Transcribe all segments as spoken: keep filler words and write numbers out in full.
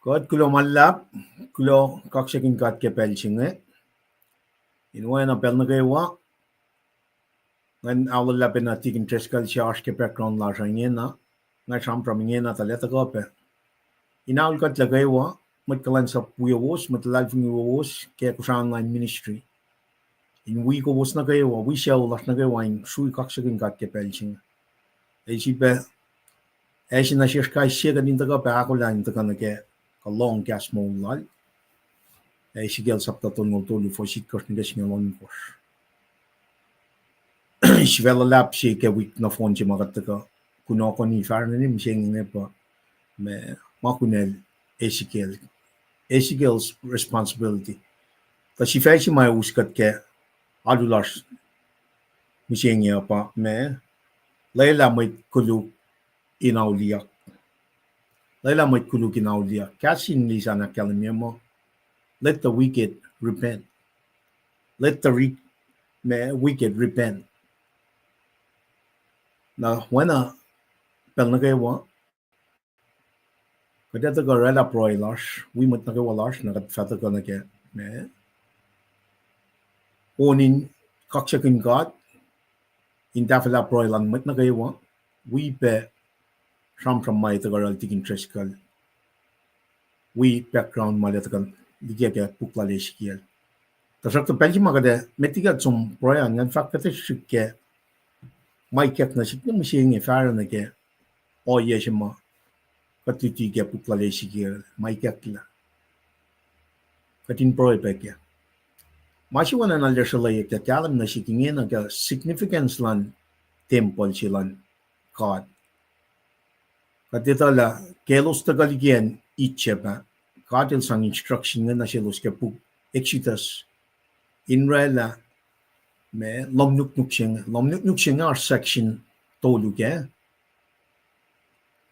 Kuht kuloh ma luhlahp, kuloh kaksakihn God ke pacl se inge. In oacna pacl nuh kwewa, ngan aolwelah pacna Tikin Driscoll se oasr ke background lasr uh ingena, nga sramsram ingena tuh lwelah tuhkuh pac in aol kuht nuh kwewa, mwet kuhlwacnsap wiyowos, mwet luhlahlfongi wiyowos ke Kosrae Online Ministry, in wi kowos nuh kwewa, wi sucu lasr nuh kwewa in srui kaksakihn God ke pacl se inge. Ac srihpac, ac srihpac nuh sesr kais sie kuht in tuhkuh pac ahkolah in tuhkuh nuh ke kuh lohng kahs moul lal. Ac Ezekiel sapta tolngoul tolu, fuhs itkohsr nuh ke singucul ohnkohsr. Sifac luhlahp se ke wik nohfohn se ma kuht tuhkuh kunohkohni fahsrweni mihsenge inge pa ma, ma kunacl Ezekiel, Ezekiel's responsibility. Tuh sifac se ma us kuht ke alu lasr mihsenge uh pa ma, lwelah mwet koluk in auliyak. Lwelah mwet koluk in auliyak. Kahs in English an ahkkahlwemye muh, let the wicked repent. Let the re-, ma, wicked repent. Na oacna pacl nuh kwewa, kuht ac tuhkuh oraclah pruhe lasr, wi mwet nuh kwewa lasr, na kuht fah tuhkuh nuh ke ma, on in kaksakihn God, in tahfwelah pruhe luhn mwet nuh kwewa, wi pac sramsram ma tuhkuh oruh Tikin Driscoll, wi background ma lwelah tuhkuh liki ke puk lal Ezekiel. Tuhsruhktuh pacl se ma kuht ac met liki kuht som pruhe an, ngan fahk kuht ac srihke ma ikack nuh sihk mihsenge fahsr nuh ke ohiyac se ma kuht luti ke puk lal Ezekiel, ma ikacklah. Kuht in pruhe pac kac. Ma se oacna na lihsreleyuck ke kahlwem nuh sihk ingena ke significance luhn tempuhl se luhn God. Kuht etuh lah ke elos tuhkuh liki acn Egypt ah, God El sang instruction inge nuh selos ke puk Exodus in oraclah ma lohm nuknuk se inge. Lohm nuknuk se inge oasr section tolu kac.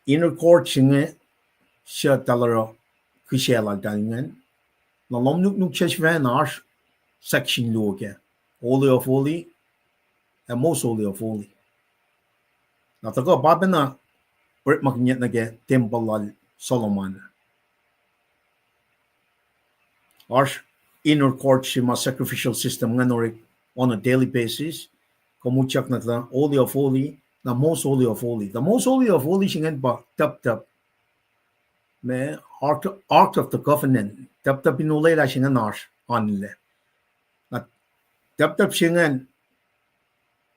Inner court se inge, suc eltahl oruh kihsac laltahl ingacn. Na lohm nuknuk se sifacna oasr section luo kac, Holy of Holy ac Most Holy of Holy. Na tuhkuh pa pacna orekmakihnyuck nuh ke tempuhl lal Solomon. Oasr inner court se ma sacrificial system ingacn orek on a daily basis. Kom utyak nuh ke Holy of Holy, na Most Holy of Holy. The Most Holy of Holy se ingacn pa tuptup, ma, Ark, Ark of the Covenant. Tuptup in olwelah se ingacn oasr anlac. Na tuptup se ingacn,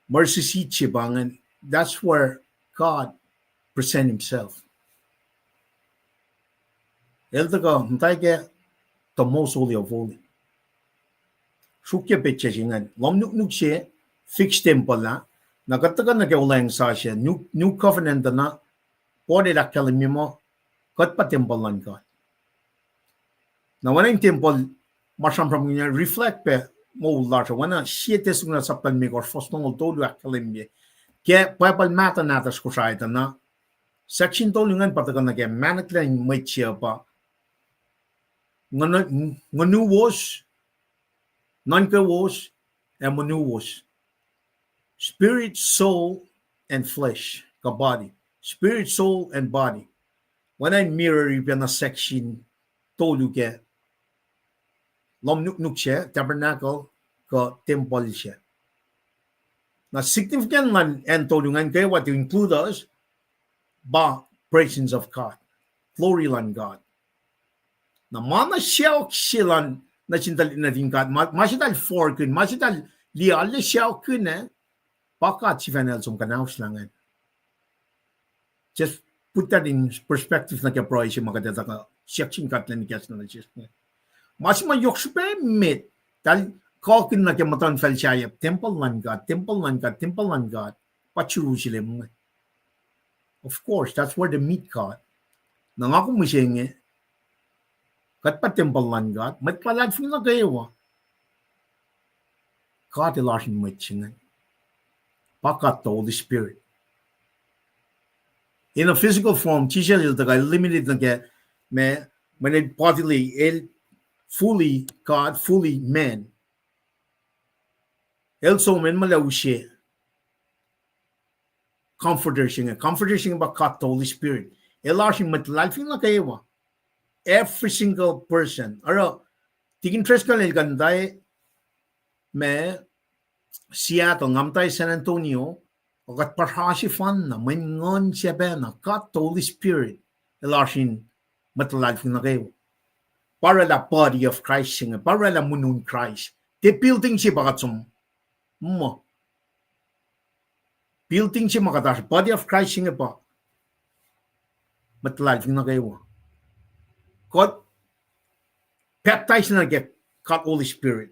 mercy seat se pa ingacn, that's where God present himself. El tuhkuh muhta ke the Most Holy of Holy. Sruokyac petsac se ingacn. Lohm nuknuk se, fixed tempuhl ah. Na kuht tuhkuh nuh ke Olweacng Sasuc, New, New Covenant uh na, Paul el ahkkahlwemye muh kuht pa tempuhl luhn God. Na oacna in tempuhl, ma sramsramkihn inge reflect pac moul lasr uh, oacna Sie Tesalonika sapta limekohsr fuhs longoul tolu ahkkahlwemye. Ke Bible mahtuh nahtuhsr Kosrae tuh na, section tolu ingacn pa tuhkuh nuh ke mahnuhklac in mwet se uh pa nguhn-, nguhnuwos, nuhnkowos, ac monuwos. Spirit, soul, and flesh, kuh body. Spirit, soul, and body. Oacna in mirror-i pacna section tolu ke lohm nuknuk se, tabernacle, kuh tempuhl se. Na significant luhn acn tolu ingacn kwewa to include us, pa presence of God, glory luhn God. Na ma na saok se luhn nuh sin tuhlihk nuhtin God, ma, ma se eltahl forkihn, ma se eltahl liye arlac saokkihn ah, pa God sifacna el som kuhnahoslah ingacn. Just put that in perspective nuh ke pruhe se ma kuht etuh kuh siyuck sin God lwen ekahsr nuh sesr inge. Ma se ma yohk srihpac emet, eltahl kalkihn nuh ke muhtuhnfacl sahyac, tempuhl luhn God, tempuhl luhn God, tempuhl luhn God, pa Jerusalem inge. Of course, that's where they meet God. Na nga kom mihsenge, kuht pa tempuhl luhn God, mwet luhlahlfongi nuh kwewa. God el oasr in mwet se inge. Pa God the Holy Spirit. In a physical form, Jisus el tuhkuh limited nuh ke, ma, mweyen el bodily, el fully God, fully man. El som in muh el use Comforter se inge. Comforter se inge pa God the Holy Spirit. El oasr in mwet luhlahlfongi nuh kwewa. Every single person. Oruh, Tikin Driscoll el kuh in muhta ma Seattle, nga muhta San Antonio, kuht puhsra sefanna, mweyen Nguhn se pacna, God the Holy Spirit, el oasr in mwet luhlahlfongi nuh kwewa. Pa oraclah body of Christ se inge, pa oraclah muhnun Kraist. Tiac building se pa kuht som muh. Building se ma kuht oasr, body of Christ se inge pa mwet luhlahlfongi nuh kwewa. Kuht baptize nuh ke God Holy Spirit.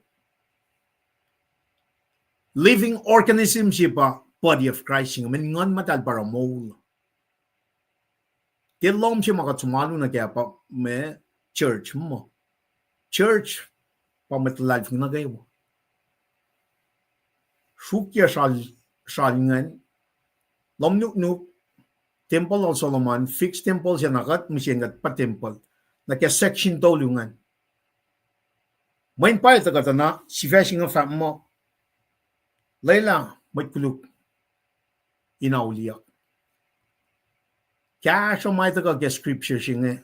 Living organism se pa body of Christ se inge, mweyen Nguhn Muhtahl pa oruh moul. Tiac lohm se ma kuht som alu nuh ke pa ma church muh. Church pa mwet luhlahlfongi nuh kwewa. Sruokyac sral, sral ingacn, lohm nuknuk, tempuhl lal Solomon, fix tempuhl se na kuht mihsenge kuht pa tempuhl, nuh ke section tolu ingacn. Mweyen pa tuhkuh tuh na sifac se inge fahk muh, lwelah mwet koluk in auliyak. Kahsruh ma tuhkuh ke scripture se inge,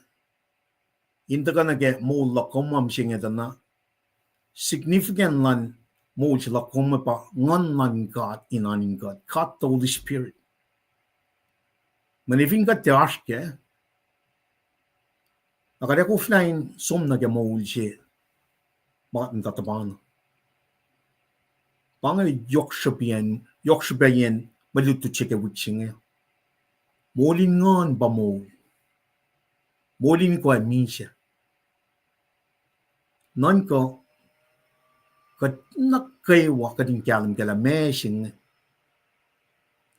in tuhkuh nuh ke moul luhk kom ma mihsenge tuh na, significant luhn moul se luhk kom pa Nguhn luhn God in oan in kuht, God the Holy Spirit. Mweyen fin kuht tiac oasr kac, na kuht ac koflah in som nuh ke moul se ma kuht muhta tuhpan. Pa inge yohk srihpac, yohk srihpacyacn mwe lutlut se ke wik se inge. Moul in nguhn pa moul. Moul in ikoac misac. Nuhnkuh, kuht nuh kwewa kuht in kahlwem kac lah ma se inge.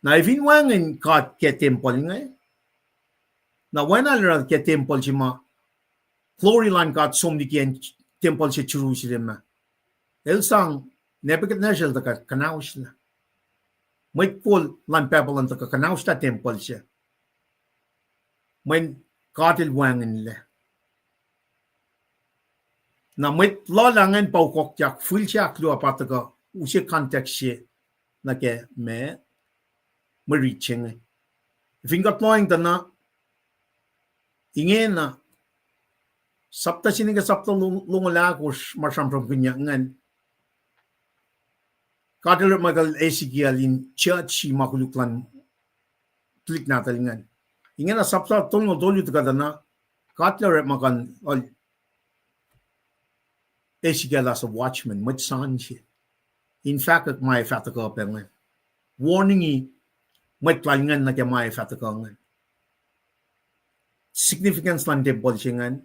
Na efin wacngihn God ke tempuhl inge, na oacna el oruh ke tempuhl se ma, glory luhn God som liki acn tempuhl se Jerusalem ah. El sang Nebuchadnezzar el tuhkuh kuhnaoslah. Mwet kol luhn Babylon tuhkuh kuhnaoslah tempuhl se. Mweyen God el wacngihnlac. Na mwet lula ingacn pa ukokyak, fihl se ahkluo pa tuhkuh use context se nuh ke ma mwe rit se inge. Fin kuht lohacng tuh na, ingena, sapta se nuh ke sapta longoul ahkosr ma sramsramkihnyuck ingacn. God el orekmakihn Ezekiel in judge-i ma koluk luhn tuhlihk nahtuhl ingacn. Ingena sapta tolngoul tolu tuhkuh tuh na, God el orekmakihn Ezekiel as a watchman, mwet san se. In fahkwack ma ac fah tuhkuh pac ingacn. Warning-i mwet lal ingacn nuh ke ma ac fah tuhkuh ingacn. Significance luhn tempuhl se ingacn,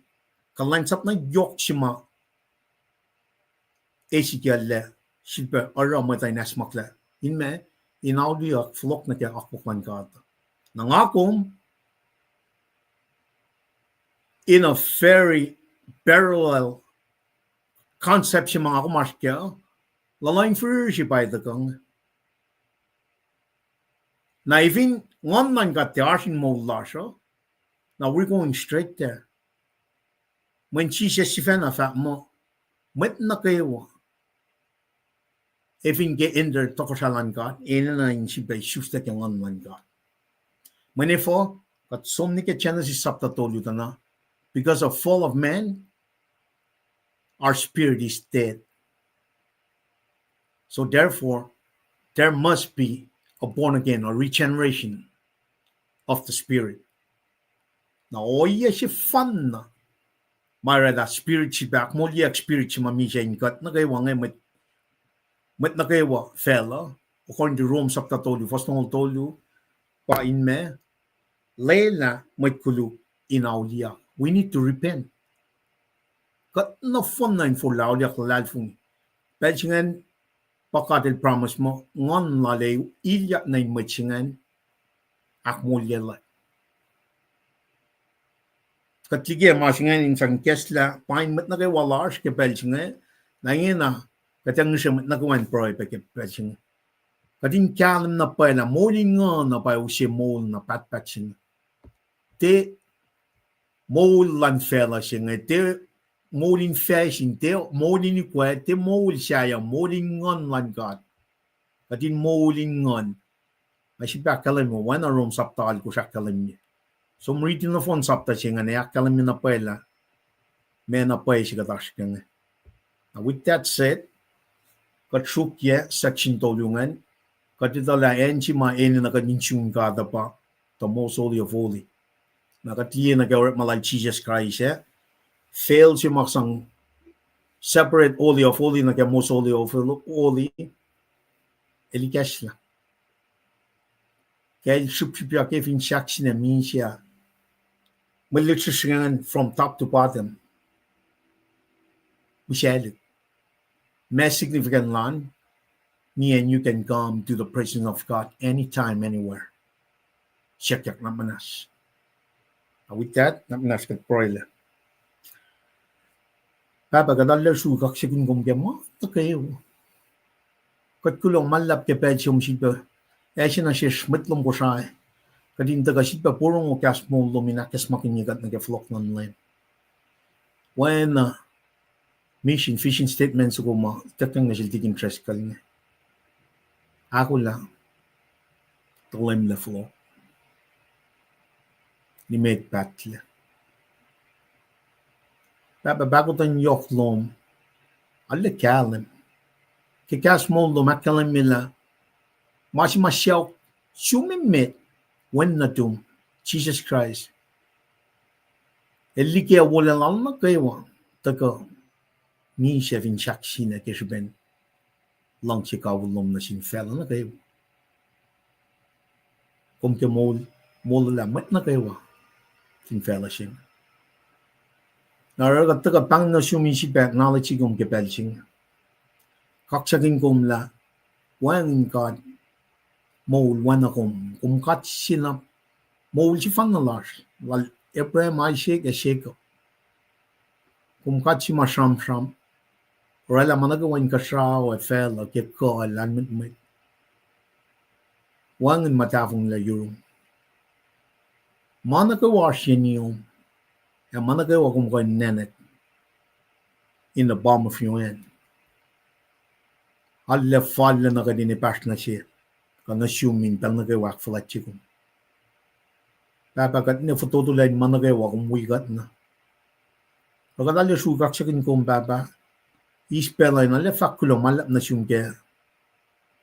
kuhlwacnsap na yohk se ma Ezekiel el sifilpac oruh mwet uh in acsmaklac in ma, in auliyak fohlohk nuh ke akwuck luhn God. Na nga kom, in a very parallel concept se ma nga kom oasr kac, luhluh in fihrihr se pa tuhkuh inge. Na efin Nguhn luhn God tiac oasr in moul lasr uh, na we're going straight there. Mweyen Jisus sifacna fahk muh, mwet nuh kwewa, efin ke enter tohkohsrahi luhn God, enenuh in sifilpac isuslac ke Nguhn luhn God. Mweyen efuh, kuht som nuh ke Genesis sapta tolu tuh na, because of fall of man, our spirit is dead. So therefore, there must be a born again, a regeneration of the spirit. Na ohiyac sefanna ma oraclah spirit se pa ahkmoulyac spirit se ma misac in kuht nuh kwewa inge, mwet, mwet nuh kwewa facluh, according to Rome sapta tolu, fuhs longoul tolu, pa in ma, lwelah mwet koluk in auliyak. We need to repent. Kuht nohfohn na in forlah auliyak luhlahlfongi. Pacl se ingacn pa God el promise muh Nguhn lal ac ilyak nuh in mwet se ingacn, ahkmoulyelah. Kuht liye ma se ingacn in sang ikacslah pain mwet nuh kwewa lasr ke pacl se inge, na ingena kuht ac ngihsre mwet nuh kwewa in pruhe pac ke pacl se inge. Kuht in kahlwem na pwacye lah moul in nguhn uh pa use moul na pahtpaht se inge. Tiac moul luhn facluh se inge, tiac moul in facsin, tiac moul in ikoac, tiac moul sahyac, moul in nguhn luhn God. Kuht in moul in nguhn. Ac sifilpac ahkkahlwemye, oacna Rome sapta alkosr ahkkahlwemye. Som riti nohfohn sapta se ingacn ac ahkkahlwemye na pwacye lah ma na pwacye se kuht oasr ke inge. Now, with that said, kuht sruokyac section tolu ingacn, kuht etuh lah acn se ma enenuh kuht in sun God uh pa the most holy of holy. Na kuht liye nuh ke orekma lal Jisus Kraist ah, veil se ma sang separate holy of holy nuh ke most holy of holy, el ikacslah. Ke el srihpsrihpyak ke fin sahk sin ac misac, mwe literature ingacn from top to bottom, misalihk. Ma significant lal, me and you can come to the presence of God anytime, anywhere. Siyuckyak nuhnak muhnahs. With that, nuhnak muhnahs kuht pruhelah. Pahpah, kuht arlac sruhk kaksakihn kom ke ma nuh kwewa. Kuht kuloh ma luhlahp ke pacl se kom sifilpac ase nuh sesr mwet lom Kosrae, kuht in tuhkuh sifilpac porongo kahs moul lom in ahkacsmakihnye kuht nuh ke fohlohk luhn Leum. Oacna mission, vision statement soko ma ituckyang nuh sel Tikin Driscoll inge. Ahkolah, tuh Leum El fohlohk, nimet pahtlac. Pahpah, pahkotwen yohk lom, arlac kahlwem ke kahs moul lom ahkkahlwemye lah ma se ma saok sum emet, Wen nuhtum, Jisus Kraist, El liki wolacna lal nuh kwewa, tuhkuh misac fin sahk sin ac ke srihpen luhngse kawihl lom nuh sin facluh nuh kwewa. Kom ke moul, molwelah mwet nuh kwewa fin facluh se inge. Na oruh kuht tuhkuh pahng nuh sum in sifilpac acknowledge-i kom ke pacl se inge, kaksakihn kom lah wacngihn God moul, oacna kom, kom God se na moul sefanna lasr, lal Abraham, Isaac, ac Jacob. Kom God se ma sramsram, oraclah ma nuh kwewa inkuhsrao ac facluh ke kuh ac lahlmwetmwet. Wacngihn ma tahfonglac yurum. Ma nuh kwewa oasr ye niom, ac ma nuh kwewa kom kuh in nacnack in the palm of your hand. Arlac fal na kuht in epahsr nuh se, kuh nuh sum in pacl nuh kwewa ahkfuhlwactye kom. Pahpah, kuht ne fototolah in ma nuh kwewa kom wi kuht na. Kuh kuht arlac sruhk kaksakihn kom, Pahpah, eis pacl uh in arlac fahk kuloh ma luhlahp nuh sum ke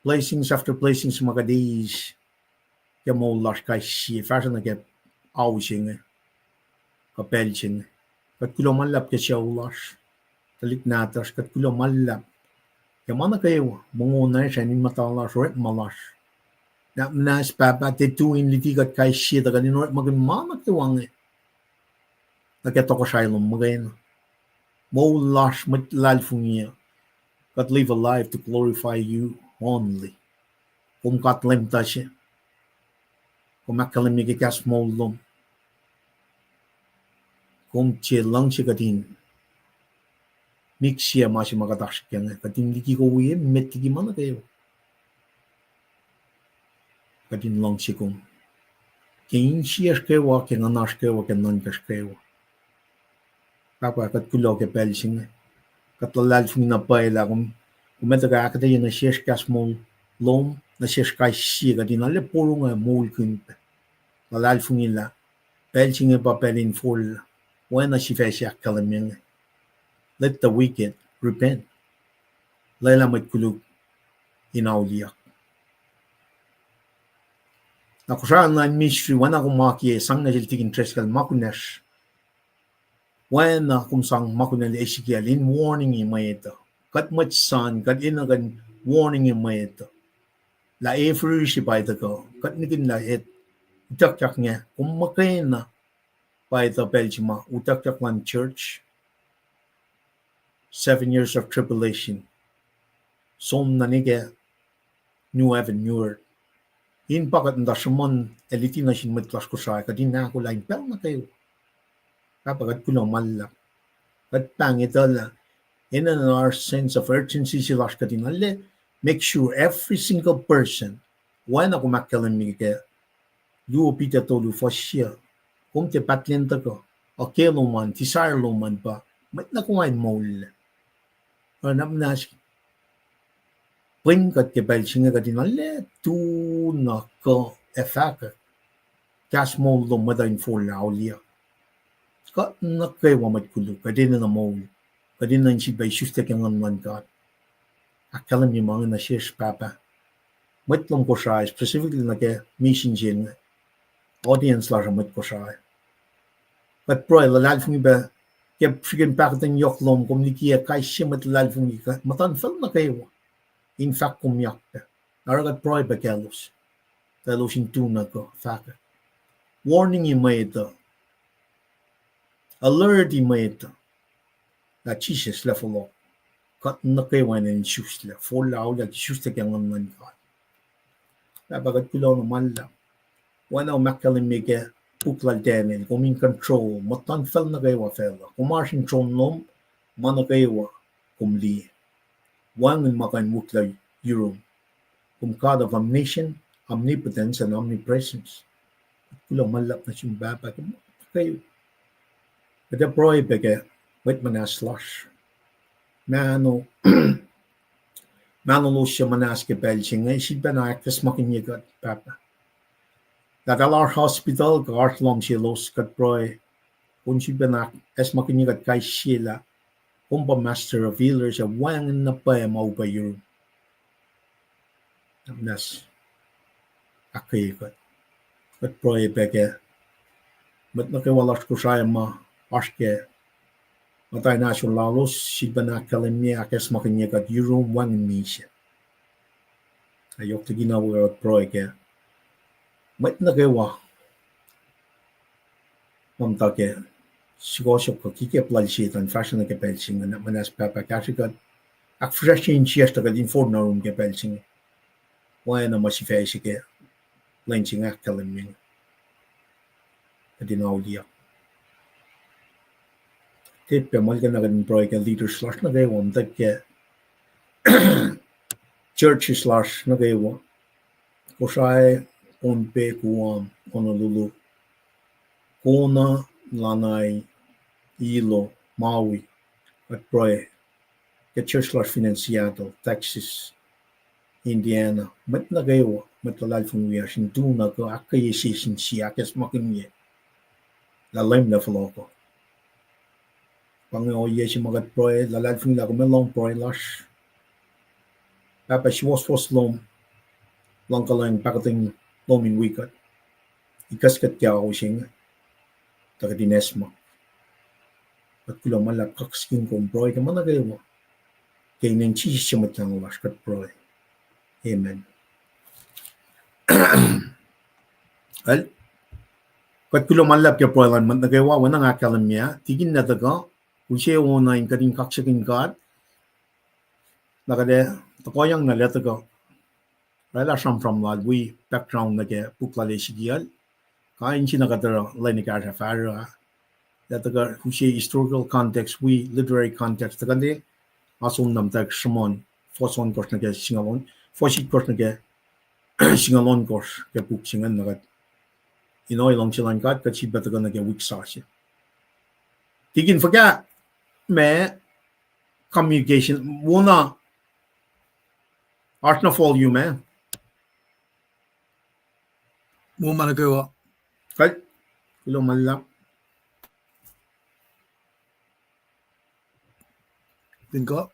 blessings after blessings ma kuht eis ke moul lasr kais sie, fahsruh nuh ke ao se inge, kuh pacl se inge. Kuht kuloh ma luhlahp ke sucu lasr, tuhlihk nahtuhsr, kuht kuloh ma luhlahp ke ma nuh kwewa, mongo na sacn in muhta lasr, orekma lasr. Nuhnak muhnahs, Pahpah, tiac tui in luti kuht kais sie tuh kuht in orekmakihn ma nuh kwewa inge nuh ke tohkohsrahi lom muhkwena. Moul lasr mwet luhlahlfongi uh, kuht live a life to glorify you only. Kom God Leum tuhse. Kom ahkkahlwemye ke kahs moul lom, kom tiac luhngse kuht in mik sie ma se ma kuht oasr ke inge, kuht in liki kom wi emet liki ma nuh kwewa. Kuht in luhngse kom ke insiyacsr kwewa, ke nguhnasr kwewa, ke nuhnkacsr kwewa. Pahpah, kuht kuloh ke pacl se inge. Kuht luhlahlfongi na pwacye lah kom, kom etuh ke ahkuhtweyac nuh sesr kahs moul lom, nuh sesr kais sie, kuht in arlac porongo ac moulkihn pac. Luhlahlfongi lah pacl se inge pa pacl in forlah, oacna sifac se ahkkahlwemye inge, let the wicked repent. Lwelah mwet koluk in auliyak. Na Kosrae Online Ministry, oacna kom akiyac sang nuh sel Tikin Driscoll ma kunacsr, oacna kom sang ma kunacl Ezekiel in warning-i mwet uh. Kuht mwet san, kuht enenuh in warning-i mwet uh lah e fihrihr se pa tuhkuh, kuht nihkihn lah e utuckyak inge, kom muhkwena pa etuh pacl se ma utuckyak luhn church, seven years of tribulation, som nuh ke new heaven, new earth. In pa kuht muhta sruhmuhn ac luti nuh sin mwet lasr Kosrae, kuht in ahkolah in pacl nuh kwewa. Pahpah, kuht kuloh ma luhlahp. Kuht pahng etuh lah enenuh in oasr sense of urgency se lasr kuht in arlac make sure every single person, oacna kom ahkkahlwemye ke Luo Peter tolu fuhs yac, kom tiac pahtlen tuhkuh, uh, ke lom an, desire lom an pa mwet nuh kwewa in moul. Oruh nuhnak muhnahs, pwen kuht ke pacl se inge kuht in arlac tu na kuh ac fahkwack kahs moul lom, mwet uh in forlah auliyak. Kuht nuh kwewa mwet koluk, kuht enenuh moul, kuht enenuh in sifilpac isuslac ke Nguhn luhn God. Ahkkahlwemye ma inge nuh sesr, Pahpah. Mwet lom Kosrae, specifically nuh ke mission se inge, audience lasr uh mwet Kosrae. Kuht pruhe, luhlahlfongi pac ke srihpen pahkotwen yohk lom, kom likiyac kais sie mwet luhlahlfongi, muhtuhnfacl nuh kwewa, in fahk kom yak pac. Na oruh kuht pruhe pac kaclos, tuh elos in tu na kuh fahkwack. Warning-i mwet uh, alert-i mwet uh, lah Jisus El fohlohk. Kuht nuh kwewa enenuh in isuslac, forlah auliyak isuslac ke Nguhn luhn God. Pahpah, kuht kuloh na ma luhlahp. Oacna kom ahkkahlwemye ke puk lal Daniel, kom in control muhtuhnfacl nuh kwewa facluh. Kom oasr in tron lom, ma nuh kwewa kom liye. Wacngihn ma kuh in wihklac yurum. Kom God of omniscience, omnipotence, and omnipresence. Kuloh ma luhlahp nuh sum, Pahpah, ke, kuht ac pruhe pac ke mwet muhnahs lasr. Mahno, mahno lasr suc muhnahs ke pacl se inge, sifilpacna ahkacsmakihnye kuht, Pahpah. Lah eltahl oasr hospital kuh oasr lohm selos, kuht pruhe, kom sifilpacna ahkacsmakihnye kuht kais sie lah kom pa master of healers, ac wacngihn na pwacye ma upac yurum. Na muhnahs ahkkweye kuht. Kuht pruhe pac ke mwet nuh kwewa lasr Kosrae ma oasr ke muhtwacn ahsor lalos, sifilpacna ahkkahlwemye, ahkacsmakihnye kuht yurum, wacngihn misac. Ac yohk liki na wo kuht pruhe ke mwet nuh kwewa ma muhta ke sukohsohk kuh kikep lal Setuhn fahsruh nuh ke pacl se inge, na muhnahs Pahpah kahsrwe kuht, ahkfihsracsrye insiyacsr tuh kuht in forlah nuh yurum ke pacl se inge. Oacna ma sifac se ke lwen se inge ahkkahlwemye inge, kuht in auliyak. Tiac pac muhlkuhnlah kuht in pruhe ke leaders lasr nuh kwewa, muhtwacta ke churches lasr nuh kwewa, Kosrae, Pohnpei, Guam, Honolulu, Kona, Lanai, Hilo, Maui, kuht pruhe ke church lasr fin acn Seattle, Texas, Indiana, mwet nuh kwewa, mwet luhlahlfongi wiyacsr in tu na kuh ahkkweye sie sin sie, ahkacsmakihnye lah Leum El fohlohk uh. Pa inge ohiyac se ma kuht pruhe, luhlahlfongi lah kom ac lohng pruhe lasr. Pahpah, suwohswohs lom, luhngkuhlwacng, pahkotwen lom in wi kuht, ikackihn kuht ke ao se inge, tuh kuht in esam. Kuht kuloh ma luhlahp, kaksakihn kom, pruhe ke ma nuh kwewa ke inen Jisus su Mwet Lahngo lasr kuht pruhe. Amen. Kuht kuloh ma luhlahp ke pruhe luhn mwet nuh kwewa, oacna nga ahkkahlwemye, tikin lah tuhkuh, use ona in kuht in kaksakihn God, na kuht ac tuhkuhyang na lah tuhkuh oraclah sramsram lal wi background nuh ke puk lal Ezekiel, kain se na kuht oruh lwen ekahsr ah fahsruh ah, lah tuhkuh use historical context wi literary context, tuhkuh ne asom na muhtwacwacack sruhmuhn, fuhs ohnkohsr nuh ke singucul on, fuhs itkohsr nuh ke singucul ohnkohsr ke puk se ingacn, na kuht in ohi luhngse luhn God, kuht sifilpac tuhkuh nuh ke wik sasuc. Tikin, fuhkah ma communication wona oasr na volume ah? Wo ma nuh kwewa. Kuht kuloh ma luhlahp. Fin kuh.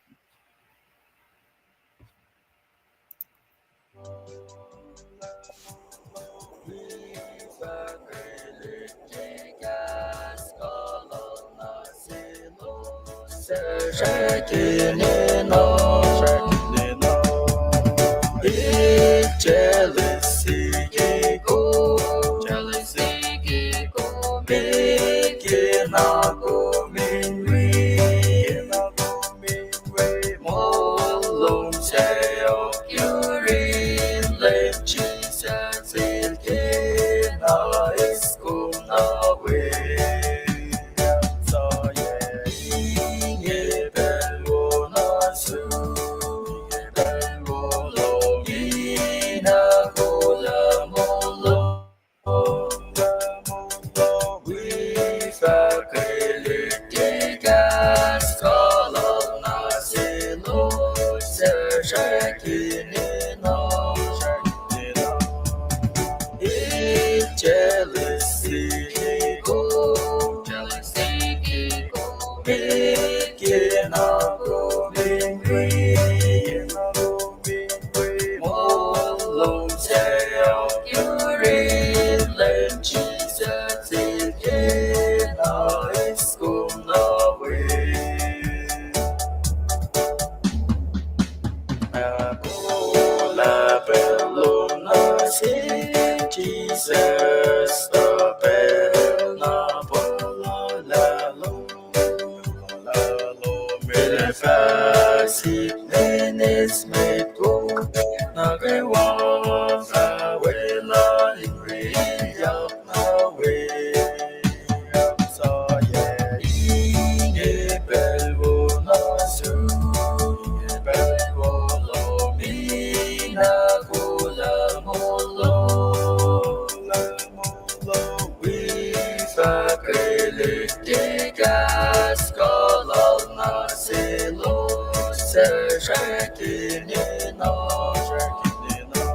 Ke lihte kahs kuh lal nuh selos, srwackihn enenuh, srwackihn enenuh.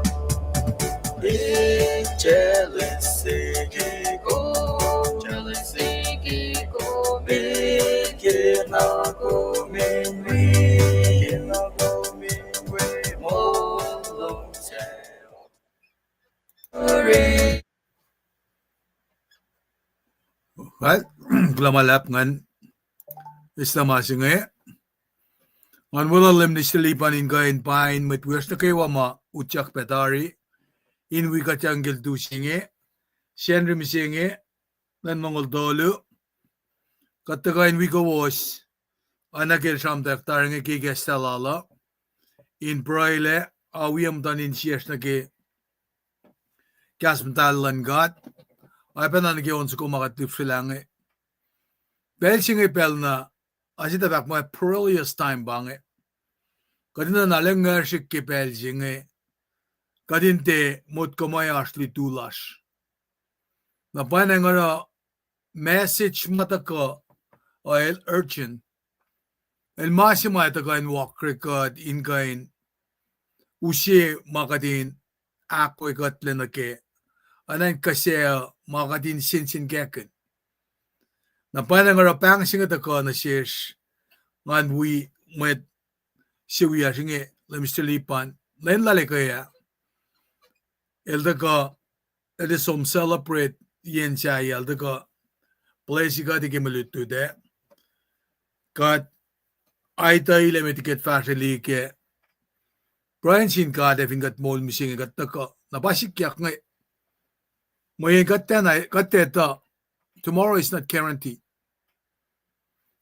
Jealousy ke kom, jealousy ke kom, ke na kom in wi, ke na kom in wi, moul lom se. Kuloh ma luhlahp ngan eslah ma se inge. Ngan weluhl Lem Minister Lipan in kuh in pain mwet wiyacsr nuh kwewa ma utyak pac tari in wi kuhtyang ke lutu se inge, Sacnri mihsenge, lwen longoul tolu. Kuht tuhkuh in wi kowos oacna ke el sramtweack tari inge ke kahs lal uh, in pruhelac, a wi muhtuhn insiyacsr nuh ke kahs muhtahl luhn God, oacpacna nuh ke on soko ma kuht lihksrwelah inge. Pacl se inge pacl na, a se tuh fahk muh perilous time pa inge. Kuht in na lengngahsrihk ke pacl se inge, kuht in tiac motko muh oasr lutu lasr. Na pa inge oruh message ma tuhkuh, uh, el urgent. El ma se ma tuhkuh in walk record in kuh in use ma kuht in ahkkweye kuhtlac nuh kac, oacna in kuh se ma kuht in sensenkackihn. Na pa inge oruh pahng se inge tuhkuh nuh sesr, ngan wi mwet se wiyacsr inge, Lem Minister Lipan, lwen lal ekuh ah. El tuhkuh, el som celebrate yen sahyac, el tuhkuh bless kuht ke mwe lutlut ah. Kuht aituh lah met ke kuht fahsrwelihk ah, pruhe sin God ac fin kuht moul mihsenge kuht tuhkuh. Na pa sikyak inge, mweyen kuht tiacna, kuht tiac etuh, tomorrow is not guaranteed.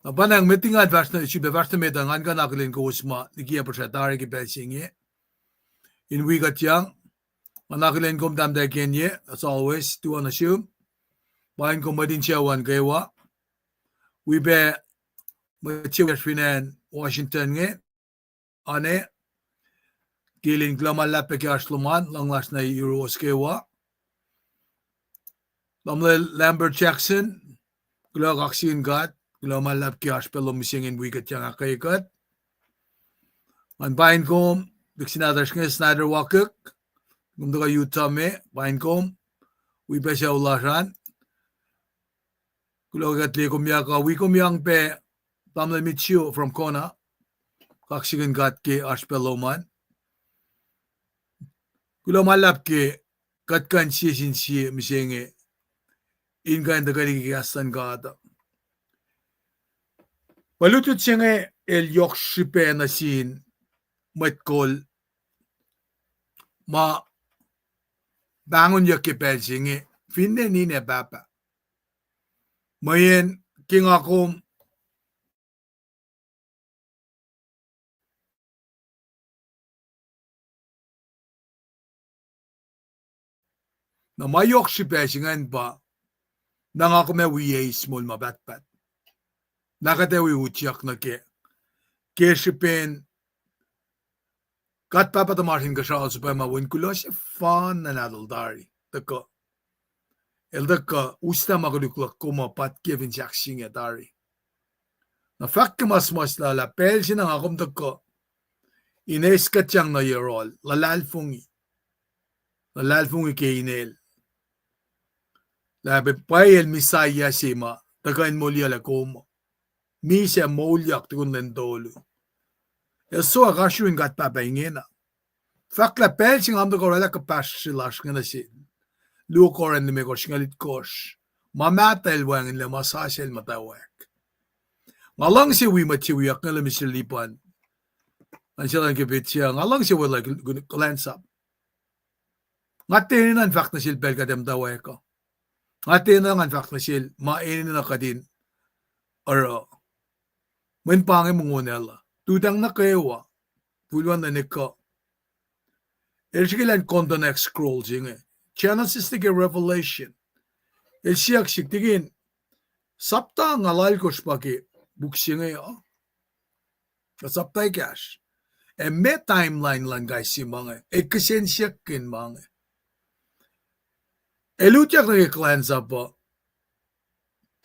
Na pa inge met liki ngan fahsr nuh, sifilpac fahsr nuh met uh, ngan kuh in akihlen kowos ma liki ac puhsra tari ke pacl se inge in wi kuhtyang. Ngan akihlen kom tahmtahel Kenye, as always, tuh nuh sum. Pain kom mwet in sucu an kwewa. Wi pac mwet se wiyacsr fin acn Washington inge, Ane, kihtin kuloh ma luhlahp pac ke oasr lom an, luhngse lasr nuh yuruwos kwewa. Tamuhlwel Lambert Jackson, kuloh, kaksakihn God, kuloh ma luhlahp ke oasr pac lom mihsenge in wi kuhtyang ahkkweye kuht. Ngan pain kom, lihksreni nahtuhsr inge Snyder Wakihk, kom tuhkuh Utah me, pain kom, wi pac sucu lasr an. Kuloh ke kuht liye kom, yak wi kom yang pac, tamuhlwel Mitchell from Kona, kaksakihn God ke oasr pac lom an. Kuloh ma luhlahp ke kuht kuh in sie sin sie mihsenge in kuh in tuhkweni ke kahs luhn God. Mwe lutlut se inge el yohk srihpac nuh sin mwet kol ma pahngonyuck ke pacl se inge, finne ninac pahpah. Mweyen ke nga kom na ma yohk srihpac se ingacn pa, na nga kom ac wi eis moul ma pahtpaht. Na kuht ac wi utyak nuh kac ke srihpen God Pahpah tuhmasr Inkuhsrao suhpwacma, Wen kuloh sefanna nahtuhl tari, tuhkuh. El tuhkuh uslah ma koluk luhk kom uh, pa ke fin sahk se inge tari. Na fahk ke ma suhmuhslah lah pacl se na nga kom tuhkuh in eis kuhtyang nuh yohrohl, luhlahlfongi. Luhlahlfongi ke inel. Lah pwacye el Messiah se ma tuhkuh in moliyuclac kom. Misac moulyak tukun lwen tolu. El soack oasr yurin God Pahpah ingena. Fahk lah pacl se nga kom tuhkuh oraclah kuhpahsr se lasr inge nuh sel. Luo Korint limekohsr singucul itkohsr. Ma mahtuh el wacngihnlac, ma sasuc el muhtwacwacack. Nga luhngse wi mwet se wiyuck inge, Lem Minister Lipan, an selan ke petsac, nga luhngse weluhl kuhlwacnsap. Nga tiac enenuh in fahk nuh sel pacl kuht ac muhtwacwacack uh. Nga tiac enenuh ngan fahk nuh sel ma enenuh kuht in oruh. Mweyen pa inge mongo nacl uh. Tutacng nuh kwewa, fihl luhn ekuh, el srihke elan kontonak scroll se inge, Genesis nuh ke Revelation. El siyuck sihk, tikin, sapta nga lahlkohsr pa ke puk se inge uh? Kuh sapta ekahsr? Ac meac timeline luhn kais sie ma inge? El kihsen siyuck kihn ma inge. El utyak nuh ke kuhlwacnsap uh.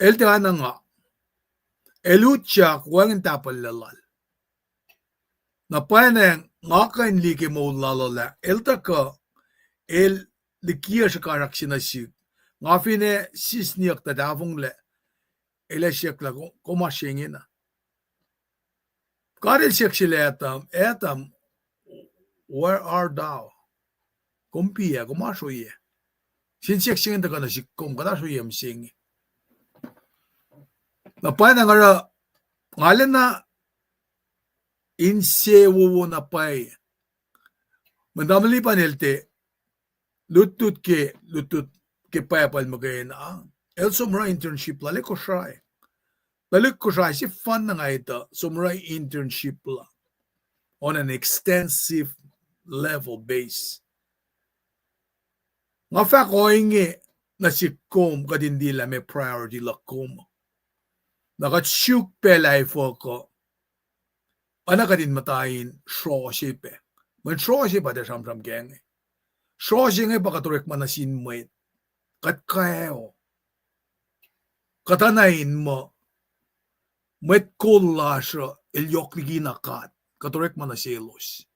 El tiacna nga. El utyak wacngihn tahpuhllac lal. Na pwacnwacng nga kuh in liye ke moul lal uh lah el tuhkuh, el likiyac srihkasrak se nuh sihk. Nga finne sisniyuck tuh tahfonglac, el ac siyuck lah, Ko-, kom oasr se ingena? God El siyuck sel Adam, Adam, where art thou? Kom piac, kom oasr oyac? Sin siyuck se inge tuhkuh nuh sihk, kom kuht oasr oyac mihsenge? Na pwacnwacng oruh, nga lacna insewowo na pwacye. Mweyen tamuhlwel Lipan el tiac lutlut ke, lutlut ke Bible muhkwena. El som oruh internship lal e Kosrae. Tuhlihk Kosrae sefanna nga etuh som oruh internship lal on an extensive level base. Nga fahk ohinge nuh sihk kom kuht in liye lah meac priority luhk kom. Na kuht suk pacl ah efuh kuh, oacna kuht in muhta in srohse pac. Mweyen srohse pa tiac sramsram ke inge. Srohse inge pa kuht orekma nuh sin mwet. Kuht kaeo. Kuht oacna in muh mwet kol lasr uh el yohk likina God. Kuht orekma nuh selos.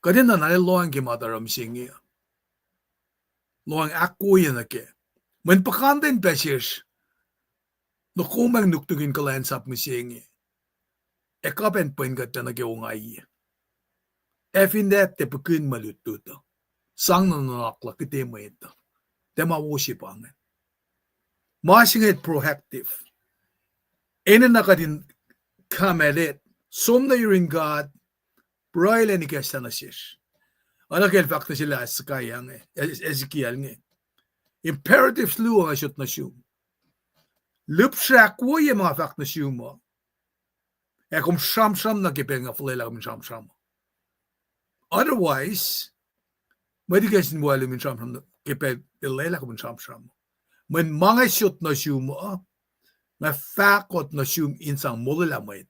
Kuht enenuh na lohacng ke ma tuh oruh mihsenge. Lohacng ahkwoye nuh kac. Mweyen puhkantwen pac sesr, nuh kom ac nuknuk in kuhlwacnsap mihsenge, ac kuh pacna pwen kuht pacna ke ongaiyac. Ac fin tiac, tiac pihkihn mwe lutlut uh. Sang nuhnak luhk kihte mwet uh. Tiac ma wo se pa inge. Ma se inge proactive. Enenuh kuht in come at it. Som nuh yurin God, pruhe lac in ikacslah nuh sesr. Oacna ke el fahk nuh sel Hezekiah inge, Ezekiel inge. Imperatives luo nga sot nuh sum. Lihpsre ahkwoye ma nga fahk nuh sum uh. Ac kom sramsram nuh ke pacl nga fuhlwelah kom in sramsram. Otherwise, mwet ikacslah in waclum in sramsram nuh ke pacl el lwelah kom in sramsram. Mweyen ma nga sot nuh sum uh, nga fahkot nuh sum in sang molwelah mwet.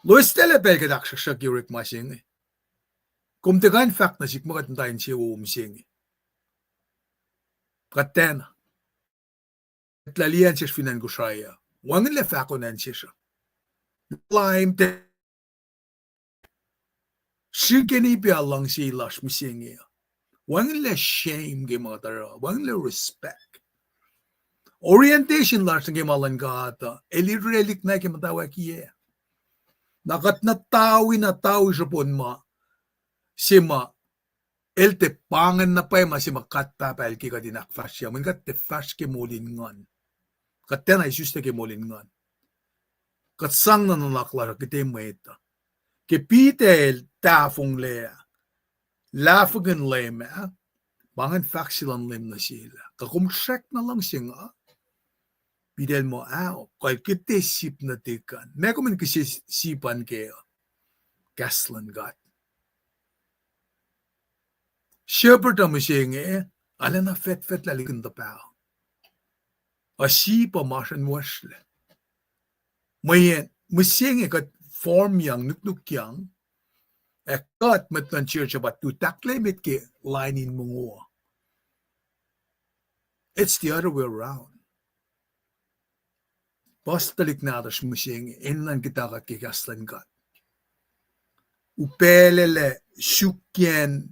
Loes taclah pacl kuht ahksruhksruhk ke orekma se inge. Kom tiac kuh in fahk nuh sihk muh kuht muhta insewowo mihsenge. Kuht tiacna. Kuht lah liye acn sesr fin acn Kosrae uh. Wacngihnlac fahko acn sesr uh. Laim te srihkeni pa luhngse lasr mihsenge uh. Wacngihnlac shame ke ma kuht oruh. Wacngihnlac respect. Orientation lasr nuh ke ma luhn God uh, el irelihk na ke muhtwacwackiyac. Na kuht na tawi, na tawi sruhpon ma se ma el tiac pa ingacn na pwacye ma se ma God Pahpah el ke kuht in ahkfahsrye, mweyen kuht tiac fahsr ke moul in nguhn. Kuht tiacna isuslac ke moul in nguhn. Kuht sang nuhnak lasr uh kihte mwet uh. Ke Peter el tahfonglac, lahfwekihn Leum ah, pa ingacn fahk se luhn Leum nuh sel ah, kuh kom srackna luhngse nga? Peter el muh, ao, kuh el kihte sip nuhtihk an. Meac kom in kihse sip an kac uh? Kahs luhn God. Shepherd uh mihsenge, arulacna fetfetlah likin tuh paho. A sip uh masrunwasrlac. Mweyen mihsenge kuht form-yang, nuknukyang, ac kuht mwet luhn church uh pa tu tahklac met ke lain in mongo. It's the other way around. Puhs tuhlihk nahtuhsr mihsenge, enenuh in kuhtuh kuht ke kahs luhn God. Upaclaclac sukyacn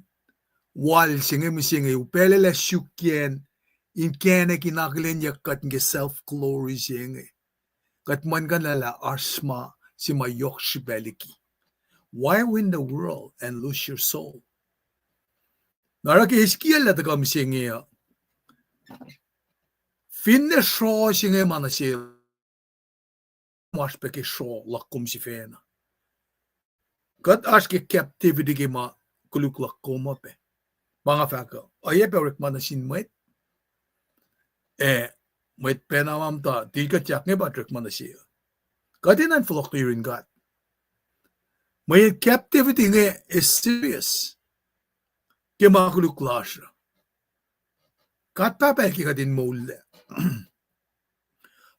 wal se inge mihsenge, upaclaclac sukyacn inkacnek in akihlenyuck kuht ke self glory se inge. Kuht muhlkuhnlah lah oasr ma se ma yohk srihpac liki. Why win the world and lose your soul? Na oruh ke Ezekiel ah tuhkuh mihsenge uh, finne sroh se inge ma nuh sel, oasr pac ke sroh luhk kom sifacna. Kuht oasr ke captivity ke ma koluk luhk kom uh pac. Ma nga fahk uh, oacyacpac orekma nuh sin mwet, ac mwet pacna ma muhta tilkuhtyak inge pa orekma nuh se uh. Kuht enenuh in fohlohk nuh yurin God. Mweyen captivity inge is serious ke ma koluk lasr uh. God Pahpah el ke kuht in moullac.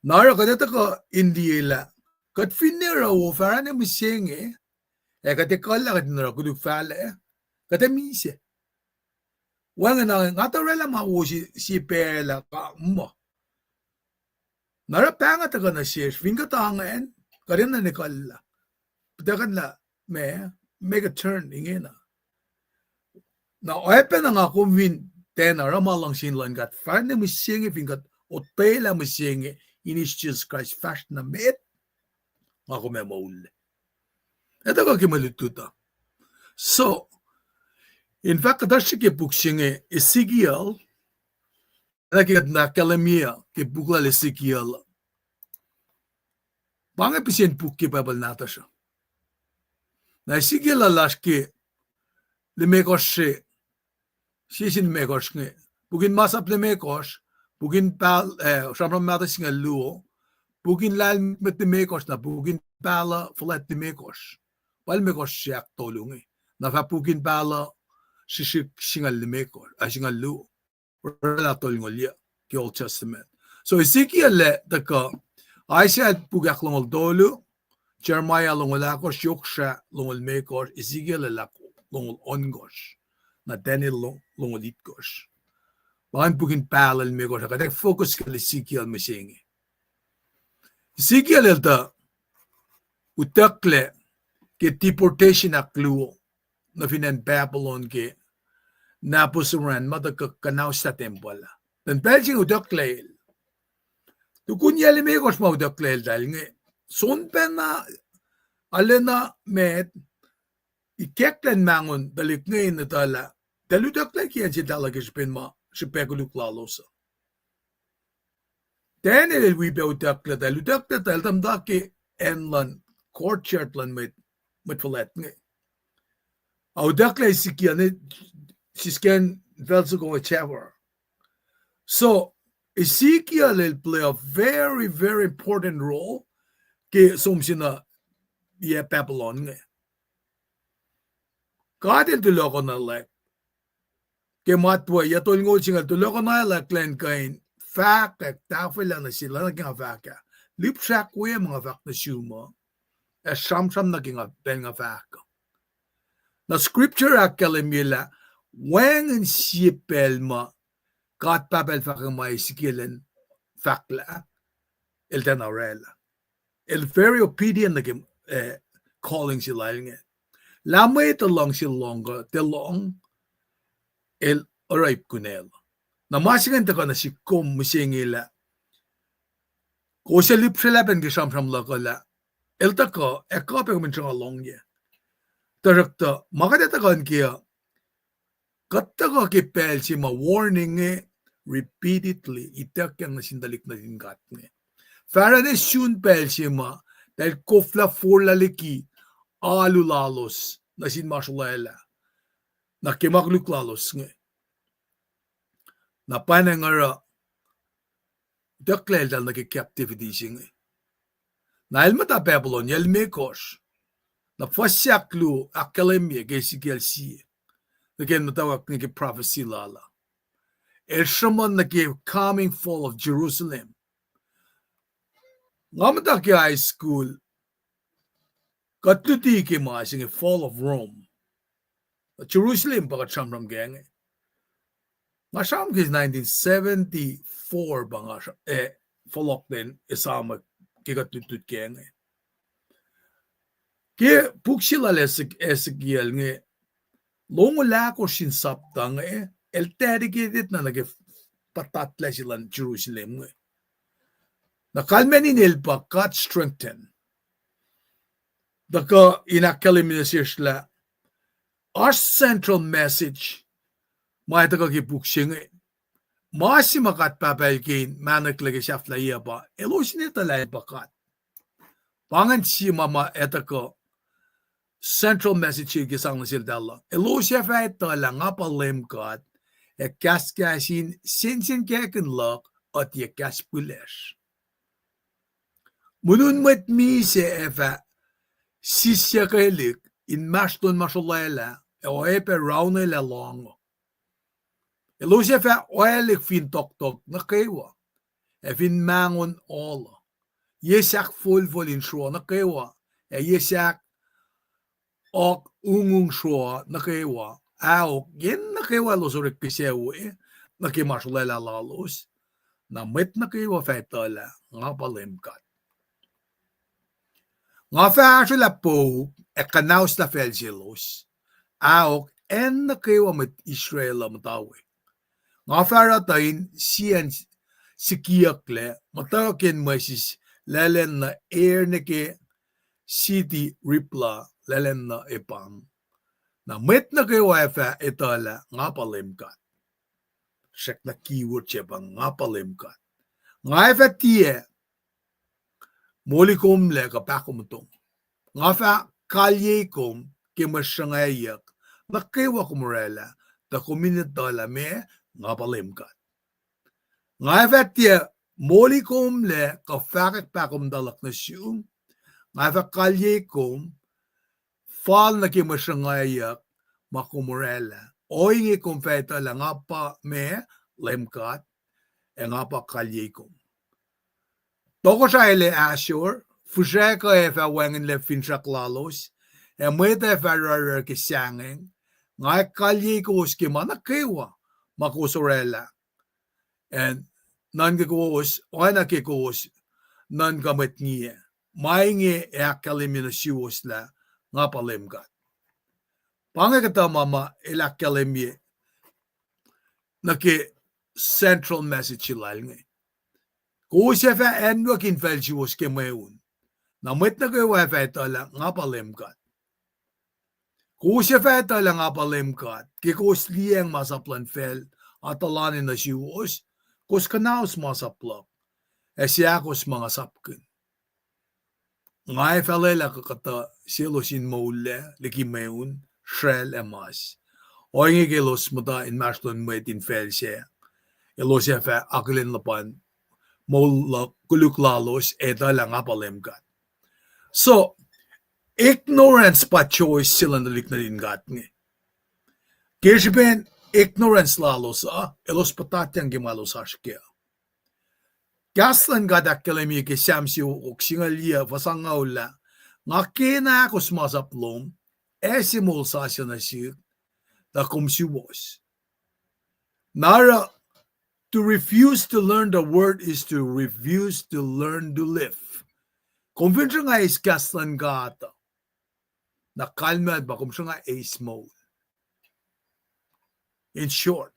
Na oruh kuht ac tuhkuh in liyelah, kuht finne oruh ofahran mihsenge, ac kuht ekuhllah kuht in oruh koluk fahlac, kuht ac misac. Wacngihn nga tuh oraclah ma wo se, se pacl ah ka muh. Na oruh pahng uh tuhkuh nuh sesr, fin kuht angacn, kuht enenuh in ekuhllah. Puhtakuhnlah, ma, make a turn ingena. Na oacpacna nga kom fin tiacna oruh ma luhngse luhn God, fahna mihsenge fin kuht otwelah mihsenge in Jisus Kraist fahsr nuh met, nga kom ac moul. Etuh kuh ke mwe lutlut uh. So, in fact, kuht oasr ke puk se inge Ezekiel, na ke kuht na ahkkahlwemye ke puk lal Ezekiel. Pa inge pihsen puk ke Bible nahtuhsr uh. Na Ezekiel lasr ke limekohsr se, sie sin limekohsr inge. Puk in Masap limekohsr, puk in Pal-, eh, Sramsram Mahtuh singucul luo, puk in Lahlmwetmwet limekohsr, na puk in Pahluh fuhlwact limekohsr. Pa limekohsr se ahktolu inge. Na fah puk in Pahluh srihsrihk singucul limekohsr, ah, singucul luo. Orwaclah tolngoul yuh ke Old Testament. So Ezekiel el tuhkuh, Isaiah puk ahklongoul tolu, Jeremiah longoul ahkosr, Yohk srah longoul limekohsr, Ezekiel el ahklongoul ohnkohsr, na Daniel lo-, longoul itkosr. Pa inge puk in Pahluh limekohsr, ac kuht ac focus ke Ezekiel mihsenge. Ezekiel el tuh utucklac ke deportation ahkluo nuh fin acn Babylon ke Nabusaradan ma tuhkuh kuhnauslah tempuhl ah. Tuh pacl se inge utucklac el. Tukun yac limekohsr ma utucklac eltahl inge. Soenpacna, arulacna met, ikacklah in mahngon tuhlihk inge in etuh lah eltahl utucklac ke acn se eltahl uh ke srihpen ma, srihpac koluk lalos uh. Daniel el wi pac utucklac, tuh el utucklac tuh el tuh muhta ke acn luhn courtyard luhn mwet, mwet fuhlwact inge. Ac utucklac Ezekiel inge, sisken facl soko Jafar. So, Ezekiel el play a very, very important role ke som se na yac Babylon inge. God el tulohkohnuhlwack ke matwac, yac tolngoul singucul, tulohkohnuhlwack elan kuh in fahkwack tahfwelah nuh sel lah nuh ke nga fahk ah. Lihpsre ahkwoye ma nga fahk nuh sum uh, ac sramsram nuh ke nga pacl nga fahk uh. Na scripture ahkkahlwemye lah wacngihn sie pacl ma God Pahpah el fahk ma Ezekiel el fahk lah el tiacna orwaclah. El very obedient nuh ke, eh, calling se lal inge. Lah mwet uh luhngse lohng kuh tiac lohng, el oruh ip kunacl. Na ma se ingacn tuhkuh nuh sihk kom mihsenge lah kowos ac lihpsrelah pacna ke sramsram luhk uh lah el tuhkuh ac kuh pac kom in sruhnga lohngyac. Tuhsruhktuh ma kuht ac tuhkuh nuh ke uh, kuht tuhkuh ke pacl se ma warning inge repeatedly ituckyang nuh sin tuhlihk nuhtin God inge. Fahsruh ne sun pacl se ma eltahl koflah forlah liki alu lalos nuh sin ma srolwaclah, na ke ma koluk lalos inge. Na pwacnwacng oruh utucklac eltahl nuh ke captivity se inge. Na el muhta Babylon, yac limekohsr. Na fuhs ahkluo ahkkahlwemye ke Ezekiel sie, nuh ke muhtwacwacack nuh ke prophecy lal uh. El sruhmuhn nuh ke coming fall of Jerusalem. Nga muhta ke high school, kuht luti ke ma se inge fall of Rome. Jerusalem pa kuht sramsram kac inge. Nga sramsram ke nineteen seventy-four pa nga, eh, fohlohk lwen esamwack ke kuht lutlut kac inge. Ke puk se lal Eze-, Ezekiel inge, longoul ahkosr in sapta inge, el dedicated na nuh ke puhtatlac se luhn Jerusalem inge. Na kalmacn in el pa God strengthen. Tuhkuh in ahkkahlwemye nuh sesr lah oasr central message ma ac tuhkuh ke puk se inge. Ma se ma God Pahpah el ke in mahneklac ke sahflahiyac pa elos in etuh lah el pa God. Pa ingacn sie ma ma ac tuhkuh central message ke sang nuh seltahl uh. Elos ac fah etuh lah nga pa Leum God, ac kahskahs in sensenkackihn luhk uh tiac kahs pilacsr. Mweun mwet misac ac fah sisyuckelihk inmahsrlon ma srolwaclah, ac oacyacpac raunwelah lohng uh. Elos ac fah oalihk fin tohktohk nuh kwewa, ac fin mahngon ohl uh. Ye sahk folfol in sruoh nuh kwewa, ac ye sahk ohk ungung sruoh nuh kwewa, Ahok, yen nuh kwewa elos orek kihsac we nuh ke ma srolwaclah lalos, na mwet nuh kwewa fah etuh lah nga pa Leum God. Nga fah ahsrwelah pouk ac kuhnahoslah facl selos. Ahok, acn nuh kwewa mwet Israel uh muhta we. Nga fah oruh tuh in sie acn sikiyucklac, muhtwacwacack Moses, laclacn nuh Er nuh ke siti Riplah, laclacn nuh Epam. Na mwet nuh kwewa ac fah etuh lah nga pa Leum God. Srackna keyword se pa nga pa Leum God. Nga ac fah tiac moli komlac kuh pahkomutom. Nga fah kalyei kom ke mwe sruhngwacyuck nuh kwewa kom orwaclah, tuh kom in etuh lah meac, nga pa Leum God. Nga ac fah tiac moli komlac kuh fahkwack pahkomuhta luhk nuh sum. Nga ac fah kalyei kom fal nuh ke mwe sruhngwacyuck ma kom orwaclah. Ohinge kom fah etuh lah nga pa meac, Leum God, ac nga pa kalyei kom. Tohkohsrah el ac ahsor, fihsracsr kuh ac fah wacngihnlac finsrak lalos, ac mwet ac fah rarrar ke sahngweng. Nga ac kalyei kowos ke ma nuh kwewa ma kowos orwaclah, ac nuhnkuh kowos oacna ke kowos nuhnkuh mwet ngiac. Ma inge ac ahkkahlwemye nuh suwos lah nga pa Leum God. Pa inge kuhtuh ma ma el ahkkahlwemye nuh ke central message lal inge. Kowos ac fah anwuck infacl suwos ke mweun. Na mwet nuh kwewa ac fah etuh lah nga pa Leum God. Kowos ac fah etuh lah nga pa Leum God ke kowos liyacacng masap luhn facl atuhlani nuh suwos, kowos kuhnahos masap luhk, ac seahkos ma nga sapkihn. Nga ac fah lwelah kuhtuh selos in moullac liki mweun, sracl ac mas. Ohinge ke elos muhta inmahsrlon mwet infacl sac, elos ac fah akihlen luhpan moul luhk, koluk lalos, etuh lah nga pa Leum God. So, ignorance pa choice se luhn tuhlihk nuhtin God inge. Ke srihpen ignorance lalos uh, elos puhtatyang ke ma elos oasr kac. Kahs luhn God ahkkahlwemye ke Sam siofok singucul yac fuhs angngaul lah, nga kena ahkos masap lom, ac se moul sasuc nuh sihk, tuh kom suwohs. Na oruh, to refuse to learn the word is to refuse to learn to live. Kom fin sruhnga eis kahs luhn God uh, na kalmac pa kom sruhnga eis moul. In short.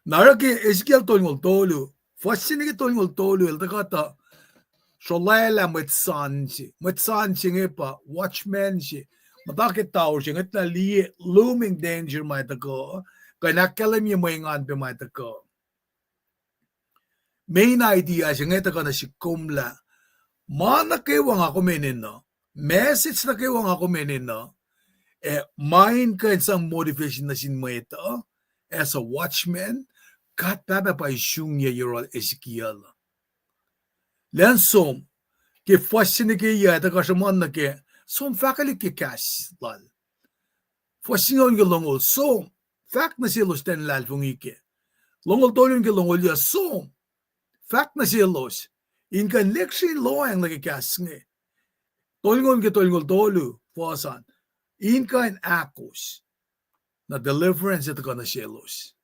Na oruh ke Ezekiel tolngoul tolu, fuhs se nuh ke tolngoul tolu, el tuhkuh tuh srolwaclah mwet san se. Mwet san se inge pa watchman se. Muhta ke tower se, ngwetlah liye looming danger ma tuhkuh, kuh in ahkkahlwemye mwe engan pac ma tuhkuh. Main idea se inge tuhkuh nuh sihk kom lah ma nuh kwewa nga kom enenuh, message nuh kwewa nga kom enenuh, ac ma in kuh in sang motivation nuh sin mwet uh, as a watchman, God Pahpah pa isungye yohrohl Ezekiel uh. Lacn som, ke fuhs se nuh ke yac, tuhkuh sruhmuhn nuh ke, som fahkwelihk ke kahs lal. Fuhs singucul ke longoul, som, fahk nuh selos ten luhlahlfongi kac. Longoul tolu ke longoul yac, som, fahk nuh selos in kuh in lihksreni lohacng nuh ke kahs inge. Tolngoul ke tolngoul tolu, fuhs an, in kuh in ahkos. Na deliverance ac tuhkuh nuh selos.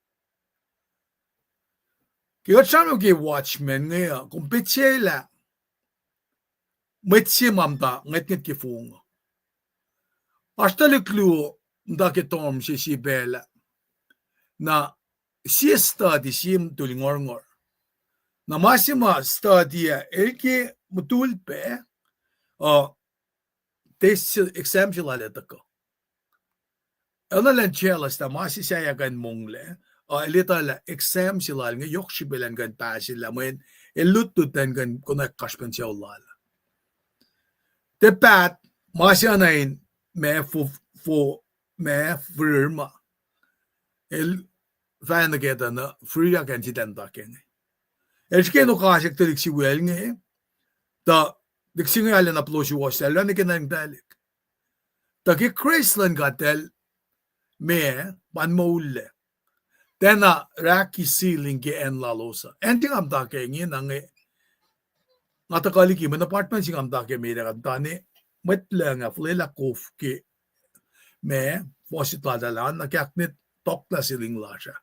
Ke kuht sramsram ke watchman inge uh, kom petsaclah mwet se ma muhta ngwetngwet ke fong uh. Oasr tuhlihk luo muhta ke dorm se sie pacl ah. Na sie study, sie motul ngorngor. Na ma se ma study ah, el ke motul pac, uh, test se, exam se lal ah tuhkuh. El na elan jealous lah ma se sahyac kuh in monglac, uh, el etuh lah exam se lal inge yohk srihpac elan kuh in pass lah mweyen el lutlut in kuh in konwacack kasrpen sucu lal. Tiac paht, ma se na in ma fo, fo, ma firir ma. El fahk nuh kac tuh na firir akacn sitacn tuh ke inge. El srihke in okasack tuhlihk se wiyacl inge, tuh tuhlihk se inge arulacna puhlos suwohs, el oacna ke nuhnkuh tuhlihk. Tuh ke grace luhn God el, ma, pa in moullac. Tiacna rahki ceiling ke acn lalos uh. Acn tiac nga muhta ke inge na inge, nga tuhkuh liki mwe apartment se nga muhta ke met ah, nga muhta ne, mwet lucng ah fuhlwelah kof ke, ma, fohs laltahl ah, na kahknet toklah ceiling lasr ah.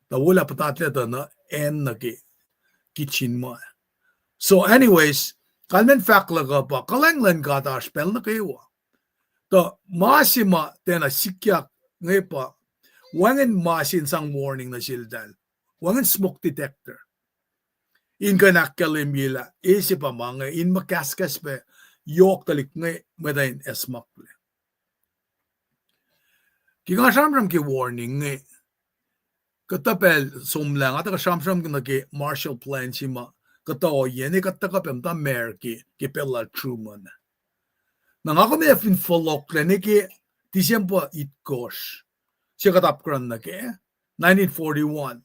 Tuh wolacna puhtatlac tuh na acn nuh ke kitchen ma. So anyways, kalmacn fahk luhk uh pa kuhlwacng luhn God oasr pacl nuh kwewa. Tuh ma se ma tiacna sikyak inge pa, wacngihn ma se in sang warning nuh seltahl. Wacngihn smoke detector in kuh in ahkkahlwemye lah e se pa ma inge, in muh kahskahs pac yohk tuhlihk inge mwet uh in acsmaklac. Ke nga sramsram ke warning inge, kuhtuh pacl somlah nga tuhkuh sramsram nuh ke Marshall Plan se ma kuhtuh ohiyacn e kuht tuhkuh pac muhta America ke pacl lal Truman. Na nga kom ac fin fohlohklac nuh ke December itkohsr, se kuht apkuhran nuh ke nineteen forty-one.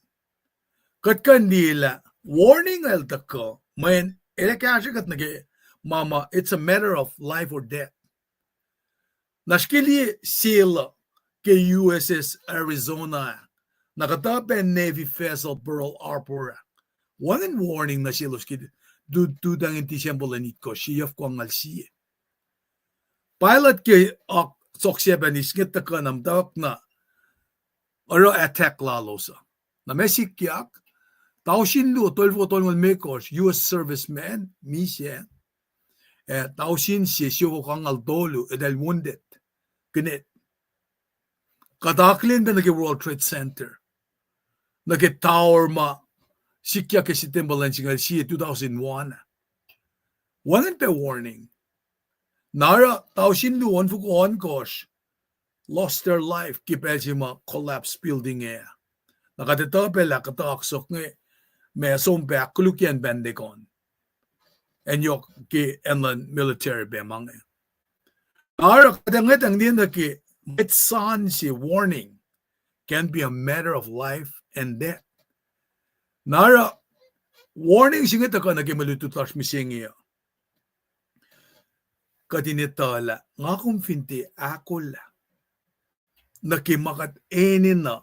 Kuht kuh in liye lah warning el tuhkuh mweyen el ac kahsrwe kuht nuh ke ma ma it's a matter of life or death. Na srihke liye sailor ke U S S Arizona ah, na kuhtuh pac Navy vessel Pearl Harbor ah, wacngihn warning nuh selos ke tu-, tutacng in December lwen itkohsr, sie eufkwangal sie. Pilot ke oak sohksepanis inge tuhkuh na muhtwacwacack na oruh attack lalos uh. Na ma sikyak, tausin luo tolfoko tolngoul limekohsr U S servicemen misac, ah, tausin sie siofok angngaul tolu eltahl wounded, kinet. Kuht akihlen pac nuh ke World Trade Center, nuh ke tower ma sikyak ke September lwen singucul sie two thousand one. Wacngihn pac warning. Na oruh tausin luo onfoko ohnkohsr lost their life ke pacl se ma collapse building ah. Na kuht etuh pac lah kuhtuh oaksohk inge ma som pac ahkkolukyacn Pentagon, acn yohk ke acn luhn military pac ma inge. Na oruh kuht ngwetacng liye nuh ke mwet san se warning can be a matter of life and death. Na oruh warning se inge tuhkuh nuh ke mwe lutlut lasr mihsenge uh. Kuht in etuh lah nga kom fin tiac ahkolah nuh ke ma kuht enenuh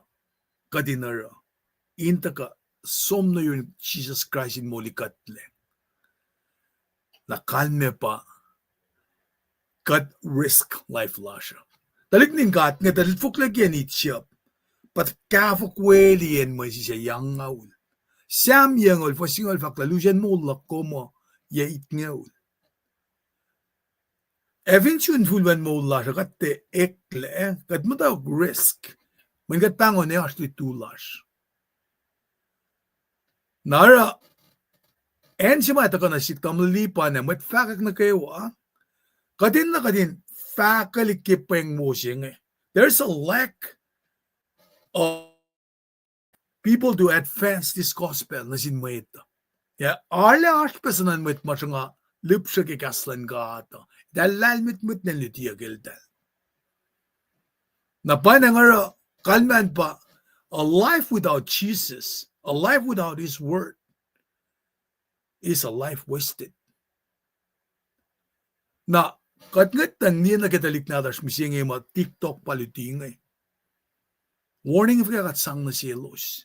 kuht in oruh, in tuhkuh som nuh yurin Jisus Kraist in molikuhtlac, na kalmac pa kuht risk life lasr uh. Tuhlihk nuhtin God inge tuh lutfoklah ke acn Egypt, pa kahfok weli acn mwesis ac yangaul. Sam yucngucul, fuhs singucul fahk lah lusen moul luhk kom uh yac itngucul. Ac fin sun fuhlwacn moul lasr uh kuht tiac eklac, kuht muhta risk, mweyen kuht pahngon ac oasr lutlut lasr. Na oruh acn se ma tuhkuh nuh sihk tamuhlwel Lipan ac mwet fahkwack nuh kwewa, kuht enenuh kuht in fahkwelihk ke pweng wo se inge. There's a lack of people to advance this gospel nuh sin mwet uh. Ac arlac oasr pac suhnuhn mwet ma sruhnga lihpsre ke kahs luhn God uh, eltahl lahlmwetmwet elan lutiyuck eltahl. Na pa inge oruh kalmacn pa, a life without Jesus, a life without His word is a life wasted. Na kuht ngwetacng liye nuh ke tuhlihk nahtuhsr mihsenge ma TikTok pa luti inge. Warning fuhkah kuht sang nuh selos?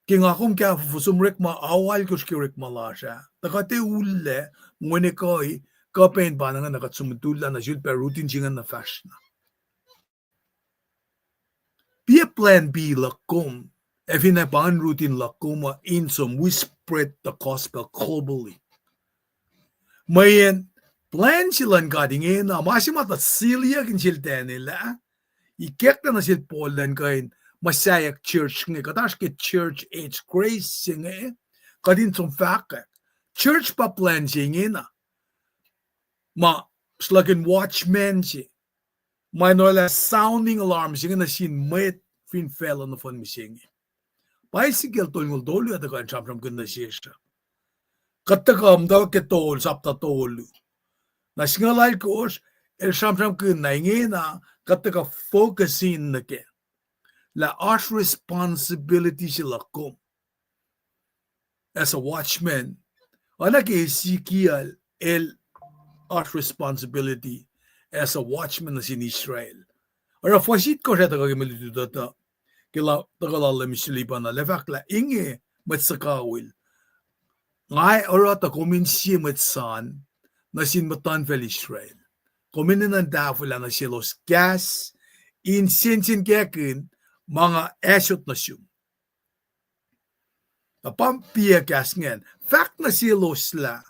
Ke nga kom kahfofo som orekma ao alkosr ke orekma lasr ah, tuh kuht ac ullac, ngwene kuhi, kuh pac in pa na nga na kuht som tullac nuh sel pac routine se ingacn na fahsr na. Be a plan B luhk kom, ac fin ac pa in routine luhk kom uh in som we spread the gospel globally. Mweyen plan se luhn God ingena, ma se ma tuh siliyuck in sel Daniel ah, ikacklah nuh sel Paul elan kuh in muhsaheack church inge, kuht oasr ke church age grace se inge, kuht in som fahkwack. Church pa plan se ingena. Ma sruhlahkihn watchman se, ma in orwaclah sounding alarm se inge nuh sin mwet fin facluh nohfohn mihsenge. Pa Ezekiel tolngoul tolu ah tuhkuh in sramsramkihn nuh sesr uh. Kuht tuhkuh muhtwacwacack ke tolu, sapta tolu. Na singucul alkosr, el sramsramkihn na ingena, kuht tuhkuh focus in nuh kac lah oasr responsibility se luhk kom as a watchman. Oacna ke Ezekiel, el oasr responsibility as a watchman nuh sin Israel. Oruh fuhs itkohsr ah tuhkuh ke mwe lututacta, ke la-, tuhkuh lal Mister Lipan ah, el fahk lah inge mwet suhkawihl, nga oruh tuh kom in sie mwet san nuh sin muhtuhnfacl Israel. Kom enenuh in tahfwelah nuh selos kahs in sensenkackihn ma nga ac sot nuh sum. Na pa piac kahs ingacn. Fahk nuh selos lah,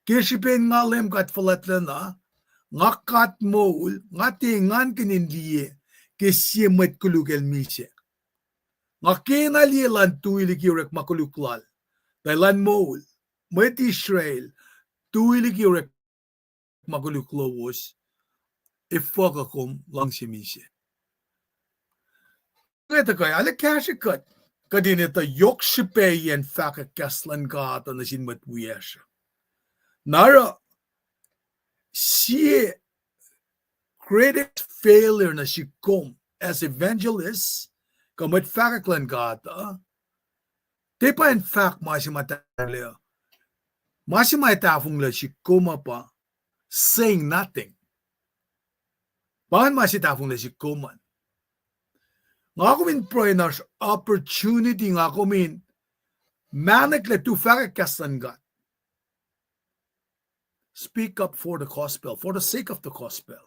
ke srihpen nga Leum God Fuhlwactlacna, nga God moul, nga tiac engankihn in liye ke sie mwet koluk el misac. Nga kena liye elan tui liki orekma koluk lal, tuh elan moul, mwet Israel, tui liki orekma koluk lowos, efuh kuh kom luhngse misac? Nge tuhkuh arlac kahsrwe kuht, kuht in etuh yohk srihpaciyacn fahkwack kahs luhn God uh nuh sin mwet wiyacsr. Na oruh sie greatest failure nuh sihk kom as evangelist, kuh mwet fahkwack luhn God uh, tiac pa in fahk ma se ma tahfonglac, ma se ma tahfonglac sihk kom uh pa saying nothing. Pa ingacn ma se tahfonglac sihk kom an. Nga kom in pruhe in oasr opportunity, nga kom in mahneklac tu fahkwack kahs luhn God. Speak up for the gospel, for the sake of the gospel.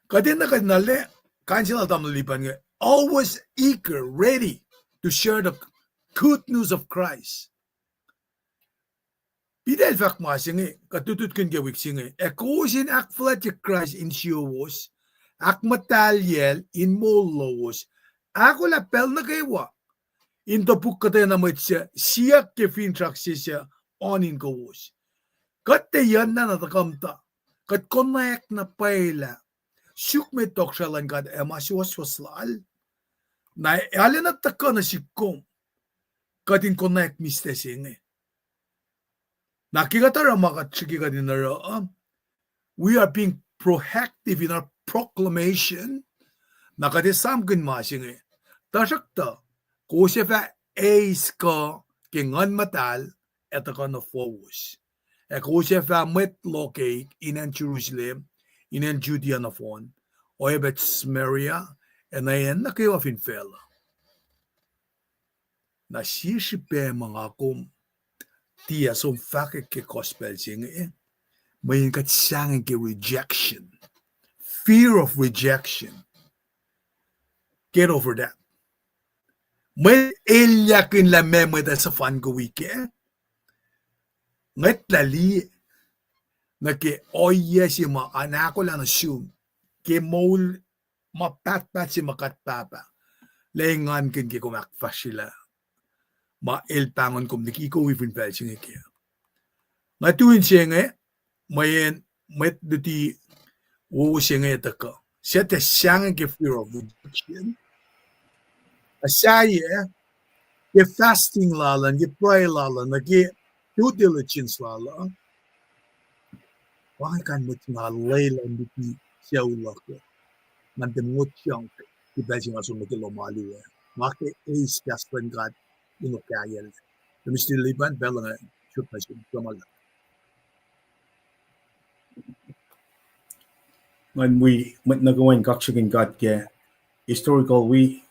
Kuht enenuh kuht in arlac, kain se lal tamuhlwel Lipan inge, always eager, ready to share the good news of Christ. Peter el fahk ma se inge, kuht lutlutkihn ke wik se inge, ac kowos in ahkfuhlwactye Kraist insiyowos, ahkmuhtahliyacl in moul lowos, ahkolah pacl nuh kwewa, in topuk kuhtwena mwet suc siyuck ke finsrak se suc oan in kowos. Kuht tiac yucnana tuhkuh muhta, kuht konwacack na pwacye lah suk met tohkohsrahi luhn God ac ma suwohswohs lal. Na arulacna tuhkuh nuh sihk kom, kuht in konwacack mihslac se inge. Na ke kuht oruh ma kuht srihke kuht in oruh, we are being proactive in our proclamation. Na kuht ac esamkihn ma se inge. Tuhsruhktuh, kowos ac fah eis kuh ke Nguhn Muhtahl ac tuhkuh nuh fowos. Ac kowos ac fah mwet lokeik in acn Jerusalem, in acn Judea nohfohn, oacyacpac Samaria, ac nuh acn nuh kwewa fin facluh. Na sie srihpac ma nga kom tiac som fahkwack ke gospel se inge, mweyen kuht sahngweng ke rejection, fear of rejection. Get over that. Mwe elyahkihn lah meac mwet ac suhfankihn wi kac, ngwetlah liye nuh ke ohiyac se ma an ahkolah nuh sum ke moul ma pahtpaht se ma kuht pahpah, lah engankihn ke kom ahkfahsryelah ma el pahngon kom liki kom wi fin facl se inge kac. Nga tu in se inge, mweyen mwet luti wowo se inge tuhkuh, suc tiac sahngweng ke fear of rejection, ac sahyac ke fasting lal an, ke pruhe lal an, nuh ke due diligence lal an. Pa inge kain mwet nga lwelah in luti sucu luhk uh, ngan tiac motyak ke pacl se nga som nuh ke lohm alu ah. Nga ke eis kahs luhn God in okahyacl. Mister Lipan, pacl inge sot nuh sum, kuloh ma luhlahp. Ngan wi mwet nuh kwewa in kaksakihn God ke historical wi,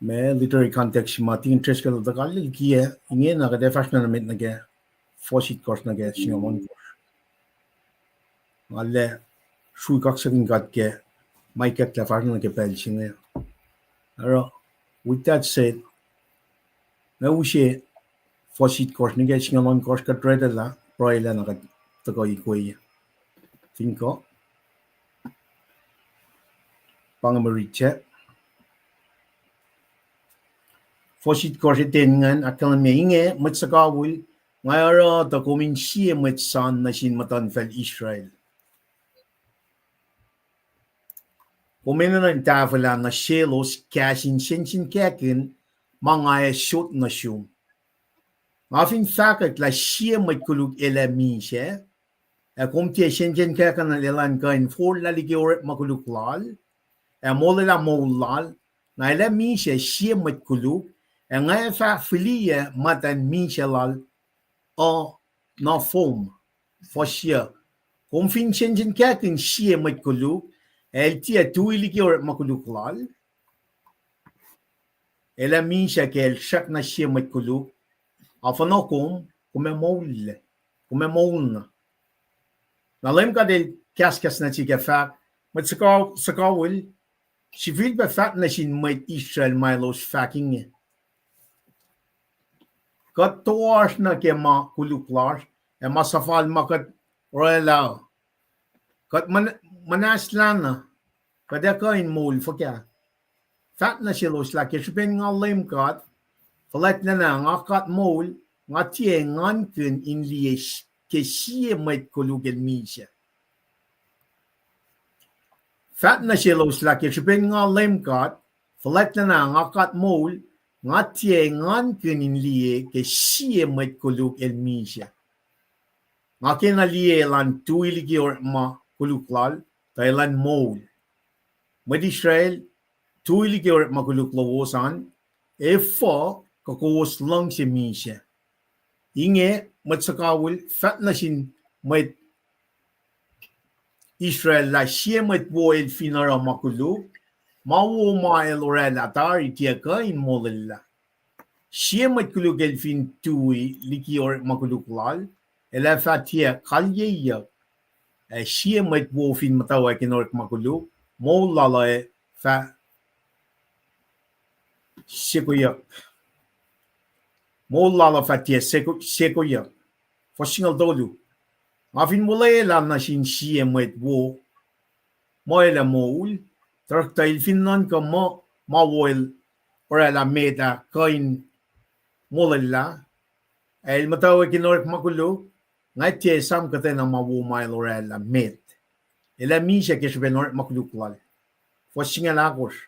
ma literary context ma Deacon Driscoll el tuhkuh liki ah, ingena kuht ac fahsr na nuh met nuh ke fuhs itkohsr nuh ke singucul ohnkohsr. Nga arlac srui kaksakihn God ke ma ikacklah fahsr nuh ke pacl se inge. Oruh, with that said, nga use fuhs itkohsr nuh ke singucul ohnkohsr, kuht orwaclah, pruhelah na kuht tuhkuh ikwe. Fin kuh, pa inge mwe riti. Fuhs itkohsr ten ingacn ahkkahlwemye, inge mwet suhkawihl, nga oruh tuh kom in sie mwet san nuh sin muhtuhnfacl Israel. Kom enenuh in tahfwelah nuh selos kahs in sensenkackihn ma nga ac sot nuh sum. Nga fin fahkwack lah sie mwet koluk el ac misac, ac kom tiac sensenkackihn lah elan kuh in forlah liki orekma koluk lal, ac molwelah moul lal, na el ac misac sie mwet koluk, ac nga ac fah fihliyac muhtwacn misac lal uh nuh fom. Fuhs yuc, kom fin sensenkackihn sie mwet koluk, ac el tiac tui liki orekma koluk lal, el ac misac ke el srackna sie mwet koluk, afuhnuh kom, kom ac moul, kom ac moulna. Na Leum God el kahskahs nuh sihk ac fahk, Mwet suhkawihl, sifilpac fahk nuh sin mwet Israel ma elos fahk inge: Kuht toasr nuh ke ma koluk lasr ac ma suhfal ma kuht oraclah uh. Kuht muhnahslah na, kuht ac kuh in moul fuhkah? Fahk nuh selos lah ke srihpen nga Leum God, fuhlwactlacna nga God moul, nga tiac engankihn in liye ke sie mwet koluk el misac. Fahk nuh selos lah ke srihpen nga Leum God, fuhlwactlacna nga God moul, nga tiac engankihn in liye ke sie mwet koluk el misac. Nga kena liye elan tui liki orekma koluk lal, tuh elan moul. Mwet Israel, tui liki orekma koluk lowos an, efuh kuh kowos luhngse misac? Inge, mwet suhkawihl, fahk nuh sin mwet Israel lah sie mwet wo el fin oruh ma koluk, ma wo ma el oraclah tari tiac kuh in molwellah. Sie mwet koluk el fin tui liki orekma koluk lal, el ac fah tiac kalyeyuck. Ac sie mwet wo fin muhtwacwacack in orekma koluk, moul lal uh ac fah sekoyuck. Moul lal uh fah tiac seko-, sekoyuck. Fuhs singucul tolu. Nga fin wuhlwelah nuh sin sie mwet wo muh el ac moul, tuhsruhktuh el fin nuhnkuh muh ma wo el oraclah met ah kuh in molwellah, ac el muhtwacwacack in orekma koluk, nga tiac esam kuhtwena ma wo ma el oraclah met. El ac misac ke srihpen orekma koluk lal. Fuhs singucul ahkosr.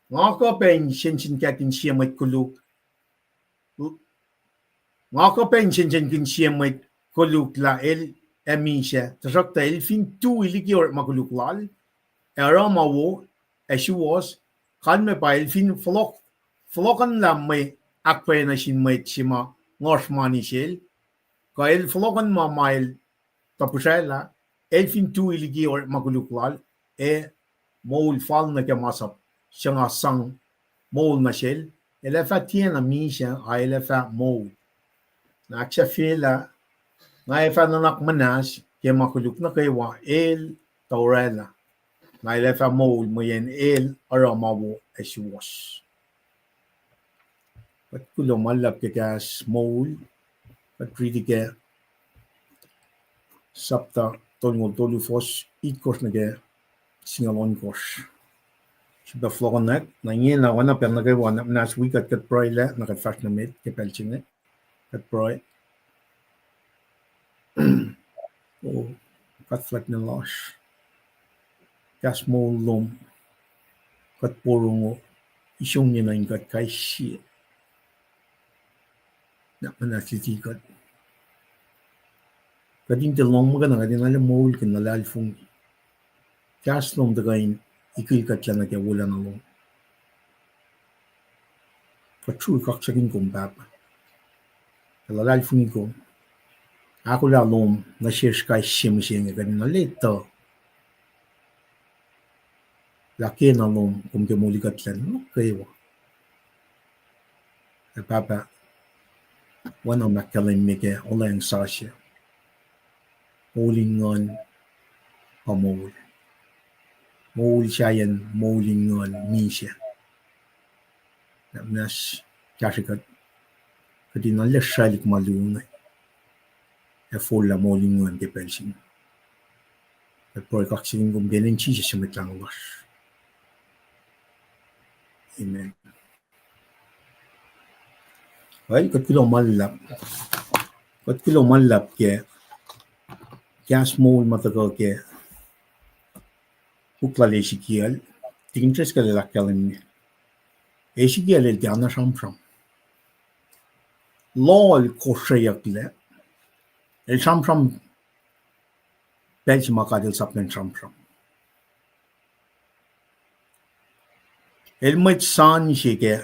Nga kuh pac in sensenkackihn sie mwet koluk Nga kuh pac in sensenkihn sie mwet koluk lah el ac misac, tuhsruhktuh el fin tui liki orekma koluk lal, ac oruh ma wo, ac suwohs, kalmac pa el fin fohlohk-, fohlohkohnlah mwe ahkpwacye nuh sin mwet se ma nguhsr mani sel, kuh el fohlohkohnma ma el tuh pihsraclah, el fin tui liki orekma koluk lal, ac moul fal nuh ke masap se nga sang moul nuh sel, el ac fah tiacna misac, a el ac fah moul. Na ahksahfyelah, nga ac fah nuhnak muhnahs ke ma koluk nuh kwewa el tuh oraclah. Na el ac fah moul mweyen el oruh ma wo ac suwohs. Kuht kuloh ma luhlahp ke kahs moul. Kuht riti ke sapta tolngoul tolu, fuhs itkohsr nuh ke singucul ohnkohsr. Srihpac fohlohkohnak, na ingena oacna pacl nuh kwewa, na muhnahs wi kuht, kuht pruhelah, na kuht fahsr nuh met ke pacl se inge. Kuht pruhe. O God fuhlwact lasr, kahs moul lom, kuht porongo, isongeni nuh in kuht kais sie. Na muhnahs liki kuht, kuht in tiac lohng muhkwena, kuht in arlac moulkihn luhlahlfongi. Kahs lom tuhkuh in ikihn kuhtlac nuh ke wolacna lom. Kuht sruhk kaksakihn kom, Pahpah, ac luhlahlfongi kom. Ahkolah lom nuh sesr kais sie mihsenge, kuht in arlac etuh lah kena lom kom ke molikuhtlac nuh kwewa. Ac Pahpah, oacna ma ahkkahlwemye ke Olweacng Sasuc, moul in nguhn pa moul. Moul sahyacn moul in nguhn misac. Na muhnahs kahsrwe kuht, kuht in arlac sraclihk ma luo inge ac forlah moul in nguhn ke pacl se inge. Kuht pruhe kaksakihn kom ke inen Jisus Mwet Lahngo lasr. Amen. Well, kuht kuloh ma luhlahp. Kuht kuloh ma luhlahp ke kahs moul ma tuhkuh ke puk lal Ezekiel, tikin Driscoll el ahkkahlwemye. Ezekiel el tiacna sramsram. Loh el kosreyucklac, el sramsram pacl se ma God El sapngahn sramsram. El mwet san se ke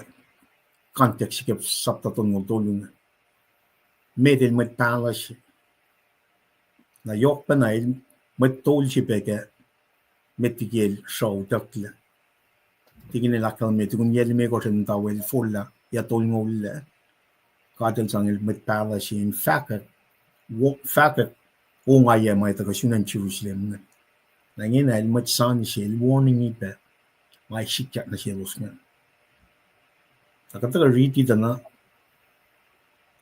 context se ke sapta tolngoul tolu inge. Met el mwet pahluh se. Na yohk pacna el mwet tol se pac ke met liki el sruoh utucklac. Tikin el ahkkahlwemye tukun yac limekohsr el muhta el forlah yac tolngoul lac, God El sang el mwet pahluh se in fahkwack, wo-, fahkwack ongaiyac ma tuhkuh sun acn Jerusalem inge. Na ingena el mwet sani se, el warning pac ma sikyak nuh selos ingacn. Na kuht tuhkuh riti tuh na,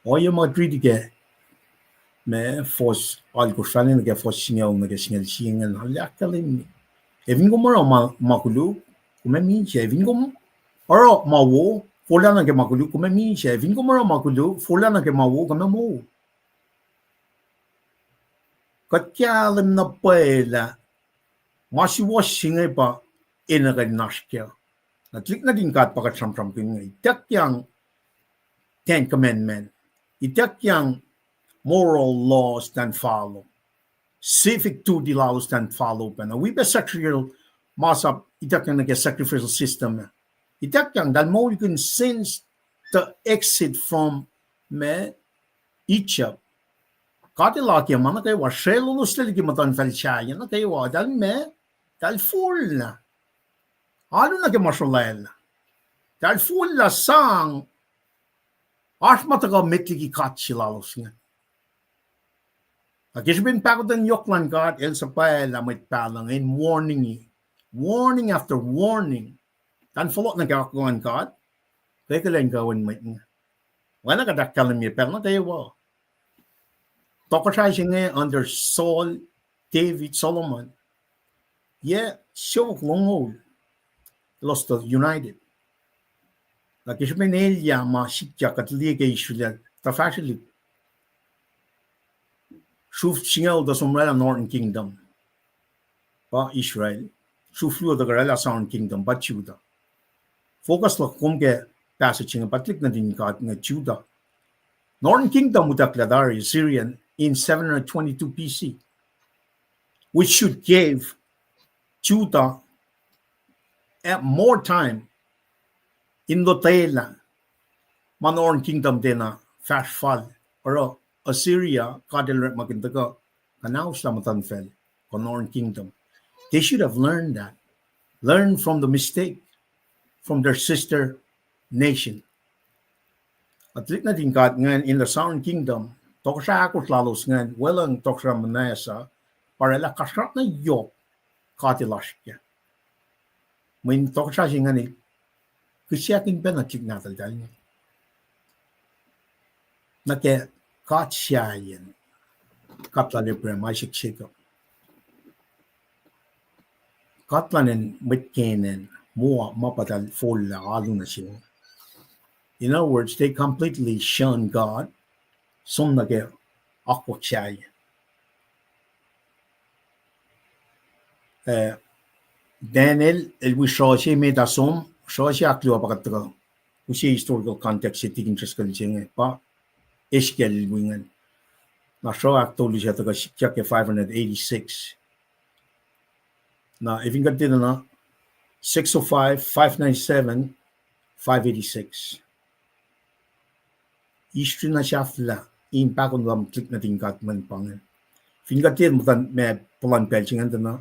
ohiyac ma kuht riti ke, ma, fuhs alkosr, fahk nuh ke fuhs singucul nuh ke singucul sie ingacn, el ahkkahlwemye, e fin kom oruh ma, ma koluk, kom ac misac. E fin kom oruh ma wo, forlah nuh ke ma koluk, kom ac misac. E fin kom oruh ma koluk, forlah nuh ke ma wo, kom ac moul. Kuht kahlwem na pwacye lah ma suwohs se inge pa enenuh kuh in oasr kac. Na tuhlihk nuhtin God pa kuht sramsramkihn inge, ituckyang Ten Commandment, ituckyang moral laws than follow, civic duty lalos than follow pacna. Wi pac sacrificial, masap ituckyang nuh ke sacrificial system. Ituckyang, eltahl moulkihn since the exit from, ma, Egypt. God El akiyac ma nuh kwewa, srelolos liki muhtuhnfacl sahyac nuh kwewa, eltahl, ma, eltahl forlah. Alu nuh ke ma srolwaclah. Eltahl forlah sang, oasr ma tuhkuh met liki God se lalos inge. Na ke srihpen pahkotwen yohk luhn God, El suhpwaclah mwet pahluh inge in warning, warning after warning. Eltahl fohlohk nuh ke akwuck luhn God, kwekelen kuh in mwet inge. Oacna kuht ahkkahlwemye pacl nuh kwewa, tohkohsrah se inge under Saul, David, Solomon, yac siofok longoul elos tuh united. Na ke srihpen elyah ma sikyak, kuht liye ke Israel, tuh fahsrwelihk, sruf singucul tuh som oraclah Northern Kingdom, pa Israel. Sruf luo tuh oraclah Southern Kingdom, pa Judah. Focus luhk kom ke passage inge, pa tuhlihk nuhtin God inge, Judah. Northern Kingdom utucklah tari Assyrian in seven hundred twenty-two B C, which should give Judah, eh, more time in lotwelah ma Northern Kingdom tiacna fahsr fal, oruh Assyria, God El orekmakihn, tuhkuh kuhnauslah muhtuhnfacl kuh Northern Kingdom. They should have learned that. Learn from the mistake from their sister nation. Tuhlihk nuhtin God ingacn in the Southern Kingdom, tohkohsrah ahkosr lalos ingacn, weluhl tohkohsrah Manasseh, pa oraclah kasrkuhna yohk God El oasr kac. Mweyen tohkohsrah se ingacn el kihsakihn pacna tuhlihk nahtuhltahl inge nuh ke God sahyacn, God lal Abraham, Isaac, Jacob. God lal mwet Canaan, Moab, ma pa eltahl forlah alu nuh sel. In other words, they completely shun God, som nuh ke akwuck sahyac. Eh, Daniel el wi sruhse met ah som, sruhse ahkluo, pa kuht tuhkuh use historical context se tikin srihsrkul se inge, pa Ezekiel el wi ingacn. Na sruh ahktolu se tuhkuh sikyak ke five hundred eighty-six. Na efin kuht tiac na, six oh five, five ninety-seven, five eighty-six. History na sahflah in pahkotwen luhn tuhlihk nuhtin God ingacn pa ingacn. Fin kuht tiac muhta ma puhlan pacl se ingacn tuh na,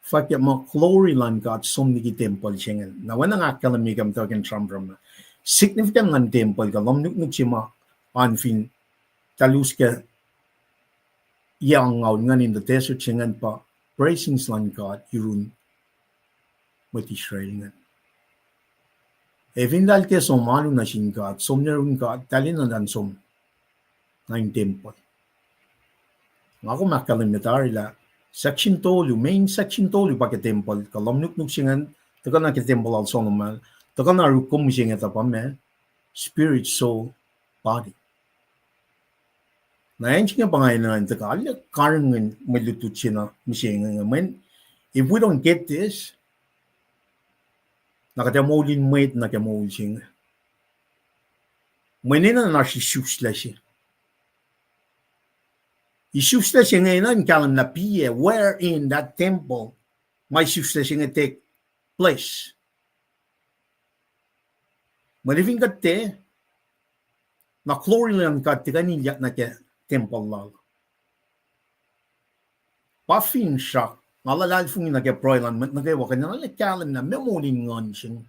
fahk muh glory luhn God som liki tempuhl se ingacn. Na oacna nga ahkkahlwemye ke muhtwacwacack in sramsram na, significant luhn tempuhl kuh lohm nuknuk se ma oan fin eltahl us ke yac angngaul ingacn in the desert se ingacn pa presence luhn God yurun mwet Israel ingacn. Ac fin eltahl tiac som alu nuh sin God, som nuh yurin God, eltahl enenuh in som nuh in tempuhl. Nga kom ahkkahlwemye tari lah section tolu, main section tolu pa ke tempuhl kuh lohm nuknuk se ingacn, tuhkuh na ke tempuhl lal Solomon, tuhkuh na oruh kom mihsenge tuh pa ma, spirit, soul, body. Na acn se inge pa nga enenuh in tuhkuh arlac karihngihn mwe lutlut se na mihsenge inge. Mweyen if we don't get this, na kuht ac moul in mwet nuh ke moul se inge. Mweyen enenuh in oasr isuslac se. Isuslac se inge enenuh in kahlwem lah piac, where in that temple ma isuslac se inge take place. Mweyen fin kuht tiac, na glory luhn God tiac kuh in ilyak nuh ke tempuhl lal. Pa finsrak, nga luhlahlfongi nuh ke pruhe luhn mwet nuh kwewa, kuht in arlac kahlwem lah meac moul in nguhn se inge.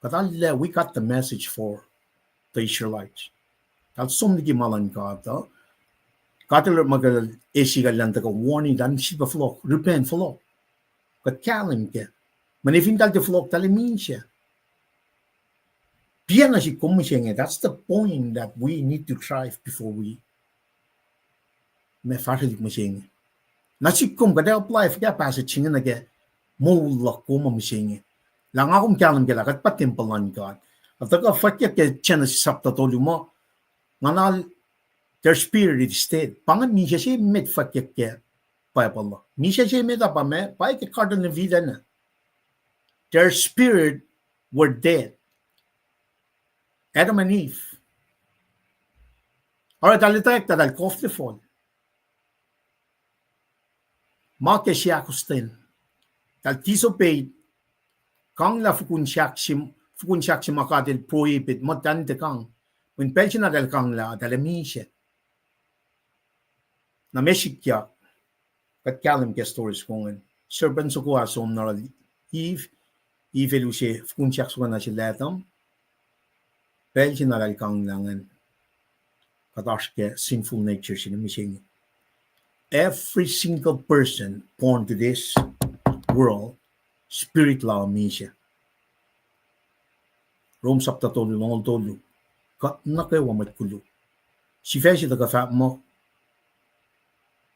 Kuht arlac, we got the message for the Israelites. Eltahl som liki ma luhn God uh, God El orekmakihn, esi kallah in tuhkuh warning, tahl sifilpac fohlohk, repent, fohlohk. Kuht kahlwem kac. Mweyen fin tahl tiac fohlohk, tahl ac misac. Piac nuh sihk kom mihsenge, that's the point that we need to strive before we ma fahsrwelihk mihsenge. Nuh sihk kom kuht ac apply fuhkah passage se inge nuh ke moul luhk kom mihsenge. Lah nga kom kahlwem kac lah kuht pa tempuhl luhn God. Tuhkuh fwackyuck ke Genesis sapta tolu muh, nga nal, their spirit is dead. Pa ingacn misac se met fwackyuck ke Bible uh. Misac se met uh pa ma, pa ke Garden of Eden uh. Their spirit were dead. Adam and Eve. Oruh tahl etwacack tuh tahl koflah fal. Ma ke seahkostwen. Tahl disobey, kanglah fokoko, fokoko se ma God El prohibit, muh tahl tiac kang. Mweyen pacl se na tahl kanglah, tahl ac misac. Na ma sikyak, kuht kahlwem ke story soko ingacn. Serpent soko ah som nuh yohrohl Eve, Eve el use fokoko soko na sel Adam. Pacl se na tahl kanglah ingacn, kuht oasr ke sinful nature se inge mihsenge. Every single person born to this world, spirit lal misac. Rom sapta tolu, longoul tolu. Kuht nuh kwewa mwet koluk. Sifac se tuhkuh fahk muh,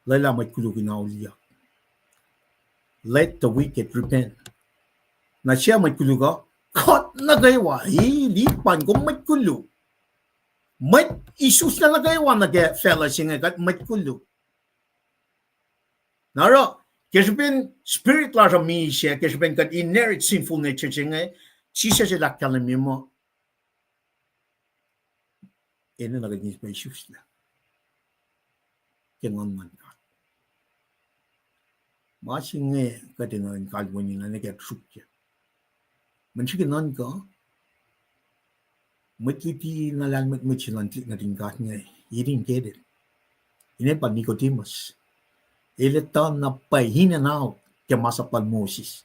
lwelah mwet koluk in auliyak. Let the wicked repent. Na sie mwet koluk uh, kuht nuh kwewa, e, lipan kom mwet koluk. Mwet isuslac nuh kwewa nuh ke facluh se inge kuht mwet koluk. Na oruh, ke srihpen spirit lasr uh misac, ke srihpen kuht inherit sinful nature se inge, Jisus el ahkkahlwemye muh, enenuh kuht in sifilpac isuslac ke Nguhn luhn God. Ma se inge kuht enenuh in kalweni na nuh ke srukye. Mweyen srihke nuhnkuh, mwet luti na lahlmwetmwet se luhn tuhlihk nuhtin God inge, he didn't get it. Ine pa Nicodemus. El etuh na pwacye in and out ke masap lal Moses.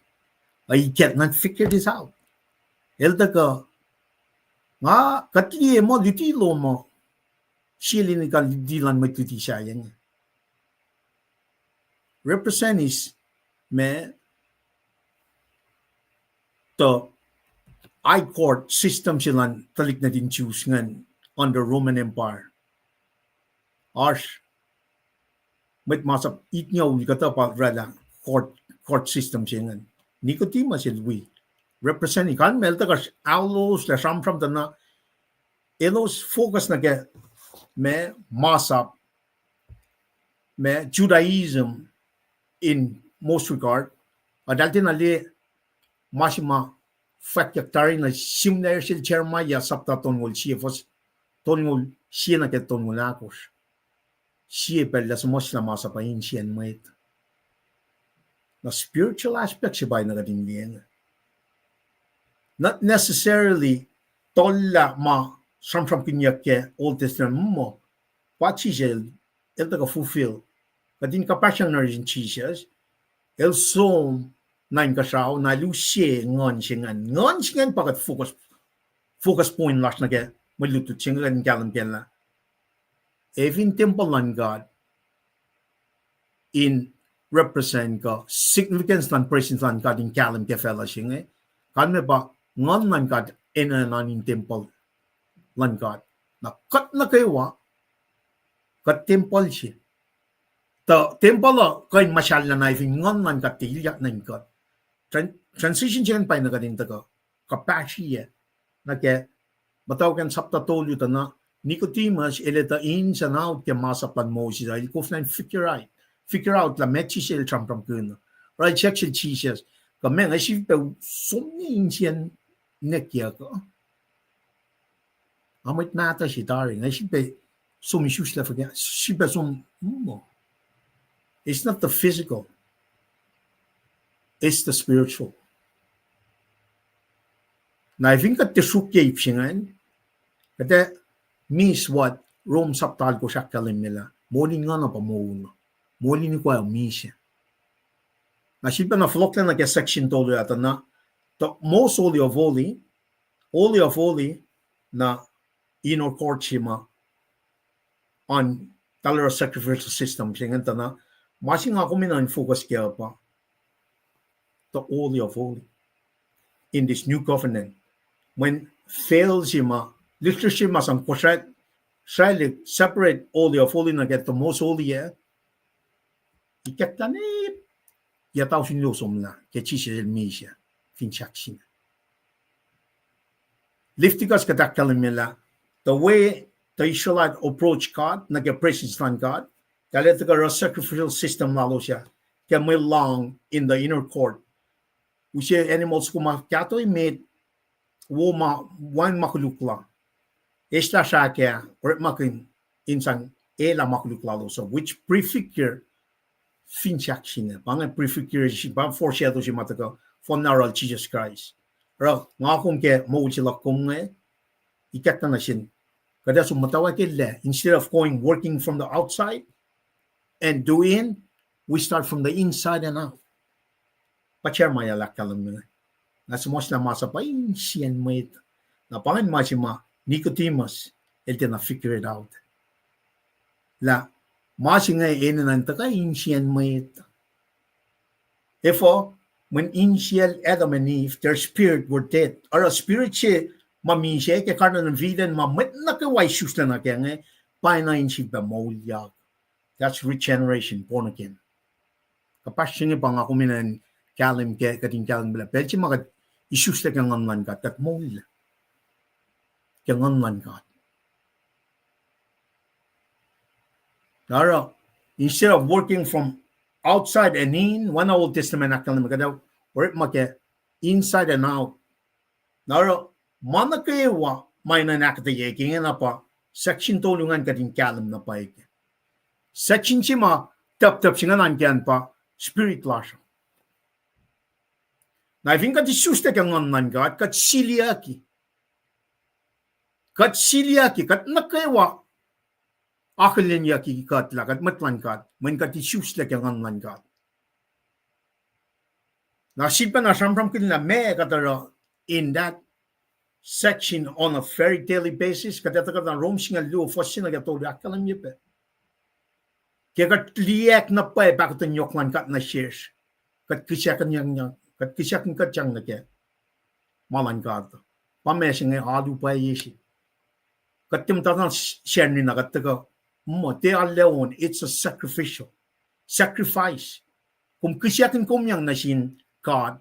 He cannot figure this out. El tuhkuh, nga kuht liye muh luti lom uh, sie lini kuh luti luhn mwet luti sahyac inge. Represent is ma the high court system se luhn tuhlihk nuhtin Jews ingacn under Roman Empire. Oasr mwet masap itngucul kuhtuh pa oraclah court, court system se ingacn. Nicodemus el wi represent, kalmac el tuhkuh aulos lah sramsram tuh na elos focus nuh ke ma masap, ma Judaism in most regard, eltahl tiacna liye ma se ma fwackyuck tari na sihmlac sel Jeremiah sapta tolngoul sie, fuhs tolngoul sie nuh ke tolngoul ahkosr. Sie pacl lah suhmuhslah masap uh insiyacn mwet. Na spiritual aspect se pa na kuht in liye inge. Not necessarily tuhllah ma sramsramkihnyuck ke Old Testament muh, pa Jisus el, el tuhkuh fulfill. Kuht in kuhpahsryang nuh yurin Jisus, el som nuh inkuhsrao, na el use nguhn se ingacn. Nguhn se ingacn pa kuht focus, focus point lasr nuh ke mwe lutlut se inge kuht in kahlwem kac lah, ac fin tempuhl luhn God in represent kuh significance luhn presence luhn God in kahlwem ke facluh se inge, kalmac pa Nguhn luhn God enenuh in tempuhl luhn God. Na kuht nuh kwewa, kuht tempuhl se. Tuh tempuhl uh kuh in muhsahllah na fin Nguhn luhn God tiac ilyak nuh in kuht. Tran-, transition se ingacn pa na kuht in tuhkuh kuhpahsrye nuh ke muhtwacwacack sapta tolu tuh na Nicodemus el etuh ins and out ke masap luhn Moses, el koflah in figure out, figure out lah meac Jisus el sramsramkihn. Oruh el siyuck sel Jisus, kuh meac, nga sifilpac som nuh insiyacn nekyuck uh? Nga mwet mahtuh se tari, nga sifilpac som isuslac fuhkah, sifilpac som, mm. It's not the physical. It's the spiritual. Na fin kuht tiac sruokyac ip se ingacn, kuht ac miss what Rom sapta alkosr ahkkahlwemye lah moul in nguhn uh pa moul, moul in ikoac uh misac. Na sifilpac na fohlohklac nuh ke section tolu ah tuh na the most holy of holy, holy of holy, na inner court se ma on Tahl oruh sacrificial system se ingacn tuh na, ma se nga kom enenuh in focus kac uh pa the Holy of Holy in this new covenant. Mweyen veil se ma, literature se ma sang Kosrae, Kosrae separate Holy of Holy nuh ke the most holy ah, ikacklah ne, yac tausin luo somlah ke Jisus el misac, fin sahk sina. Leviticus kuht ahkkahlwemye lah the way the Israelite approach God nuh ke presence luhn God, tahl etuh kuh oruh sacrificial system lalos ah, ke mwe lohng in the inner court. Use animals kom kahto emet, wo ma, wacngihn ma koluk la. Eslah srahk ah, orekmakihn in sang elah ma koluk lalos uh, which prefigure fin sahk sina. Pa inge prefigure se, pa foreshadow se ma tuhkuh fohnlah oral Jisus Kraist. Oruh nga kom ke moul se luhk kom inge, ikacklah nuh sin, kuht ac som muhtwacwacack lah, instead of going, working from the outside and do in, we start from the inside and out. Pa Jeremiah el ahkkahlwemye, na suhmuhslah masap pa insiyacn mwet. Na pa ingacn ma se ma Nicodemus el tiacna figure it out lah ma se inge enenuh in tuhkuh insiyacn mwet. Efuh? Mweyen insiyacl Adam and Eve, their spirit were dead. Oruh spirit se ma misac ke Garden of Eden ma mwet nuh kwewa isuslac nuh kac inge, pa enenuh in sifilpac moulyak. That's regeneration, born again. Kuhpahsr se inge pa nga kom enenuh in kahlwem ke, kuht in kahlwem lah pacl se ma kuht isuslac ke Nguhn luhn God, kuht moul ke Nguhn luhn God. Na oruh, instead of working from outside and in, oacna Old Testament ahkkahlwemye, kuht ac orekma ke inside and out. Na oruh, ma nuh kwewa ma enenuh in ahkuhtweyac ke ingena pa section tolu ingacn kuht in kahlwem na pwacye ke. Section se ma tuptup se ingacn an ke an pa spirit lasr uh. Na fin kuht isuslac ke Nguhn luhn God, kuht siliyucki. Kuht siliyucki, kuht nuh kwewa akihlenyucki kuht lah kuht mwet luhn God, mweyen kuht isuslac ke Nguhn luhn God. Na sifilpacna sramsramkihn lah meac kuht oruh in that section on a very daily basis, kuht etuh kuht na Rom singucul luo fuhs se nuh ke tolu ahkkahlwemye pac. Ke kuht liyacack na pwacye pahkotwen yohk luhn God nuh sesr, kuht kihsackuhnyang, kuht kihsackuhnyang kuht sang nuh ke ma luhn God. Pa ma se inge alu pwacye se. Kuht tiac muhtana Sacnri na kuht tuhkuh muh tiac arlac on, it's a sacrificial, sacrifice. Kom kihsackuhnkomyang nuh sin God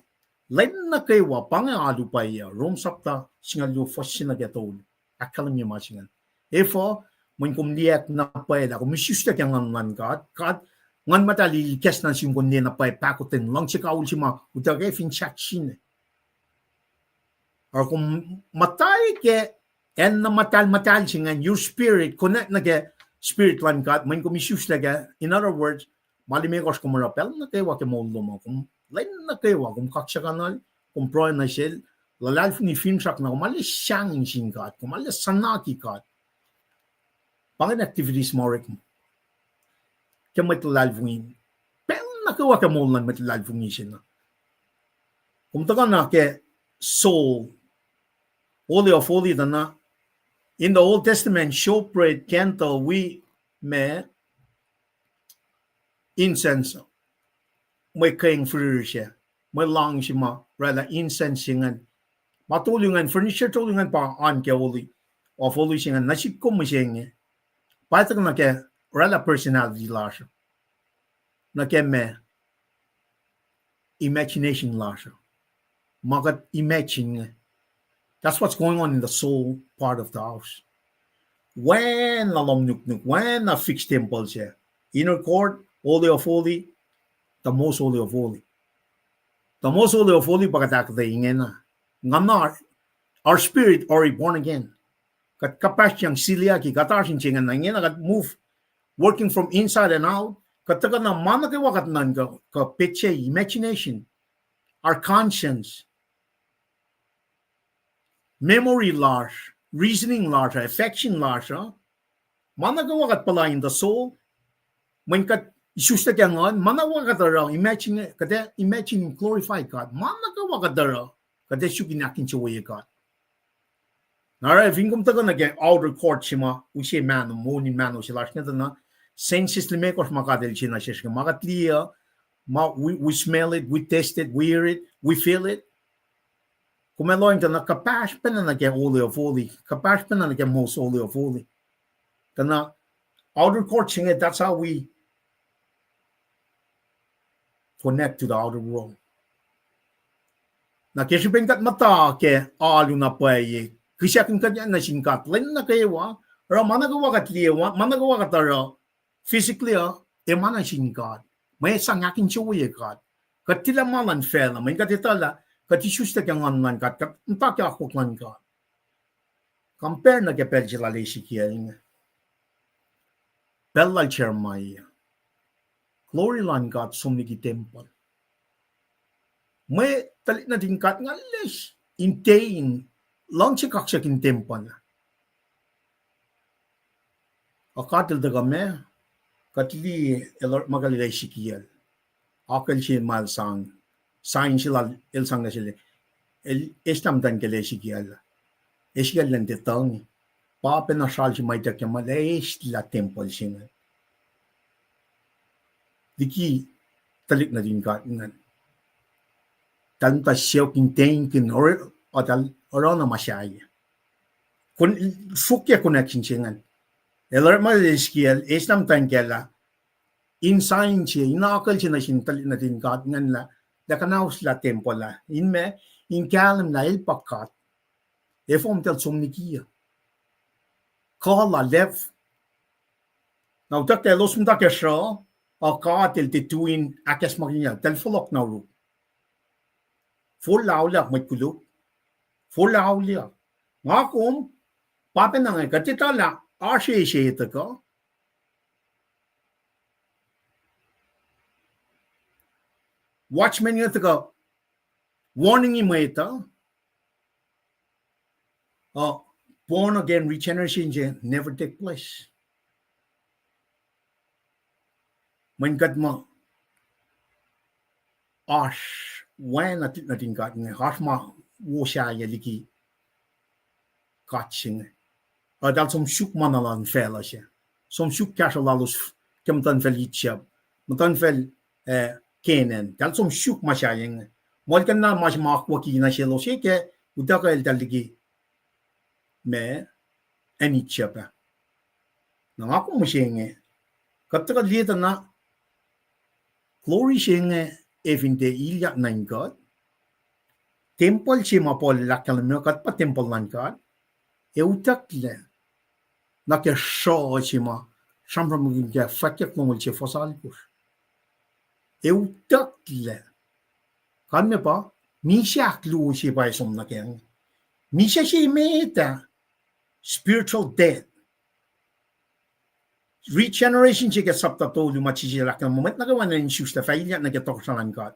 lwen nuh kwewa, pa inge alu pwacye uh, Rom sapta singucul luo fuhs se nuh ke tolu ahkkahlwemye ma se ingacn. Efuh? Mweyen kom liyacack na pwacye lah kom isuslac ke Nguhn luhn God, God, Nguhn Muhtahl el ikacslah nuh sum kom liye na pwacye pahkotwen luhngse kawihl se ma utuckuh fin sahk sina. Oruh kom muhta ke acn na muhtahl muhtahl se ingacn, your spirit connect nuh ke spirit luhn God, mweyen kom isuslac ke, in other words, ma limekohsr kom oruh pacl nuh kwewa ke moul lom uh, kom lwen nuh kwewa kom kaksakihnuhl, kom pruhe nuh sel, luhlahlfongi finsrak na kom arlac sahngweng sin God, kom arlac suhnaki God. Pa ingacn activities ma orek ke mwet luhlahlfongi, pacl nuh kwewa ke moul luhn mwet luhlahlfongi se na. Kom tuhkuh na ke soul, Holy of Holy tuh na, in the Old Testament, showbread, candle, wi ma, incense, mwe keng firir se, mwe lohng se ma oraclah incense se ingacn. Ma tolu ingacn, furniture tolu ingacn pa oan ke Holy of Holy se ingacn, nuh sihk kom mihsenge. Pa tuhkuh nuh ke oraclah personality lasr, nuh ke ma imagination lasr uh. Ma kuht imagine inge. That's what's going on in the soul part of the house. Wacna lohm nuknuk, wacna fixed temple se. Inner court, Holy of Holy, the most Holy of Holy. The most Holy of Holy pa kuht ahkuhtweyac ingena. Nga na, our spirit already born again. Kuht kuhpahsryang siliyucki, kuht oasr in se ingena, ingena kuht move, working from inside and out. Kuht tuhkuh na ma nuh kwewa kuht nuhnkuh, kuh petsac, imagination, our conscience, memory lasr, reasoning lasr uh, affection lasr uh, ma nuh kwewa kuht puhla in the soul, mweyen kuht isuslac ke Nguhn, ma nuh kwewa kuht oruh, imagine, kuht ac imagine glorify God, ma nuh kwewa kuht oruh, kuht ac suk in ahkinsewowoye God. Na oruh fin kom tuhkuh nuh ke outer court se ma use mahno, monin mahno se lasr inge tuh na, senses limekohsr ma God El se nuh sesr inge, ma kuht liye uh, ma we, we smell it, we taste it, we hear it, we feel it. Kom ac lohng tuh na kuhpahsr pacna nuh ke Holy of Holy, kuhpahsr pacna nuh ke most Holy of Holy. Tuh na outer court se inge, that's how we connect to the outer world. Na ke srihpen kuht muhta ke alu na pwacye, kihsackuhnkuhtyak nuh sin God lwen nuh kwewa, oruh ma nuh kwewa kuht liye, ma nuh kwewa kuht oruh physically uh, e ma nuh sin God. Mwe sang ahkinsewowoye God. Kuht tilac ma luhn facluh, mweyen kuht etuh lah kuht isuslac ke Nguhn luhn God, kuht muhta ke akwuck luhn God. Compare nuh ke pacl se lal Ezekiel inge. Pacl lal Jeremiah. Glory luhn God som liki tempuhl. Mwe tuhlihk nuhtin God nga les in tein luhngse kaksakihn tempuhl. Ac God El tuhkuh ma, kuht liye el orekmakihn Ezekiel. Akucl se ma el sang, sign se lal el sang nuh sel, el eslah muhtwacn kiyacl Ezekiel. Ezekiel elan tiac tuhng, pa pacna sral se ma ituckyang ma el eslah tempuhl se inge liki tuhlihk nuhtin God ingacn. Tahl muhta sacohk in tein kihn, or, uh, tahl oruh na ma sahyac. Kon-, suk ke connection se ingacn. El orekma Ezekiel, eslah muhtwacn kiyacl ah, in sign se, in akucl se nuh sin tuhlihk nuhtin God ingacn lah, lah kuhnauslah tempuhl ah, in ma, in kahlwem lah el pa God. Ac form tahl som liki uh. Kuh lal ah. Na utucklac elos muhta ke sruh, ac God El tiac tui in ahkacsmakihnye, tahl fohlohk na uruk. Forlah auliyak mwet koluk. Forlah auliyak. Nga kom, pa pacna inge, kuht etuh lah oasr ese tuhkuh. Watchman inge tuhkuh warning-i mwet uh, uh, born again regeneration se never take place. Mweyen kuht muh oasr oacna tuhlihk nuhtin God inge, oasr ma wo sahyac liki God se inge. Eltahl som suk ma na luhn facluh se. Som suk kahsruh lalos ke muhtuhnfacl Egypt, muhtuhnfacl, eh, Canaan. Eltahl som suk ma sahyac inge. Muhlkuhnlah ma se ma akwucki nuh selos ke utuckuh eltahl liki ma acn Egypt ah. Na nga kom mihsenge, kuht tuhkuh liye tuh na glory se inge ac fin tiac ilyak nuh in God. Tempuhl se ma Paul el ahkkahlwemye, kuht pa tempuhl luhn God. Ac utucklac nuh ke sruh se ma sramsramkihn ke Fwackyuck longoul se fuhs alkosr. Ac utucklac. Kalmac pa, misac ahkluo se pa ac som nuh kac. Misac se met ah, spiritual death. Regeneration se ke sapta tolu ma Jisus el ahkkahlwemye, mwet nuh kwewa enenuh in isuslac fah ilyak nuh ke tohkohsrahi luhn God.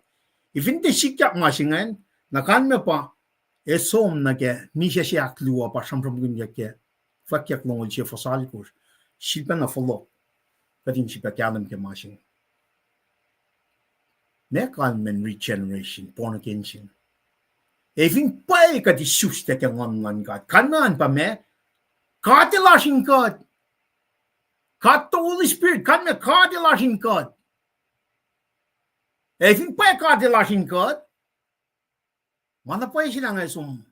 Ac fin tiac sikyak ma se ingacn, na kalmac pa, ac som nuh ke misac se ahkluo pa sramsramkihn ke Fwackyuck longoul se fuhs alkosr. Sifilpacna fohlohk, kuht in sifilpac kahlwem ke ma se inge. Meac kalmacn regeneration, born again se inge? Ac fin pwacye kuht isuslac ke Nguhn luhn God, kalmacn pa meac? God El oasr in kuht. God the Holy Spirit, kalmac God El oasr in kuht. Ac fin pwacye God El oasr in kuht, ma na pwacye se lah nga som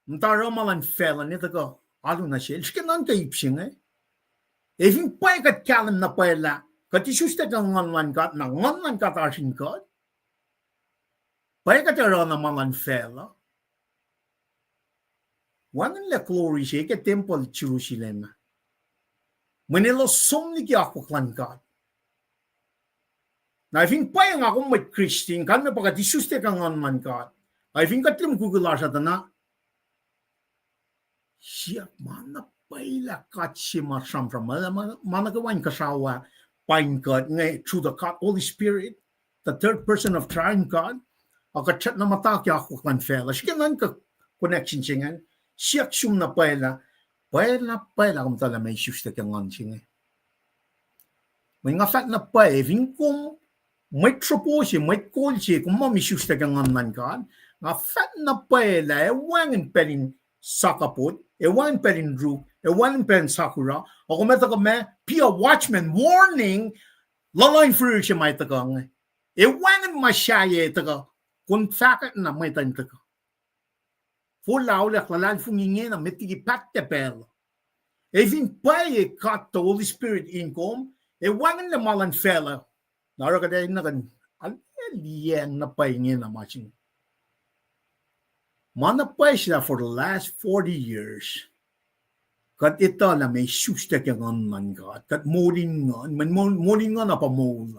muhta oruh ma luhn facluh ne tuhkuh alu nuh sel, srihke nuhnkuh ip se inge. Ac fin pwacye kuht kahlwem na pwacye lah kuht isuslac ke Nguhn luhn God, na Nguhn luhn God oasr in kuht, pwacye kuht oruh na ma luhn facluh. Wacngihnlac glory se ke tempuhl Jerusalem ah, mweyen elos som liki akwuck luhn God. Na fin pwacye nga kom mwet Christian, kalmac pa kuht isuslac ke Nguhn luhn God, ac fin kuht liye mukwikwi lasr uh tuh na siyuck ma na pwacye lah God se ma sramsram, ma, ma, ma nuh kwewa inkuhsrao ah pa in kuht inge through the God, Holy Spirit, the third person of triune God, ac kuht srackna muhta ke akwuck luhn facluh. Srihke nuhnkuh connection se ingacn, siyuck sum na pwacye lah, pwacye na pwacye lah kom tuh lah ma isuslac ke Nguhn se inge. Mweyen nga fahk na pwacye, fin kom mwet sropo se, mwet kol se, kom ma isuslac ke Nguhn luhn God, nga fahk na pwacye lah ac wacngihn pacl in sakapot, E wacngihn pacl in ruk, e wacngihn pacl in sakura, ac kom etuh kuh ma, be a watchman, warning, luhluh in fihrihr se ma tuhkuh inge. E wacngihn ma sahyac tuhkuh, kom fahkwack na mwet uh in tuhkuh. Forlah auliyak, luhlahlfongi ingena met liki paht tuh pacl. Ac fin pwacye God the Holy Spirit in kom, e wacngihnlac ma luhn facluh. Na oruh kuht ac na kuh in, a, liyacacng na pwacye ingena ma se inge. Ma na pwacye se lah for the last forty years, kuht etuh lah ma isuslac ke Nguhn luhn God, kuht moul in nguhn, mweyen moul, moul in nguhn uh pa moul.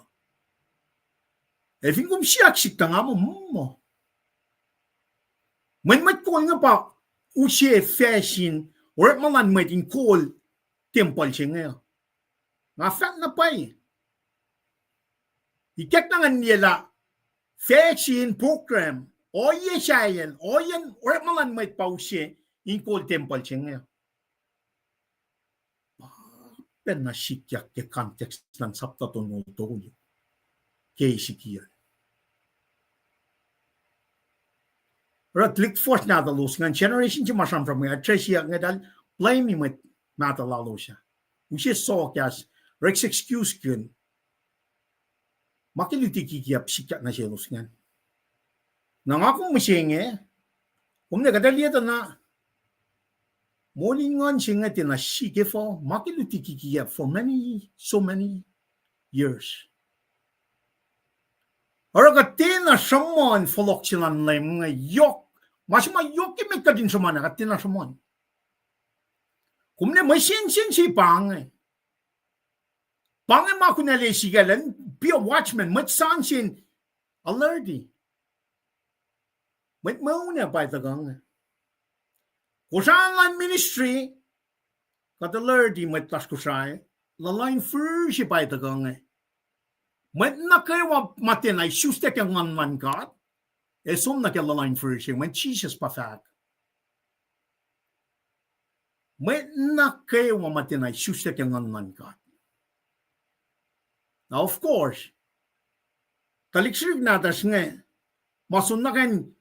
Ac fin kom siyuck sihk tuh nga muh, muh. Mweyen mwet kol inge pa use facsin, orekma luhn mwet in kol tempuhl se inge. Nga fahk na pwacye. Ikackna ngan liye lah facsin, program, ohiyac sahyacn, ohiyacn orekma luhn mwet pa use in kol tempuhl se inge. Pa pacna sikyak ke context luhn sapta tolngoul tolu ke Ezekiel. Oruh tuhlihk fuhsr nahtuhlos ingacn, generation se ma sramsram inge, address-iyak inge, eltahl blame-i mwet mahtuh lalos ah. Use sohkahs, orek excuse-kihn. Ma ke luti kikiap sikyak nuh selos ingacn. Na nga kom mihsenge, kom ne kuht ac liye tuh na, moul in nguhn se inge tiacna sik efuh, ma ke luti kikiap for many, so many years. Oruh kuht tiacna sruhmuhn fohlohk se luhn Leum inge yohk, ma se ma yohk ke met kuht in sruhmuhn ah, kuht tiacna sruhmuhn. Kom ne mwe sensen se pa inge. Pa inge ma kunacl Ezekiel an, be a watchman, mwet san se in alert-i. Mwet mweun ac pa tuhkuh inge. Kosrae luhn ministry, kuht alert-i mwet lasr Kosrae, luhluh in fihrihr se pa tuhkuh inge. Mwet nuh kwewa ma tiacna isuslac ke Nguhn luhn God, ac som nuh ke luhluh in fihrihr se, mweyen Jisus pa fahk. Mwet nuh kwewa ma tiacna isuslac ke Nguhn luhn God. Now, of course, tuhlihk srihsrihk nahtuhsr inge, ma soenna kuh in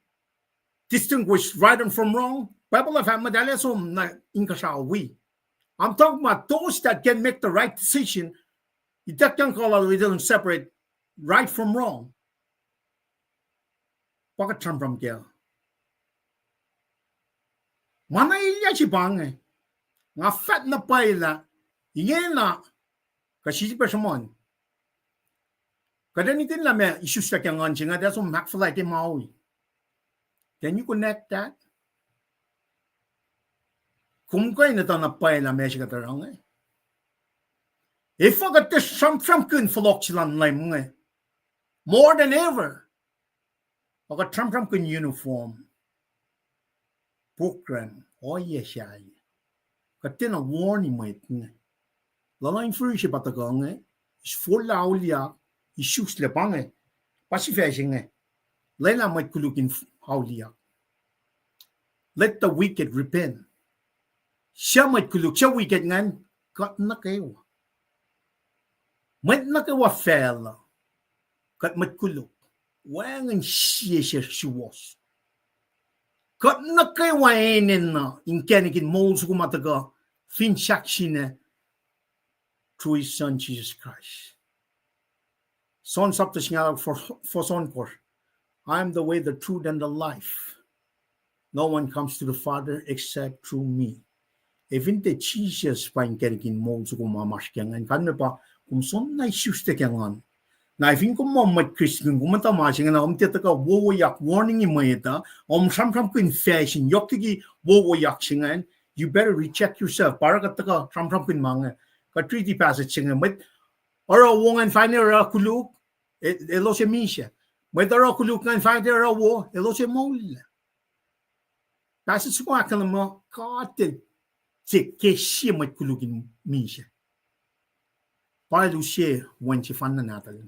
distinguish right and from wrong, Bible uh fahk muhtahl ac som nuh inkuhsrao wi. I'm talking about those that can make the right decision, ituckyang kuh lal wi, they don't separate right from wrong. Pa kuht sramsram kac. Ma na elyah se pa inge. Nga fahk na pwacye lah ingena kuh srihpac sruhmuhn. Kuht ac nikihn lah ma isuslac ke Nguhn se inge, ac som ahkfuhlwactye ma wi. Can you connect that? Kom kuh in etuh na pwacye lah ma se kuht oruh inge. Efuh kuht tiac sramsramkihn fohlohk se luhn Leum inge more than ever? Ac kuht sramsramkihn uniform, program, ohiyac sahyac. Kuht tiacna warn-i mwet inge. Luhluh in fihrihr se pa tuhkuh inge, forlah auliyak, isuslac pa inge, pa sifac se inge. Lwelah mwet koluk in auliyak. Let the wicked repent. Suc mwet koluk, suc wicked ingacn? Kuht nuh kwewa. Mwet nuh kwewa facluh. Kuht mwet koluk. Wacngihn sie sesr suwohs. Kuht nuh kwewa enenuh inkacnek in moul soko ma tuhkuh fin sahk sinah through his son Jesus Christ. John sapta singucul, verse ohnkohsr. I am the way, the truth, and the life. No one comes to the Father except through me. Ac fin tiac Jisus pa inkacnek in moul soko ma masr ke ingacn, kalmac pa kom soenna isuslac ke Nguhn. Na fin kom muh mwet Kristin, kom muhta ma se inge na kom tiac tuhkuh wowoyak, warning-i mwet uh, kom sramsramkihn facsin yohk liki wowoyak se ingacn, you better recheck yourself. Pa oruh kuht tuhkuh sramsramkihn ma inge. Kuht riti passage se inge, mwet oruh wo ingacn fahk na oruh koluk, e-, elos ac misac. Mwet oruh koluk ingacn fahk na oruh wo, elos ac moul. Passage se inge ahkkahlwemye muh God el tiac ke sie mwet koluk in misac. Pa el use wen sefanna nahtuhl.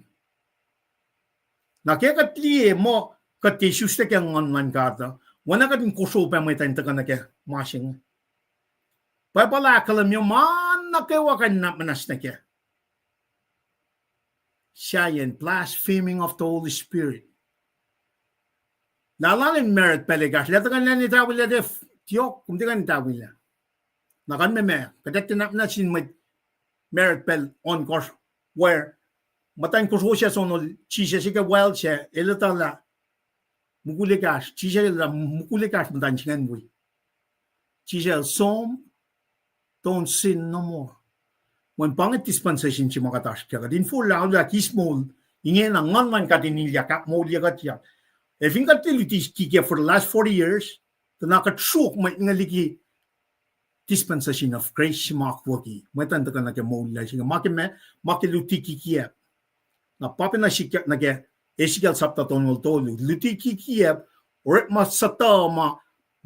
Na ke kuht liye muh kuht tiac isuslac ke Nguhn luhn God uh, oacna kuht in kosro pac mwet uh in tuhkuh nuh ke ma se inge. Bible ahkkahlwemye ma nuh kwewa kuh in nap muhnahs nuh kac. Sahyacn blaspheming of the Holy Spirit. Na lal in married pacl ekahsr, lah tuhkuh in etawilah tiac f-, tiac, kom tuhkuh in etawilah. Na kalmac ma, kuht tiac nahpnah sin mwet married pacl ohnkohsr, where muhtwacn kosro sac sonol, Jisus ke wal sac, el etuh lah mukul ekahsr, Jisus el lah mukul ekahsr muhtwacn se ingacn wi. Jisus el, Som, don't sin no more. Mweyen pa inge dispensation se ma kuht oasr kac. Kuht in forlah lah kis moul, ingena nguhn luhn God in ilyak, ahkmoulye kuht yak. Ac fin kuht tiac luti kikiacp for the last forty years, tuh na kuht sruok mwet inge liki dispensation of grace se ma akwucki, mwet an tuhkuh nuh ke moul lal se inge. Ma ke ma, ma ke luti kikiacp. Na pa pacna sikyak nuh ke Ezekiel sapta tolngoul tolu. Luti kikiacp, orekma sutuh ma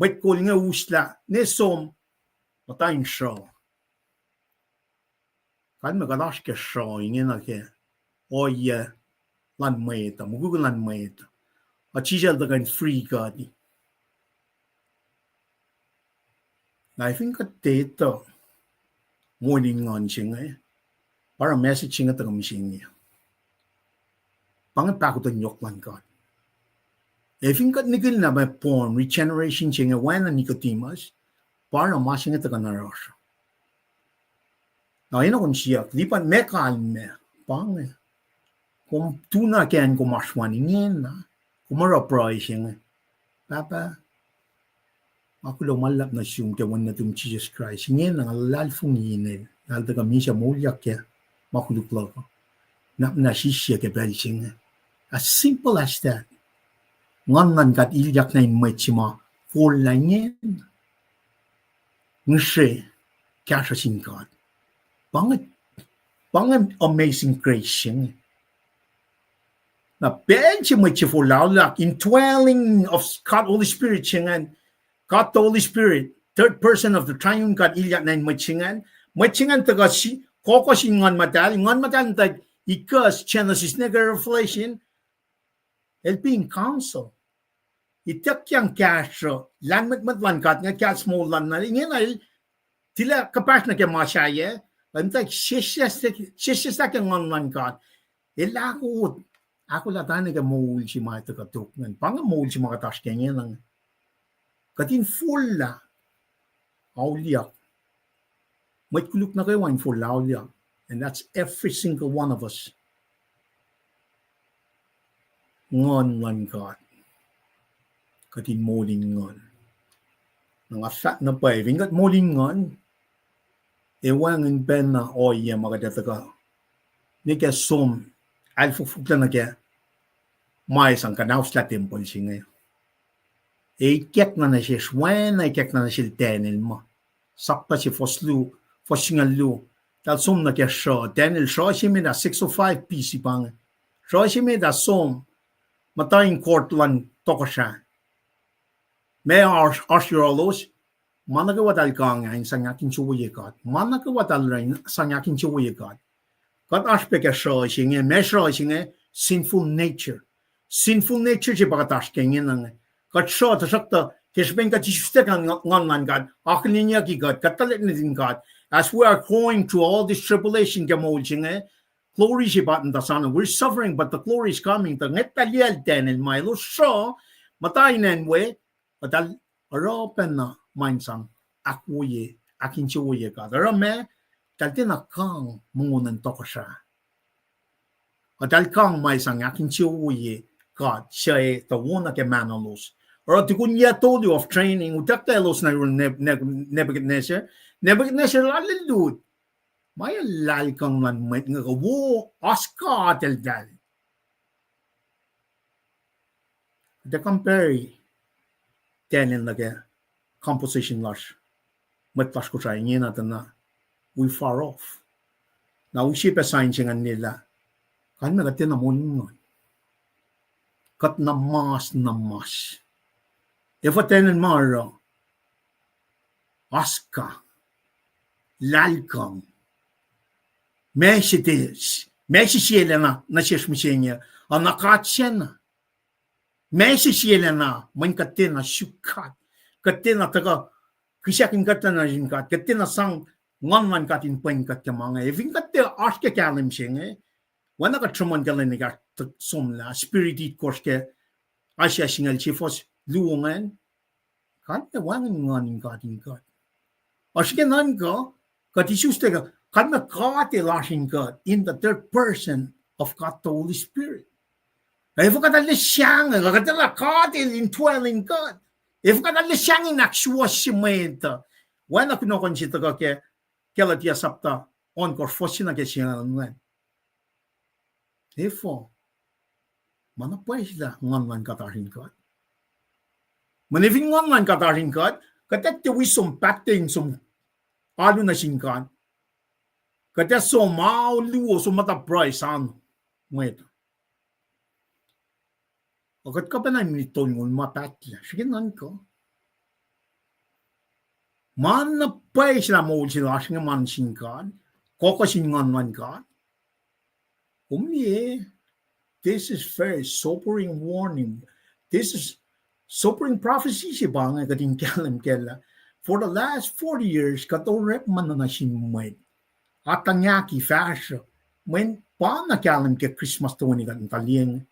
mwet kol inge uslah, ne som, muhta in sruh. Kalmac kuht oasr ke sruh ingena ke ohiyac luhn mwet uh, mukwikwi luhn mwet uh. Ac Jisus el tuhkuh in free kuht. Na fin kuht tiac etuh moul in nguhn se inge, pa oruh message se inge tuhkuh mihsenge. Pa inge pahkotwen yohk luhn God. Ac fin kuht nihkihn na ma born regeneration se inge oacna Nicodemus, pa oruh ma se inge tuhkuh na oasr. Na enenuh kom siyuck, Lipan, meac kalmac, pa inge. Kom tu na ke acn kom oasr wal ingena, kom oruh pruhe se inge. Pahpah, nga kuloh ma luhlahp nuh sum ke Wen nuhtum Jisus Kraist. Ingena nga luhlahlfongi inel, lah el tuhkuh misac moulyak ke ma koluk luhk uh. Nahpnah sisye ke pacl se inge. As simple as that. Nguhn luhn God ilyak nuh in mwet se ma forlah ingena. Ngihsre kahsruh sin God. Pa inge, pa inge amazing grace se inge. Na pacl se mwet se forlah, indwelling of God Holy Spirit se ingacn, God the Holy Spirit, third person of the triune God, ilyak nuh in mwet se ingacn. Mwet se ingacn tuhkuh si-, kohkoh sin Nguhn Muhtahl, Nguhn Muhtahl in tuh ikucs Genesis nuh ke Revelation, el being counsel. Ituckyang kahsruh, lahlmwetmwet luhn God, inge kahs moul luhn na, ingena el tilac kuhpahsr nuh ke ma sahyac, el muhtwacwacack sesseslah ke Nguhn luhn God. El ahkoo-, ahkolah tari nuh ke moul se ma tuhkuh tok ingacn. Pa inge moul se ma kuht oasr ke ingena inge. Kuht in forlah, auliyak. Mwet koluk nuh kwewa in forlah auliyak. And that's every single one of us. Nguhn luhn God. Kuht in moul in nguhn. Na nga fahk na pwacye, fin kuht moul in nguhn, ac wacngihn pacna ohiyac ma kuht ac tuhkuh ne ke som, ahlfukfuklah nuh ke ma sang kuhnauslah tempuhl se inge. Ac ikackna nuh sesr, oacna ikackna nuh sel Daniel ma. Sapta se fuhs luo, fuhs singucul luo. Eltahl som nuh ke sruh, Daniel, sruh se met ah six oh five B C pa inge. Sruh se met ah som, muhta in court luhn tohkohsrah. Ma oasr, oasr yohrohlos, ma nuh kwewa eltahl kang ah in sang ahkinsewowoye God. Ma nuh kwewa eltahl oruh in sang ahkinsewowoye God. Kuht oasr pac ke sruh se inge, ma sruh se inge, sinful nature. Sinful nature se pa kuht oasr ke ingena inge. Kuht sruh, tuhsruhktuh ke srihpen kuht isuslac ke Nguhn luhn God, akihlenyucki kuht, kuht tuhlihk nuhtin God. As we are going through all this tribulation ke moul se inge, glory se pa muhta sana. We're suffering, but the glory is coming. Tuh ngwet ah liyacl Daniel ma elos sruh, muhta in acn we, eltahl oruh pacna ma in sang ahkwoye, ahkinsewowoye God. Oruh ma, eltahl tiacna kang mongo nuhn tohkohsrah. Eltahl kang ma sang ahkinsewowoye God, suc tuh wona ke mahnolos. Oruh tukun yac tolu of training, utuckuh elos nuh yurin Neb-, Neb-, Nebuchadnezzar. Nebuchadnezzar el lutlut. Ma el lahlkang luhn mwet inge kuh wo, oasr God eltahl. Kuht ac compare Daniel nuh ke composition lasr, mwet lasr Kosrae ingena tuh na we far off. Na use pac sign se ingacn lah kalmac kuht tiacna moul in nguhn. Kuht na mas, na mas. Efuh Daniel ma oruh? Oasr God, lahlkang. Ma se, ma se sielacna nuh sesr mihsenge, oacna God sacna. Ma se sielacna, mweyen kuht tiacna suk God. Kuht tiacna tuhkuh kihsakihn kuhtlac nuh sin God. Kuht tiacna sang Nguhn luhn God in pwen kuht ke ma inge. Ac fin kuht tiac oasr ke kahlwem se inge, oacna kuht sruhmuhn ke lwen ekahsr somlah, Spirit itkohsr ke Isaiah singucul sie fuhs luo ingacn, kalmac wacngihn nguhn in God in kuht. Oasr ke nuhnkuh, kuht isuslac kuh, kalmac God El oasr in kuht in the third person of God the Holy Spirit. Efuh kuht arlac sahngweng, kuht elah God El indwell in kuht. Efuh kuht arlac sahngweng in ahksuwohsye mwet uh. Oacna kunohkohn se tuhkuh ke Galatia sapta ohnkohsr, fuhs se nuh ke singucul an. Efuh? Ma na pwacye lah Nguhn luhn God oasr in kuht. Mweyen fin Nguhn luhn God oasr in kuht, kuht ac tiac wi som paht in som alu nuh sin God. Kuht ac som ao luo, som muhta pruhe an, mwet. Ac kuht kuh pacna in tolngoul ma pahtlac, srihke nuhnkuh. Ma na pwacye se lah moul se lasr inge ma nuh sin God, kuh kuh sin Nguhn luhn God. Kom liye, this is very sobering warning. This is sobering prophecy se pa inge kuht in kahlwem kac lah for the last forty years kuht orekma nuh sin mwet. Atuhngaki fahsruh. Mweyen pa na kahlwem ke Christmas toeni kuht muhta liye inge.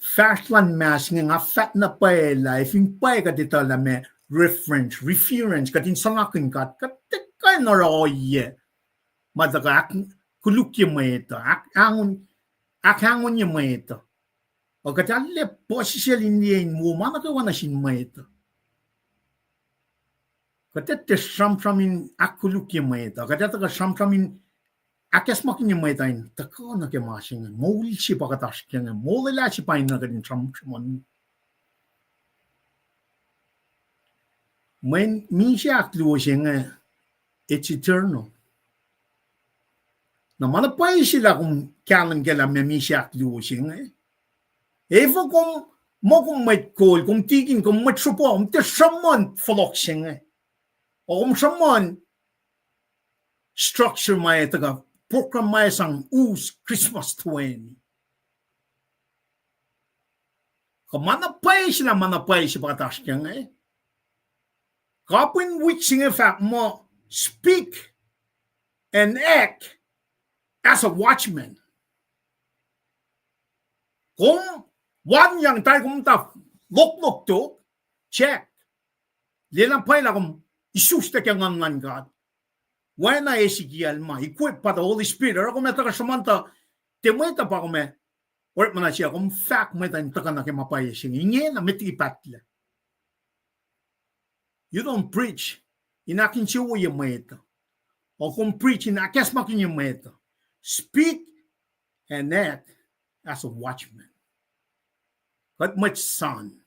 Fahsr luhn mas inge nga fahk na pwacye lah, ac fin pwacye kuht etuh lah ma reference, reference, kuht in suhnakihn God, kuht tiac kuh in oruh ohiyac ma tuhkuh ahkkolukye mwet uh, ahk-, ahkahngonnye mwet uh. Ac kuht arlac puhsisacl in liye in wo ma nuh kwewa nuh sin mwet uh. Kuht tiac sramsram in ahkkolukye mwet uh, kuht tiac tuhkuh sramsram in ahkacsmakihnye mwet uh in tuhkuh nuh ke ma se inge, moul se pa kuht oasr ke inge, molwelah se pa inge kuht in sramsram. Mweyen misac ahkluo se inge, it's eternal. Na ma na pwacye se lah kom kahlwem kac lah ma misac ahkluo se inge. Efuh kom, muh kom mwet kol, kom tikin, kom mwet sruhpuh, kom tiac sruhmuhn fohlohk se inge. Ac kom sruhmuhn structure ma ac tuhkuh, program ma ac sang us Christmas toeni. Kuh ma na pwacye se lah ma na pwacye se pa kuht oasr ke inge. Kapihn wik se inge fahk muh speak and act as a watchman. Kom wanyang tari kom muhta loklok tok, check. Lwelah pwacye lah kom isuslac ke Nguhn luhn God. Oacna Ezekiel ma equip by the Holy Spirit, oruh kom ac tuhkuh sruhmuhn tuh, tiac mwet uh pa kom ac orekma nuh se, kom fahk mwet uh in tuhkuh nuh ke ma pwacye se inge. Ingena met liki pahtlac. You don't preach in ahkinsewowoye mwet uh, ac kom preach in ahkacsmakihnye mwet uh. Speak and act as a watchman. Kuht mwet san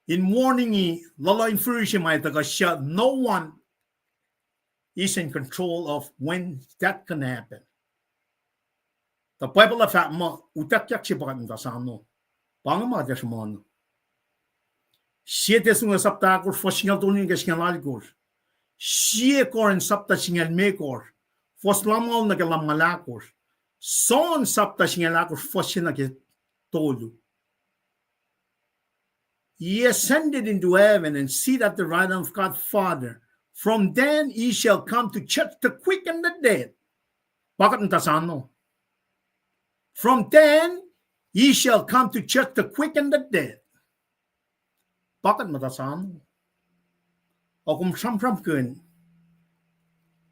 in warning-i, luhluh in fihrihr se ma tuhkuh, suc no one is in control of when that can happen. Tuh Bible uh fahk muh utuckyak se pa kuht muhta sano. Pa inge ma kuht ac sruhmuhn. Sie Tessalonians sapta ahkosr, fuhs singucul tolu nuh ke singucul alkosr. Sie Corinth sapta singucul limekohsr, fuhs lumngaul nuh ke lumngaul ahkosr. John sapta singucul ahkosr, fuhs se nuh ke tolu. He ascended into heaven and seated at the right hand of God Father. From then he shall come to judge the quick and the dead. Pa kuht muhta sano. From then he shall come to judge the quick and the dead. Pa kuht muhta sano. Ac kom sramsramkihn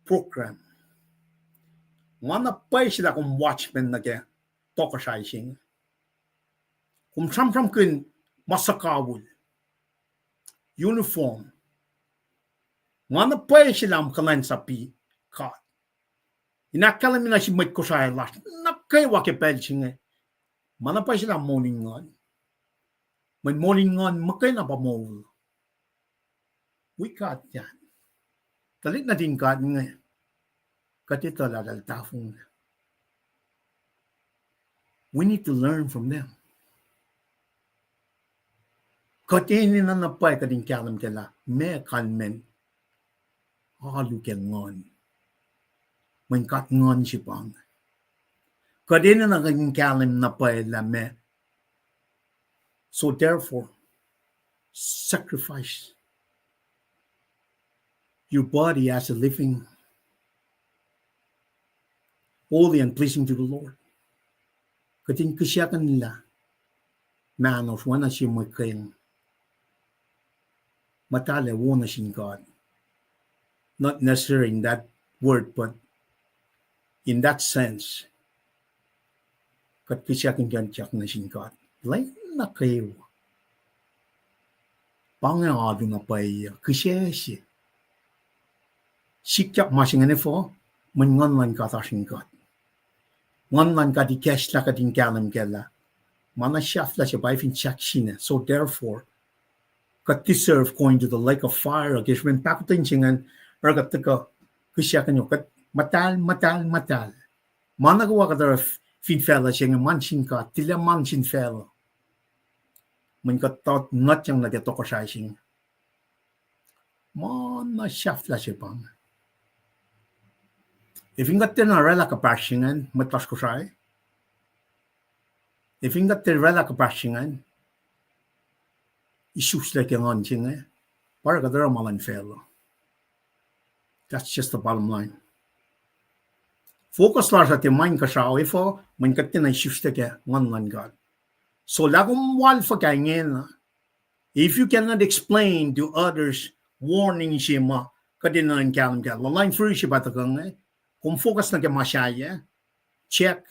program. Nga na pwacye se lah kom watchman nuh ke tohkohsrahi se inge. Kom sramsramkihn ma suhkawihl, uniform. Nga na pwacye se lah kom kuhlwacnsapuh God in ahkkahlwemye nuh sin mwet Kosrae lasr nuh kwewa ke pacl se inge ma na pwacye se lah moul in nguhn. Mweyen moul in nguhn muhkwena pa moul. Wi God an. Tuhlihk nuhtin God inge, kuht etuh lah eltahl tahfonglac. We need to learn from them. Kuht enenuh na pwacye kuht in kahlwem kac lah meac kalmacn alu ke nguhn. Mweyen God nguhn se pa inge. Kuht enenuh kuht in kahlwem na pwacye lah meac. So therefore, sacrifice your body as a living, holy and pleasing to the Lord. Kuht in kihsackuhnlah mahnosr oacna sie mwe keng. muhtahl ac wo nuh sin God. Not necessarily in that word, but in that sense. Kuht kihsakihn kuht nuh sin God lwen nuh kwewa. Pa inge alu na pwacye, kihsac se. Sikyak ma se ingacn efuh? Mweyen Nguhn luhn God oasr in kuht. Nguhn luhn God ikacslah kuht in kahlwem kac lah ma na sahflah se pa fin sahk sina. So therefore, kuht deserve going to the lake of fire. Ke srihpen pahkotwen se ingacn, oruh kuht tuhkuh kihsakihn, kuht muhtahl, muhtahl, muhtahl. Ma nuh kwewa kuht oruh fin facluh se inge, ma nuh sin God, tilac ma nuh sin facluh. Mweyen kuht nuhtyang nuh ke tohkohsrahi se inge. Ma na sahflah se pa inge. Ac fin kuht tiacna oraclah kuhpahsr se ingacn, mwet lasr Kosrae, ac fin kuht tiac oraclah kuhpahsr se ingacn, isuslac ke nguhn se inge, pa oruh kuht oruh ma luhn facluh. That's just the bottom line. Focus lasr uh tiac ma inkuhsrao efuh? Mweyen kuht tiacna isuslac ke Nguhn luhn God. So lah kom wal fuhkah ingena, if you cannot explain to others warning se ma kuht enenuh in kahlwem kac, luhluhn fihrihr se pa tuhkuh inge, kom focus nuh ke ma sahyac, check.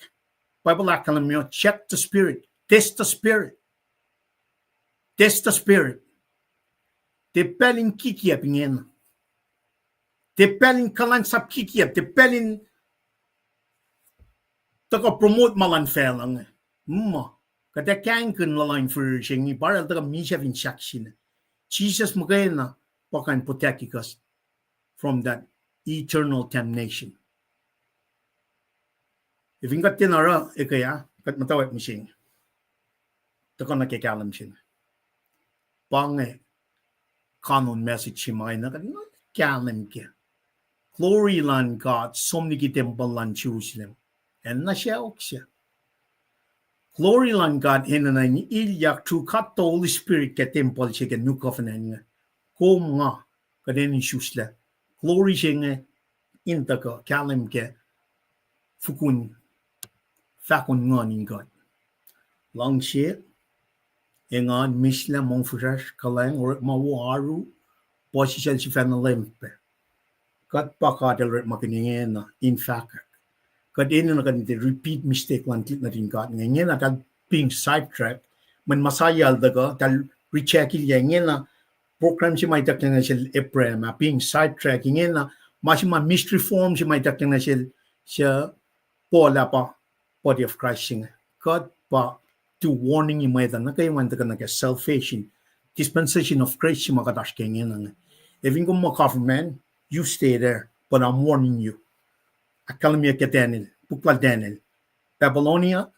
Bible ahkkahlwemye, check the spirit, test the spirit. Test the spirit. Tiac pacl in kikiacp ingena. Tiac pacl in kuhlwacnsap kikiacp, tiac pacl in tuhkuh promote ma luhn facluh inge. Ma kuht ac kahingkihn luhluhn fihrihr se inge, pa oruh el tuhkuh misac fin sahk sina. Jisus muhkwena pa kuh in protect us from that eternal damnation. Ac fin kuht tiacna oruh ekuh ah, kuht muhtwacwacack mihsenge. Tuhkuh nuh ke kahlwem se inge. Pa inge canon message se ma enenuh kuht in kahlwem kac. Glory luhn God som liki tempuhl luhn Jerusalem. Acn na sacohk se. Glory luhn God enenuh in ilyak through God the Holy Spirit ke tempuhl se ke New Covenant inge. Kom, nga, kuht enenuh in isuslac glory se inge in tuhkuh kahlwem kac, fokoko fahkon nguhn in God. Luhngse, engan, mihslac, mongfihsrwacsr, kuhlwacng, orekma wo, oaru, puhsisacl sifacna lwemtpac. Kuht pa God El orekmakihn ingena in fahkwack. Kuht enenuh kuht in tiac repeat mistake luhn tuhlihk nuhtin God inge. Ingena eltahl being sidetracked, mweyen Messiah el tuhkuh, eltahl reject-ilyac. Ingena program se ma ituckyang nuh sel Abraham ah being sidetracked. Ingena ma se ma mystery form se ma ituckyang nuh sel, se Paul ah pa body of Christ se inge. Kuht pa to warning-i mwet uh nuh kwewa in tuhkuh nuh ke salvation, dispensation of grace se ma kuht oasr ke ingena inge. Ac fin kom muh government, you stay there, but I'm warning you. Ahkkahlwemye ke Daniel, puk lal Daniel. Babylonia,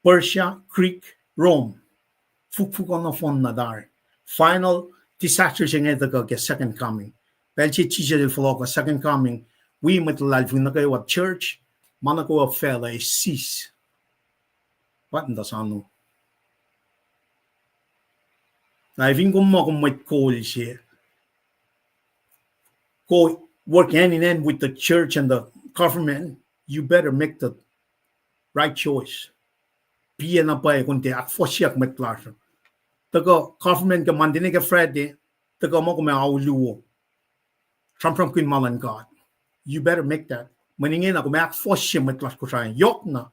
Persia, Greek, Rome. Fukfuk nohfohn na tari. Final disaster se inge tuhkuh ke second coming. Pacl se Jisus el fohlohk uh second coming, wi mwet luhlahlfongi nuh kwewa, church, ma nuh kwewa facluh ac cease. Pwacntuh sano. Na fin kom muh kom mwet kol se, go work hand in hand with the church and the government, you better make the right choice. Piyac na pwacye kom tiac ahkfohsyeyuck mwet lasr. Tuhkuh government ke Monday nuh ke Friday, tuhkuh muh kom ac ao luo, sramsramkihn ma luhn God. You better make that. Mweyen ingena kom ahkfohsye mwet lasr Kosrae, yohkna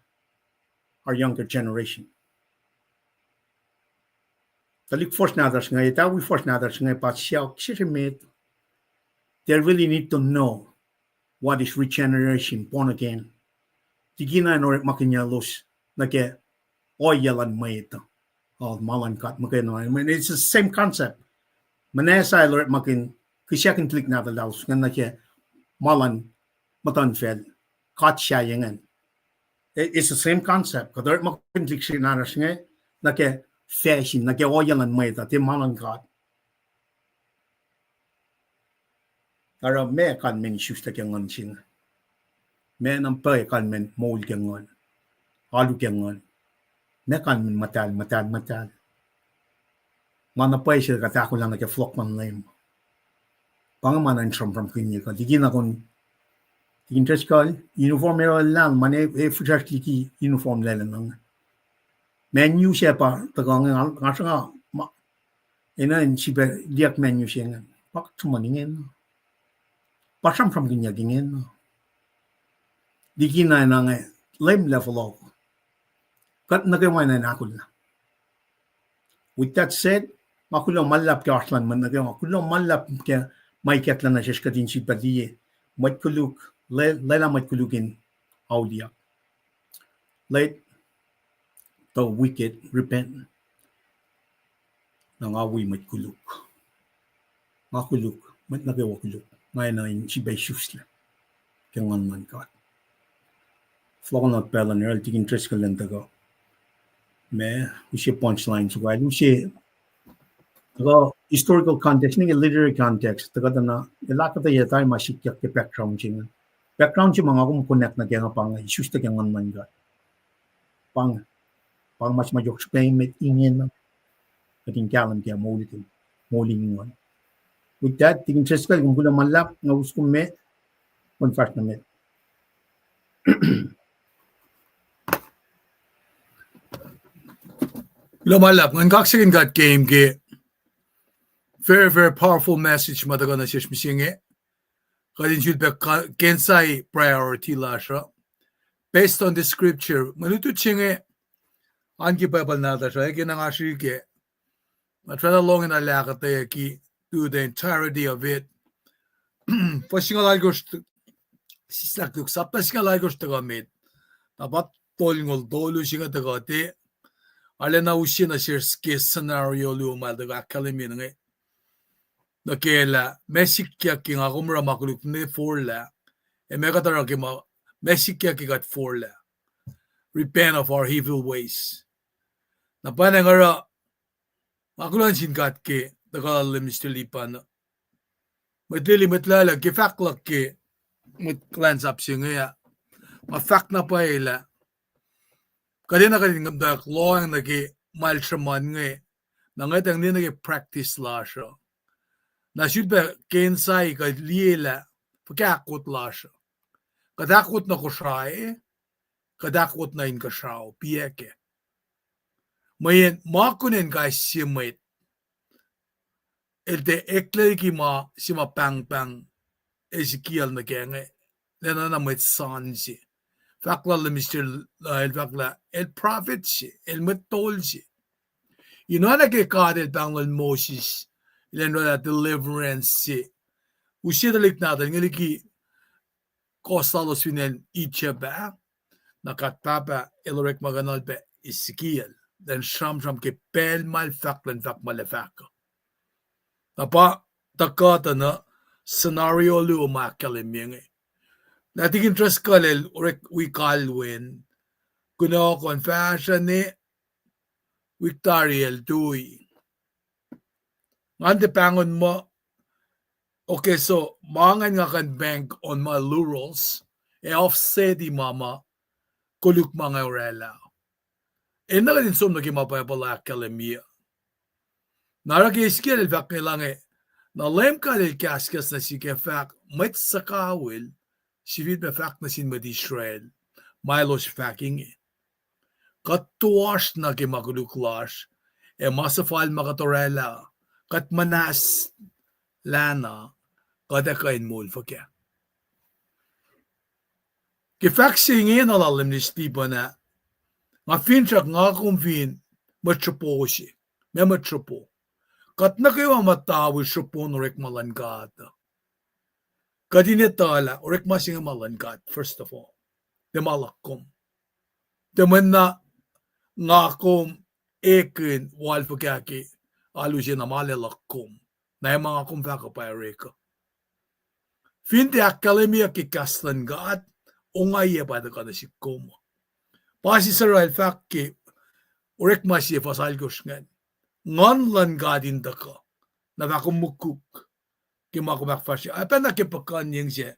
our younger generation. Tuhlihk fuhsr nahtuhsr inge, etawi fuhsr nahtuhsr inge pa sacohk sesr emet. They really need to know what is regeneration, born again. Likina in orekmakihnyaclos nuh ke ohiyac luhn mwet uh, ma luhn God muhkwena. I mean, it's the same concept. Manasseh el orekmakihn, kihsakihn tuhlihk nahtuhl lalos ingacn nuh ke ma luhn muhtuhnfacl, God sahyac ingacn. It's the same concept. Kuht orekmakihn tuhlihk nahtuhsr inge nuh ke facsin, nuh ke ohiyac luhn mwet uh, tiac ma luhn God. Oruh meac kalmacn isuslac ke nguhn se inge? Meac na pwacye kalmacn moul ke nguhn, alu ke nguhn? Meac kalmacn muhtahl, muhtahl, muhtahl? Ma na pwacye se kuht ahkolah nuh ke fohlohk luhn Leum. Pa inge ma na in sramsramkihn kuht. Likina kom, likin dress code, uniform el lahl, ma na e fihsracsr liki uniform lal inge. Man u se pa tuhkuh inge, nga sruhnga ma Ena in sifilpac liyeyuck manu se ingacn. Pa sruhmuhn ingena. Pa sramsramkihnyuck ingena. Likina ena inge, Leum El fohlohk. Kuht nuh kwewa in ahkolah. With that said, nga kuloh ma luhlahp ke oasr luhn mwet nuh kwewa, kuloh ma luhlahp ke ma ikacklah nuh sesr kuht in sifilpac liye mwet koluk, lwe-, lwelah mwet koluk in auliyak. Let the wicked repent. Na nga wi mwet koluk. Nga koluk, mwet nuh kwewa koluk. Nga enenuh in sifilpac isuslac ke Nguhn luhn God. Fohlohk na pacl an, el tikin Driscoll el tuhkuh, ma, use punchline soko, el use, tuhkuh historical context, nwe ke literary context, tuhkuh tuh na, el ahkuhtweyac tari ma sikyak ke background se inge. Background se ma nga kom connect nuh ke nga pa inge, isuslac ke Nguhn luhn God. Pa inge, pa inge ma se ma yohk srihpac emet ingena. Kuht in kahlwem ke moul, moul in Nguhn. With that, tikin Driscoll, kom kuloh ma luhlahp, nga us kom me, kom fahsr nuh met. Kuloh ma luhlahp, ngan kaksakihn God ke, ke very, very powerful message ma tuhkuh nuh sesr mihsenge. Kuht in sifilpac ka-, ke in sai priority lasr uh. Based on the scripture, mwe lutlut se inge, an ke Bible nahtuhsr uh, ke na nga srihke, nga try na lohng in ahkuhtweyucki through the entirety of it. Fuhs singucul alkosr, sislah tuk, sapta singucul alkosr tuhkuh met. Na pa tolngoul tolu se inge tuhkuh te. Arulacna use nuh sesr ke scenario luo ma el tuhkuh ahkkahlwemye inge. Nuh ke lah, ma sikyak ke nga kom oruh ma koluk ne forlah. Ac ma kuht oruh ke ma, ma sikyak ke kuht forlah. Repent of our evil ways. Na pa inge oruh, nga kuloh sin God ke, tuhkuh lal Mister Lipan. Mwet lili, mwet lwelah, ke fahk luhk ke, mwet kuhlwacnsap se inge ah. Ma fahk na pwacye lah, kuht enenuh kuht in ngwetngwet lohacng nuh ke ma el sruhmuhn inge, na ngwetacng liye nuh ke practice lasr uh. Na sifilpac ke in sai kuht liye lah, fuhkah ahkwot lasr uh. Kuht ahkwot nuh Kosrae, kuht ahkwot nuh inkuhsrao, piac kac. Mweyen ma kunacn kais sie mwet, el tiac eklac liki ma se ma pahngpahng Ezekiel nuh kac inge, lacna na mwet san se. Fahk lal Mister, uh, el fahk lah, el prophet se, el mwet tol se. Ina nuh ke God el pahngon Moses, el in oraclah deliverance se. Use tuhlihk nahtuhl inge liki kowos lalos fin acn Egypt ah, na God Pahpah el orekmakihnuhl pac Ezekiel, elan sramsram ke pacl ma el fahk, elan fahk ma el ac fahk uh. Na pa tuhkuh tuh na scenario luo ma ahkkahlwemye inge. Na tikin Driscoll el orek wi kalwen, kunohkohn fahsruh ne, wik tari el tui. Ngan tiac pahngon muh, okay, so, ma ingacn nga kuh in bank on my laurels, ac offset-i ma ma koluk ma nga oraclah. Enenuh kuht in som nuh ke ma Bible ahkkahlwemye. Na oruh ke Ezekiel el fahk inge lah inge, na Leum God el kahskahs nuh sihk ac fahk, mwet suhkawihl, sifilpac fahk nuh sin mwet Israel, ma elos fahk inge. Kuht toasr nuh ke ma koluk lasr, ac ma suhfal ma kuht oraclah, kuht muhnahslacna, kuht ac kuh in moul fuhkah. Ke fahk se ingena lal Mister Lipan ah, nga finsrak nga kom fin mwet sropo se, ma mwet sropo. Kuht nuh kwewa muhta wi sropo in orekma luhn God. Kuht in etuh lah orekma se inge ma luhn God, first of all. Tiac ma luhk kom. Tiac mweyen nga kom ekihn wal fuhkah ke alu se na ma luhk kom. Na ma nga kom fahk uh pa orek uh. Fin tiac ahkkahlwemyeyuck ke kahs luhn God, ongaiyac pa tuhkuh nuh sihk kom. Pa Sisera el fahk ke Orekma sie fuhs alkosr ingacn. Nguhn luhn God in tuhkuh. Na fah kom mukuk ke ma kom ahkfahsrye. Ac pacna ke puhkuhnyeng se,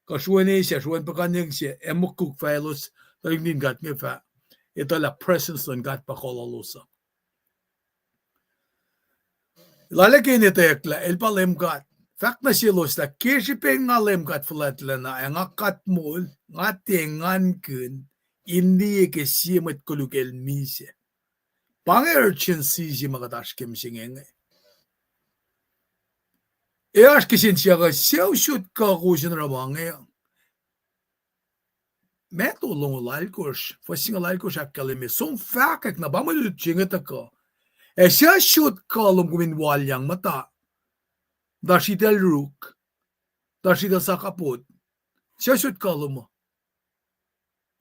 kuh sroenesac, sroen puhkuhnyeng se, ac mukuk fah elos, tuhlihk nuhtin God inge fah etuh lah presence luhn God pa kuh lalos uh. Lal ke in etweyuck lah el pa Leum God. Fahk nuh selos lah ke srihpen nga Leum God fuhlwactlacna ac nga God moul, nga tiac engankihn in liye ke sie mwet koluk el misac. Pa inge urgency se ma kuht oasr ke mihsenge inge. E oasr kihsen siyuck uh, suc sot kuh kowos in oruh ma inge? Matthew longoul alkosr, fuhs singucul alkosr ahkkahlwemye, som fahkwack na pa mwe lutlut se inge tuhkuh. Ac suc sot kuh lom kom in walyang muhta, tuh sritacl ruk, tuh sritacl sakapot, suc sot kuh lom uh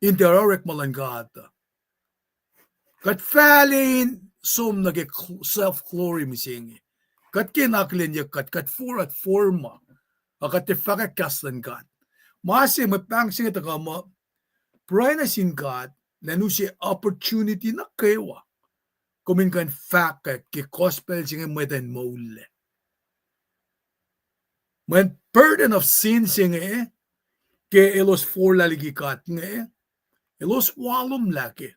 in tiac oruh orekma luhn God uh? Kuht fahlac in som nuh ke self-glory mihsenge. Kuht ke na akihlenyuck kuht, kuht forward forma, a kuht tiac fahkwack kahs luhn God. Ma se mwe pahng se inge tuhkuh muh pruhe nuh sin God, elan use opportunity nuh kwewa kom in kuh in fahkwack ke gospel se inge mwet in moullac. Mweyen burden of sin se inge, ke elos forlah liki God inge, elos walomlah ke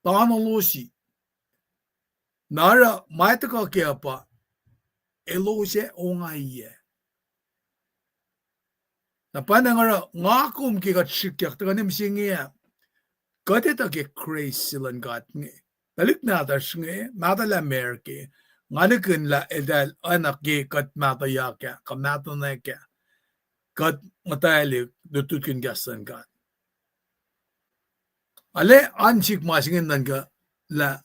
tanolohsi. Na oruh ma tuhkuh kac pa, elos ac ongaiyac. Na pa nga oruh nga kom ke kuht srihkyak tuhkuh nuh mihsenge ah, kuht etuh ke grace se luhn God inge. Tuhlihk nahtuhsr inge, mahtuhlah America, nga nihkihn lah eltahl oacna ke kuht mahtuhyak ah, kuh mahtuhnak ah, kuht muhtwaclihk lutlutkihn kahs luhn God. Arlac an sik ma se inge nuhnkuh lah,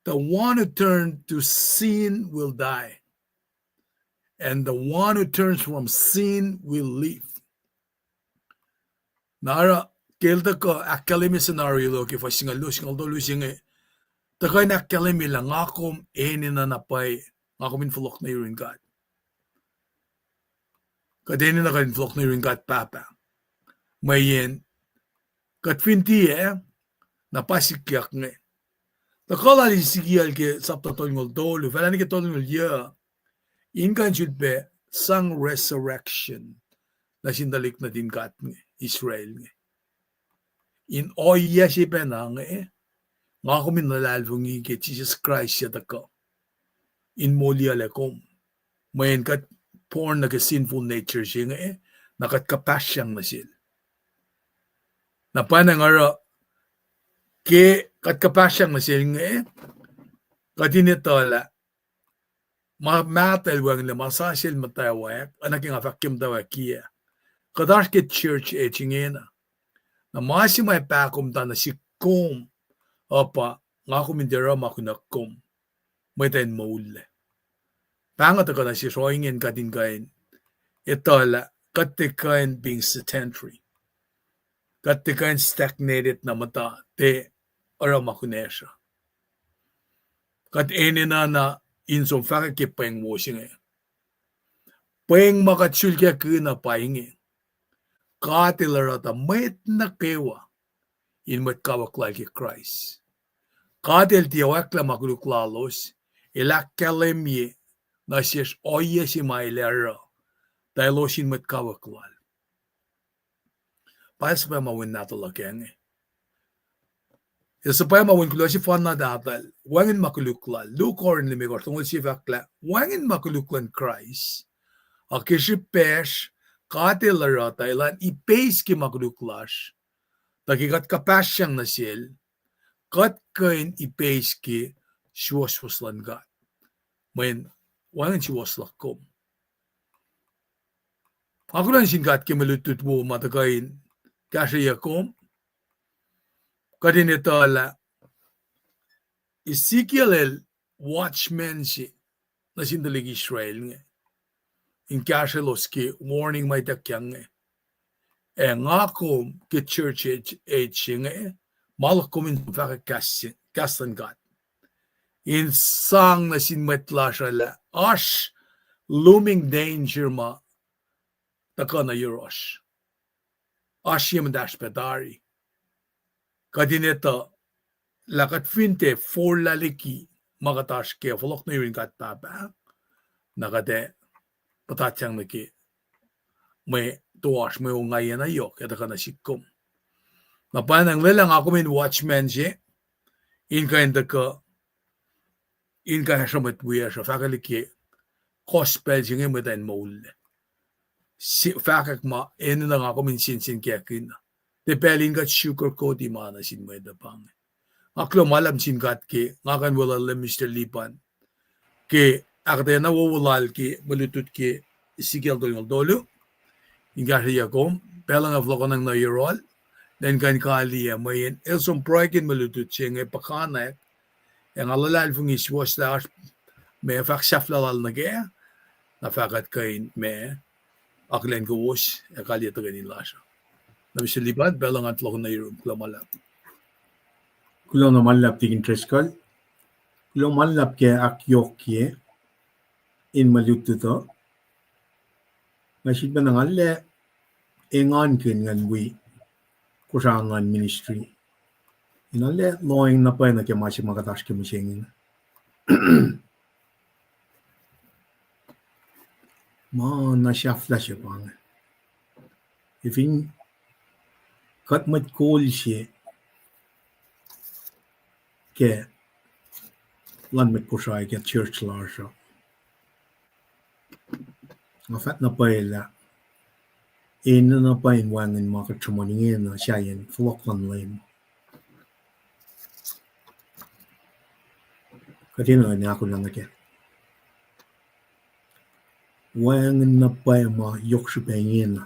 the one who turns to sin will die, and the one who turns from sin will live. Na oruh ke el tuhkuh ahkkahlwemye scenario lal ke fuhs singucul luo, singucul tolu se inge, tuhkuh in ahkkahlwemye lah nga kom enenuh na pwacye, nga kom in fohlohk nuh yurin God. Kuht enenuh kuht in fohlohk nuh yurin God Pahpah. Mweyen kuht fin tiac, na pa sikyak inge. Tuhkuh lal Ezekiel ke sapta tolngoul tolu, fahla nuh ke tolngoul yuc, in kuh in sulpac sang resurrection nuh sin tuhlihk nuhtin God inge, Israel inge. In ohiyac se pacna inge, nga kom in luhlahlfongi ke Jisus Kraist suc tuhkuh in moliyuclac kom. Mweyen kuht born nuh ke sinful nature se inge, na kuht kuhpahsryang nuh sel. Na pa nga oruh ke kuht kuhpahsryang nuh sel inge, kuht in etuh lah ma mahtuh el wacngihnlac, ma sasuc el muhtwacwacack, oacna ke nga fahk ke muhtwacwacack kiyac. Kuht oasr ke church age ingena. Na ma se ma pahkomuhta nuh sihk kom, uh pa, nga kom in tiac oruh ma kunuhk kom, mwet in moullac. Pahng uh tuhkuh nuh sesr ohinge in kuht in kuh in etuh lah kuht tiac kuh in being sedentary. Kuht tiac kuh in stagnated na muhta tiac oruh ma kunacsr uh. Kuht enenuh na in som fahkwack ke pweng wo se inge. Pweng ma kuht sulkackihn uh pa inge. God El oruh tuh mwet nuh kwewa in mwet kawuck lal ke Kraist. God El tiac oacklah ma koluk lalos, El ahkkahlwemye nuh sesr ohiyac se ma El ac oruh, tuh elos in mwet kawuck lal. Pa el suhpwacma wen nahtuhl luhk inge. El suhpwacma wen kuloh sefanna nahtuhl, wacngihn ma koluk lal. Luke oren limekohsr, longoul sie fahk lah, wacngihn ma koluk luhn Kraist. Ac ke srihpacsr, God El oruh tuh Elan ipeis ke ma koluk lasr. Tuh ke kuht kuhpahsryang nuh sel, kuht kuh in ipeis ke suwohswohs luhn God. Mweyen wacngihn suwohs luhk kom. Nga kuloh nuh sin God ke mwe lutlut wo ma tuhkuh in kahsrweyuc kom. Kuht in etuh lah Ezekiel el watchman se nuh sin tuhlihk Israel inge, in kahsrwelos ke warning ma ituckyang inge. Ac nga kom ke church age, age inge, ma luhk kom in fahkwack kahs, kahs luhn God, in sang nuh sin mwet lasr uh lah oasr looming danger ma tuhkuh nuh yohrohsr. Oasr ye muhtahsr pac tari. Kuht in etuh lah kuht fin tiac forlah liki ma kuht oasr ke fohlohk nuh yurin God Pahpah, na kuht ac puhtatyang nuh ke mwe toasr, mwe ongaiyac na yohk ac tuhkuh nuh sihk kom. Na pa nga lwelah nga kom in watchman se, in kuh in tuhkuh in kahsruh mwet wiyacsr uh fahkwelihk ke gospel se inge mwet in moul. Fahkwack ma enenuh nga kom in sensenkackihn uh. Tiac pacl in kuht sugarcoat-i ma nuh sin mwet uh pa inge. Nga kuloh ma luhlahp sin God ke nga kuh in weluhl Mister Lipan ke ahkuhtweyac na wowo lal ke mwe lutlut ke Ezekiel tolngoul tolu, in kahsrweyuc kom, pacl nga fohlohkohnacng nuh yohrohl, lwen kuh in kaliyac, mweyen el som pruhekihn mwe lutlut se inge puhkantwen, ac nga luhlahlfongi suwohs lah oasr ma fahk sahflah lal nuh kac, na fahk kuht kuh in ma akihlen kowos ac kaliyac tuhkweni lasr uh. Na Mister Lipan, pacl nga fohlohkohnacng nuh yurum, kuloh ma luhlahp. Kuloh na ma luhlahp Tikin Driscoll. Kuloh ma luhlahp ke ahkyohkye in mwe lutlut uh. Nga sifilpac na nga arlac engankihn ngan wi Kosrae Online Ministry in arlac lohacng na pwacye nuh ke ma se ma kuht oasr ke mihsenge. Ma na sahflah se pa inge. Efin kuht mwet kol se ke luhn mwet Kosrae ke church lasr uh, nga fahk na pwacye lah enenuh na pwacye in wacngihn ma kuht sruhmuhn ingena sahyacn fohlohk luhn Leum. Kuht enenuh in ahkolah nuh kac. Wacngihn na pwacye ma yohk srihpac ingena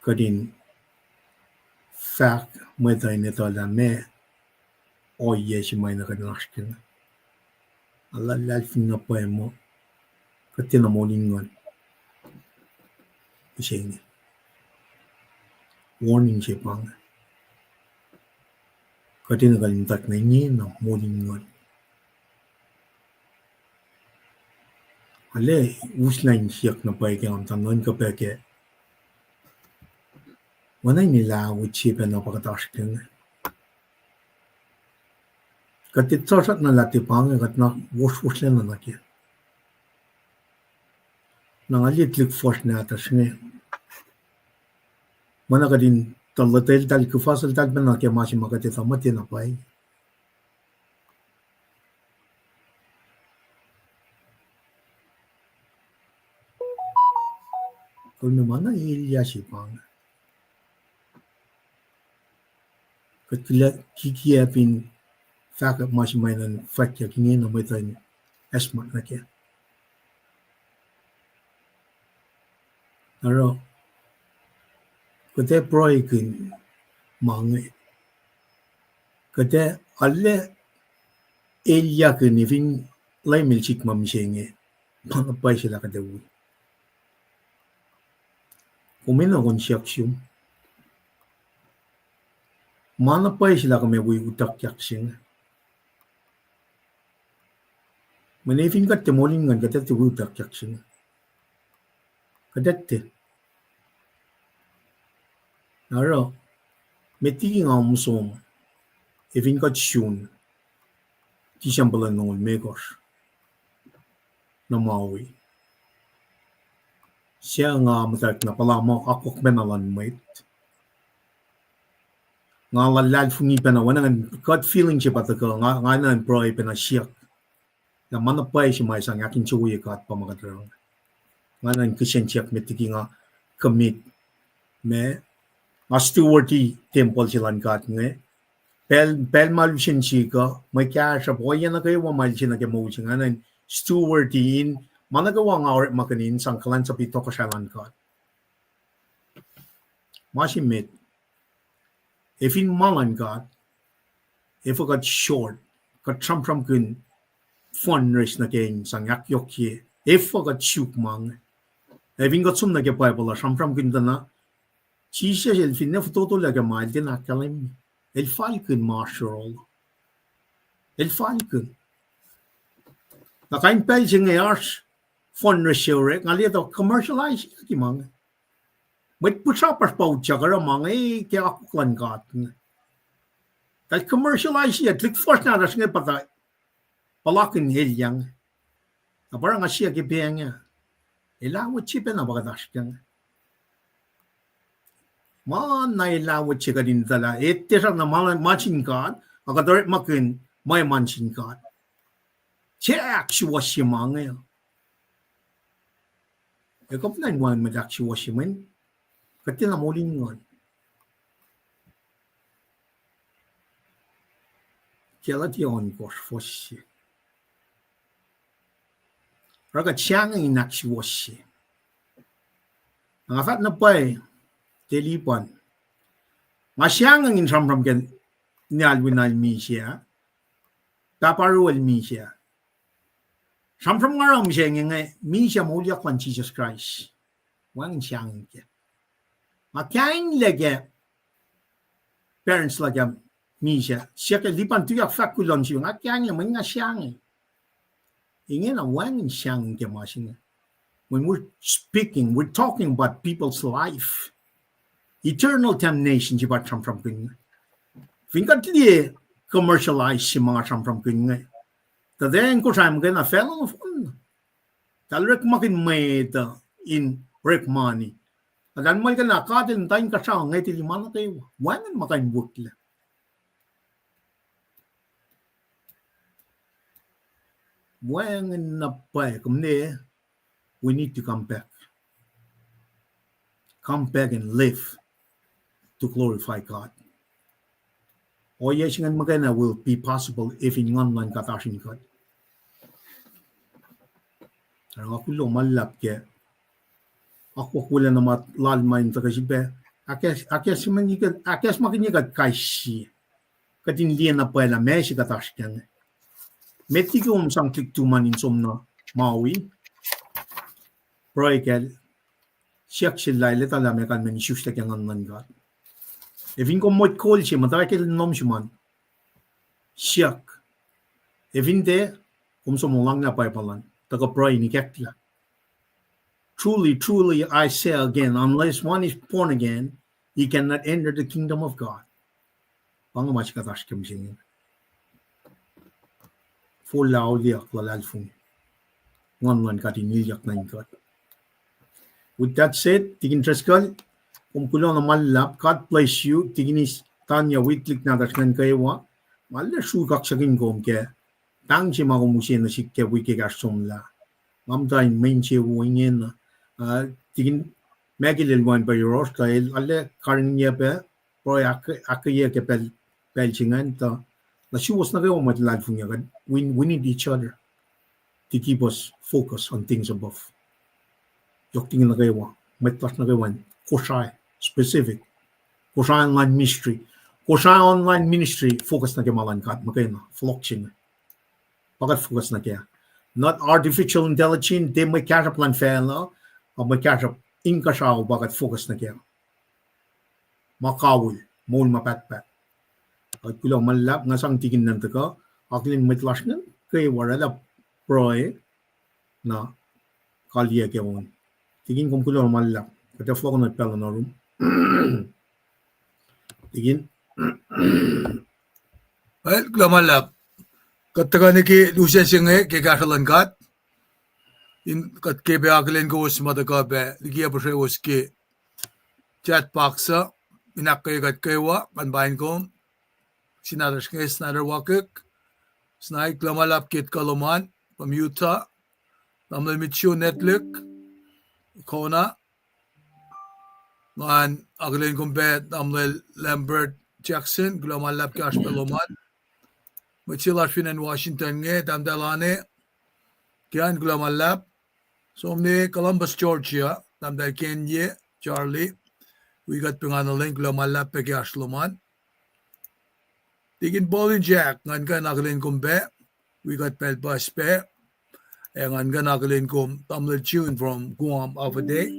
kuht in fahk mwet uh in etuh lah meac ohiyac se ma enenuh kuht in oasr kac. Nga luhlahlfongi na pwacye muh kuht tiacna moul in nguhn mihsenge. Warning se pa inge. Kuht enenuh kuh in muhtwacwacack na ingena moul in nguhn. Arlac uslah in siyuck na pwacye ke nga muhta nuhnkuh pac ke oacna in elah wet se pacna pa kuht oasr kac inge. Kuht tiac tuhsruhk na lah tiac pa inge kuht na wohswohsrlacna nuh kac. Na nga liye tuhlihk fuhsr nahtuhsr inge, ma na kuht in tuh lotweltahl kuhfa seltahl pacna ke ma se ma kuht etuh muh tiacna pwacye. Kol me ma na elyah se pa inge. Kuht kikiacp in fahkwack ma se ma enenuh fwackyuck ingena mwet uh in acsmak nuh kac. Oruh, kuht ac pruhekihn ma inge. Kuht ac arlac elyahkihn efin Leum El sik ma mihsenge, ma na pwacye se lah kuht ac wi. Kom enenuh kom siyuck sum, ma na pwacye se lah kom ac wi utuckyak se inge. Mweyen efin kuht tiac moul in nguhn, kuht ac tiac wi utuckyak se inge. Kuht ac tiac. Oruh, met liki nga som, efin kuht sun Tisempuh luhn longoul limekohsr nuh Maui, suc nga muhtwacwacack na puhla ma akwuck pacna luhn mwet. Nga luhlahlfongi pacna, oacna ngan gut feeling se pa tuhkuh, nga, nga enenuh in pruhe pacna siyuck lah ma na pwacye se ma sang ahkinsewowoye God pa ma kuht oruh. Nga enenuh in kihsen siyuck met liki nga commit, ma, nga steward tempuhl se luhn God inge. Pacl, pacl ma lusen sihk uh, mwe kahsruhp, ohiyac nuh kwewa ma el se nuh ke moul se, nga enenuh in steward in ma nuh kwewa nga orekmakihn in sang kuhlwacnsap ac tohkohsrahi luhn God. Ma se met, efin ma luhn God, efuh kuht short, kuht sramsramkihn fundraise nuh ke in sang ahkyohkye, efuh kuht suk ma inge. Efin kuht som nuh ke Bible uh sramsramkihn tuh na Jisus el finne fototo lah ke ma el tiacna ahkkahlwemye, el falkihn ma oasr yohrohl. El falkihn. Na kain pacl se inge oasr fundraise se orek, nga liye tuh commercialize-yucki ma inge. Mwet pihsrapasr pa utyak oruh ma inge ke akwuck luhn God inge. Tuh commercialize-yuc, tuhlihk fuhsr nahtuhsr inge pa tuh puhlakihn elyah inge. Na pa oruh nga siyuck ke pacng ah, elah wet se pacna pa kuht oasr kac inge. Ma na elah wet se kuht in etuh lah, e, tiac srackna ma, ma sin God, a kuht orekmakihn mwe ma sin God. Tiac ahksuwohsye ma inge. Ac kuht na in wacngihn mwet ahksuwohsye mweyen kuht tiacna moul in nguhn. Galatia ohnkohsr fuhs se. Oruh kuht sahngweng in ahksuwohsye. Nga fahk na pwacye, Telipan. Nga sahngweng in sramsram ke nialwinal misac, pahparuhl misac. Sramsram nga oruh mihsenge inge, misac moulyak luhn Jisus Kraist. Wacngihn sahngweng kac. Nga kainglac ke parents luhk ah misac, siyuck ke Lipan tuyak fahk kuloh nuh sum, nga kainglac mweyen nga sahngweng. Ingena wacngihn sahngweng ke ma se inge. When we're speaking, we're talking about people's life. Eternal damnation se pa sramsramkihn inge. Fin kuht liye commercialize se ma nga sramsramkihn inge, tuh then Kosrae muhkwena facluh nohfohn. Tahl orekmakihn mwet uh in orekmani. Eltahl muhlkuhnlah God El muhta inkuhsrao ngetili ma nuh kwewa. Wacngihn ma kuh in wihklac. Wacngihn na pwacye, kom ne, we need to come back. Come back and live to glorify God. Ohiyac se ingacn muhkwena will be possible if in Nguhn luhn God oasr in kuht. Oruh nga kuloh ma luhlahp ke akwuck wolacna ma lal ma in tuhkuh srihpac ahkacsmakihnye kuht kais sie. Kuht in liye na pwacye lah meac se kuht oasr kac inge. Met liki kom sang tuhlihk tuhmwacn in som nuh Maui, pruhe kacl, siyuck sel lah el etuh lah meac kalmacn isuslac ke Nguhn luhn God. Ac fin kom mwet kol se muhta ke lohm sum an, siyuck. Ac fin tiac, kom som olwelah Bible an, tuhkuh pruhe in ikacklah. Truly, truly, I say again, unless one is born again, he cannot enter the kingdom of God. Pa inge ma se kuht oasr ke mihsenge. Forlah auliyak, luhlahlfongi. Nguhn luhn God in ilyak nuh in kuht. With that said, Tikin Driscoll, kom kuloh na ma luhlahp, God bless you, Tikinis Tanya, wi tuhlihk nahtuhsr ingacn kwewa. Nga arlac sruhk kaksakihn kom ke pahng se ma kom use nuh sihk ke wik ekahsr somlah. Nga muhta in mwe insewowo ingena. Uh, Tikin Michael el wan pa yohrohsr kuh el arlac karihngihnyuc pac, pruhe ahkkweye ke pacl, pacl se ingacn tuh nuh suwos nuh kwewa mwet luhlahlfongi uh, we, we need each other to keep us focused on things above. Yohk Tikin nuh kwewa, mwet lasr nuh kwewa in Kosrae specific, Kosrae online ministry, Kosrae online ministry focus nuh ke ma luhn God muhkwena, fohlohk se inge. Pa kuht focus nuh kac. Not artificial intelligence, tiac mwe kahsruhp luhn facluh, uh, mwe kahsruhp inkuhsrao pa kuht focus nuh kac. Ma kawihl, moul ma pahtpaht. Kuht kuloh ma luhlahp, nga sang Tikin nahn tuhkuh, akihlen mwet lasr ingacn kwewa oraclah pruhe, na kaliyac ke on. Tikin, kom kuloh ma luhlahp, kuht ac fohlohk nuh pacl in orum. Tikin. Well, kuloh ma luhlahp. Kuht tuhkuh nuh ke lusac se inge ke kahsruh luhn God. In kuht ke pac akihlen kowos ma tuhkuh pac liki puhsrewos ke chat box uh, in ahkkweye kuht kwewa, ngan paing kom. Sinatosr inge Snyder Wakik, Snai, kuloh ma luhlahp ke tuhkuh lom an from Utah, Tamuhlwel Mitchell Netlik, Kona, ngan akihlen kom pac Tamuhlwel Lambert Jackson, kuloh ma luhlahp ke oasr pac lom an. Mwet se lasr fin acn Washington inge, Tahmtahel Ane, Kian, kuloh ma luhlahp. Som nuh Columbus, Georgia, Tahmtahel Kenye, Charlie, wi kuht pacngahn lwen, kuloh ma luhlahp pac ke oasr lom an. Tikin Paul in Jack, ngan kuh in akihlen kom pac, wi kuht pacl puhs pac, ac ngan kuh in akihlen kom Tamuhlwel June from Guam, Avade.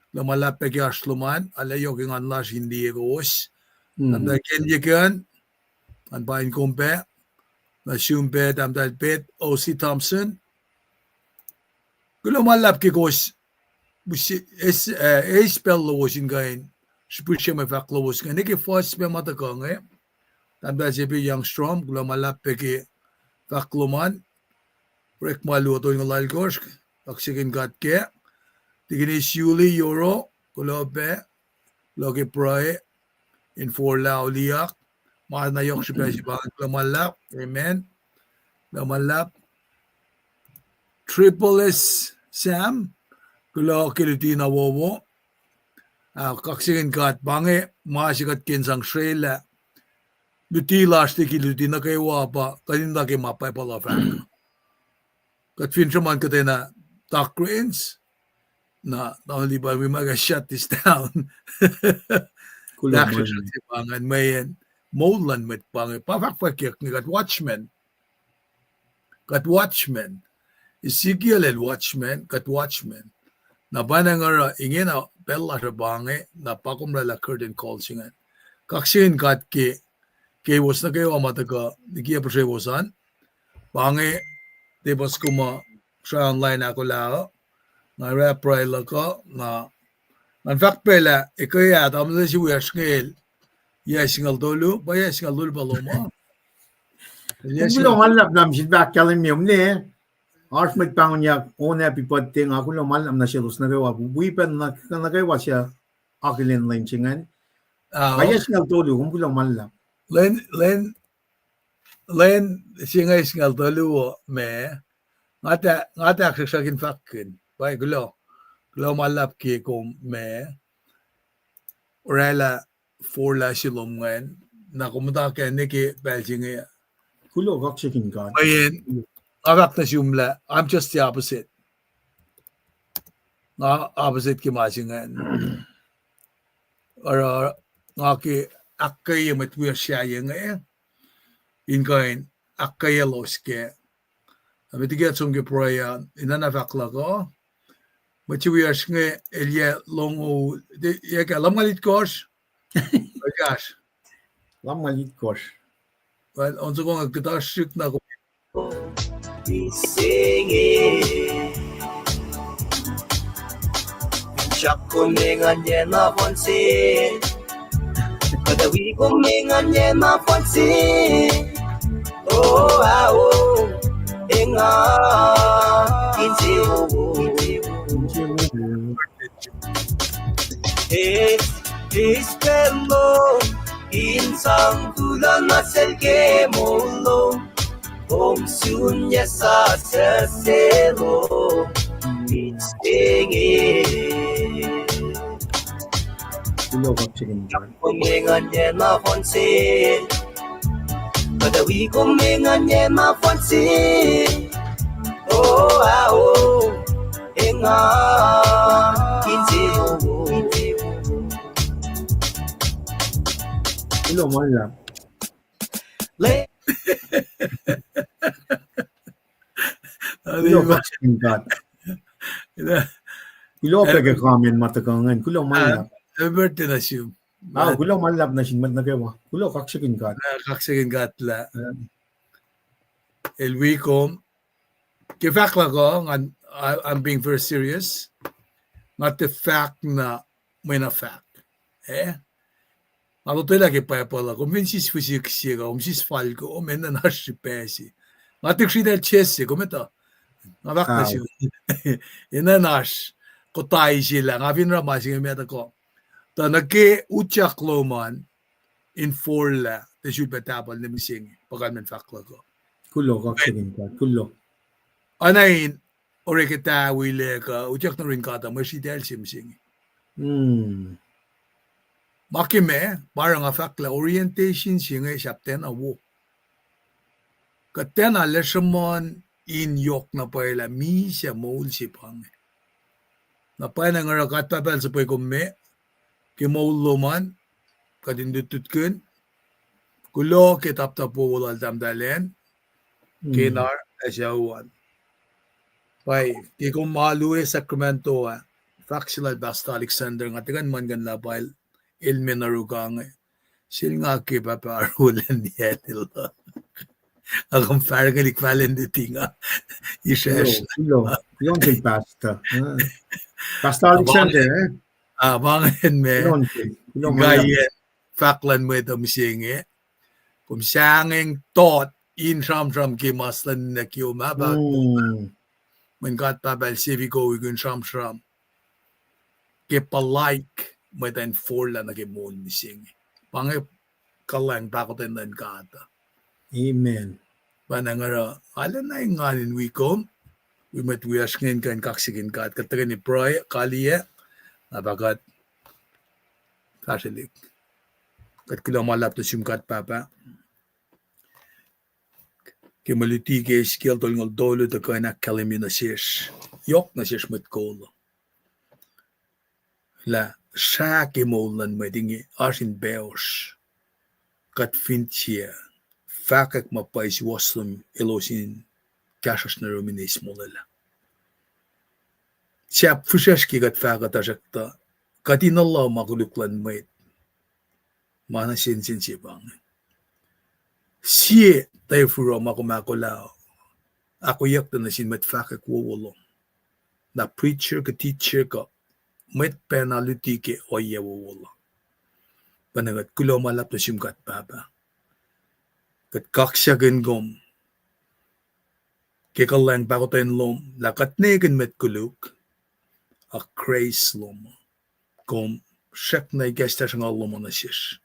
Kuloh ma luhlahp pac ke oasr lom an, arlac yohk engan lasr in liye kowos. Tahmtahel Kenye Kian, ngan paing kom pac, nuh sum pac Tahmtahel Pet O C Thompson. Kuloh ma luhlahp ke kowos eis pacl lowos in kuh in srihpihsrye mwe fahk lowos inge nuh ke fuhs pac ma tuhkuh inge. Tahmtahel Sepe Youngstrom, kuloh ma luhlahp pac ke fahk lom an. Orekma luo tolngoul alkosr, kaksakihn God kac. Tikinis Yuli Yoro, kuloh pac, kuloh ke pruhe in forlah auliyak. Ma na yohk srihpac se pa, kuloh ma luhlahp. Amen. Kuloh ma luhlahp. Triple S Sam, kuloh ke luti na wowo. Ah, kaksakihn God, pa inge ma se kuht ke in sang srwaclah luti lasr liki luti nuh kwewa pa kuht in nuh ke ma Bible uh fahk. Kuht fin sruhmuhn kuhtwena doctrines, na, na only pa wi ma ke shut this down. Kuloh ma luhlahp se pa ingacn, mweyen moul luhn mwet pa inge, pa fahkfahkyak inge, kuht watchman. Kuht watchman. Ezekiel el watchman, kuht watchman. Na pa na nga oruh ingena pacl lasr uh pa inge, na pa kom oraclah curtain call se ingacn. Kaksakihn God ke, ke kowos nuh kwewa ma tuhkuh liki pihsrewos an. Pa inge, tepuh soko ma sra online ahkolah uh, nga oraclah pruhe luhk uh, na, ngan fahk pacl ah, ekuh ah, tamuhlwel se wiyacsr inge el yac singucul tolu, pa yac singucul tolu pa lom uh. Kom kuloh ma luhlahp na misin fahk kahlwem me om ne. Oasr mwet pahngonyuck on happy birthday, nga kuloh ma luhlahp nuh selos nuh kwewa, wi pacna nuh kwewa suc akihlen lwen se ingacn. Ah, yac singucul tolu, kom kuloh ma luhlahp. Lwen, lwen, lwen se inge singucul tolu uh me, nga tiac, nga tiac ahksrihksrihk in fahkkihn. Pa kuloh, kuloh ma luhlahp ke kom me oraclah forlah se lom ingacn, na kom muhta kac nwe ke pacl se inge. Kuloh, kaksakihn God. Mweyen, nga fahk nuh sum lah, I'm just the opposite. Nga opposite ke ma se ingacn. Oruh, nga ke ahkkweye mwet wiyacsr sahyac inge, in kuh in ahkkweyelos kac. Na met liki kuht som ke pruhe uh, ina na fahk luhk uh, mwet se wiyacsr inge el yac longoul, yac ke lumngaul itkohsr? Oasr. Lumngaul itkohsr. Well, on soko nga kuhtasrihk na kom. Mihsenge. Finsrak kom engan yac na fon se. Kuht ac wi kom engan yac na fon se. O, ao, engan, insewowo. Eis, eis pacl lom in sang kuloh nuh sel ke moul lom. Kom sun yac sasuc se lom, mihsenge. Kuloh, kaksakihn God. Kom engan yac na fon se. Kuht ac wi kom engan yac na fon se. O, ao, engan, insewowo. Kuloh ma luhlahp. Le- Kuloh, kaksakihn God. Kuloh pac ke comment ma tuhkuh ingacn. Kuloh ma luhlahp. Happy birthday nuh sum. Ah, kuloh ma luhlahp nuh sin mwet nuh kwewa. Kuloh, kaksakihn God. Ah, kaksakihn God lah el wi kom. Ke fahk luhk uh, ngan, I, I'm being very serious. Nga tiac fahk na mwe na fahk. Eh? Nga lotwelah ke Bible uh, kom fin sis physics se kuh, kom sis fal kuh, kom enenuh in oasr srihpac se. Nga tiac sritacl chest se, kom etuh. Nga fahk nuh sum. Enenuh in oasr kotai se lah, nga fin oruh ma se inge met uh kuh. Tuh nuh ke utyak lom an, in forlah, tuh sulpac tahpuhl ne mihsenge, pa kalmacn fahk luhk uh. Kuloh, kaksakihn God, kuloh. Oacna in orekta wilac kuh, utyak nuh yurin God uh, mwe sritacl se mihsenge. Ma ke ma, pa oruh nga fahk lah orientation se inge sahp tiacna wo. Kuht tiacna lesremon in yohk na pwacye lah misac moul se pa inge. Na pwacye na nga oruh God Pahpah El suhpwe kom me, ke moul lom an, kuht in lutlutkihn, kuloh ke taptap wowo lal tahmtahel an, ke na ac sucu an. Pwacye, ke kom alu e Sacramento ah, fahk se lal Pastor Alexander, nga tiac kuh in muhlkuhnlah pa el, el me nuh rukange. Sel nga ke pahpah arulan yacl uh. Ac kom fahrengelihk fahlen luti nga. Israel. Kuloh, kuloh ke Pastor. Pastor Alexander, eh? Ah, pa ingacn me. Kuloh, kuloh. Fahk luhn mwet uh mihsenge. Kom sahngweng tot in sramsram ke mas luhn ninac kiyom ah pa. Mweyen God Pahpah El sefikowikihn sramsram ke puhlaik mwet uh in forlah nuh ke moul mihsenge. Pa inge kuhlwacng pahkotwen luhn God. Amen. Pa na nga oruh, arulacna engan in wi kom, wi mwet wiyacsr inge in kuh in kaksakihn God, kuht tuhkweni pruhe, kaliyac, na pa kuht fahsrwelihk. Kuht kuloh ma luhlahp nuh sum God Pahpah. Ke mwe luti ke Ezekiel tolngoul tolu tuh kuh in ahkkahlwemye nuh sesr. yohk nuh sesr mwet kol uh. Lah srah ke moul luhn mwet inge oasr in pacosr. Kuht fin tiac fahkwack ma pwacye suwohs lom elos in kahsruhsr nuh yurum in eis molwelah. Sahp fihsracsr ke kuht fahkwack tuhsruhktuh, kuht in oruh ma koluk luhn mwet. Ma na sensen se pa inge. Sie tafur uh ma kom ahkolah, ahkoeyucklac nuh sin mwet fahkwack wowo lom. Na preacher kuh teacher kuh mwet pacna luti ke ohiyac wowo lom. Pa na kuht kuloh ma luhlahp nuh sum God Pahpah. Kuht kaksakihn kom ke kuhlwacng pahkotwen lom lah kuht ne kihn mwet koluk, a grace lom, kom srackna ikacslah sruhnga lom nuh sesr.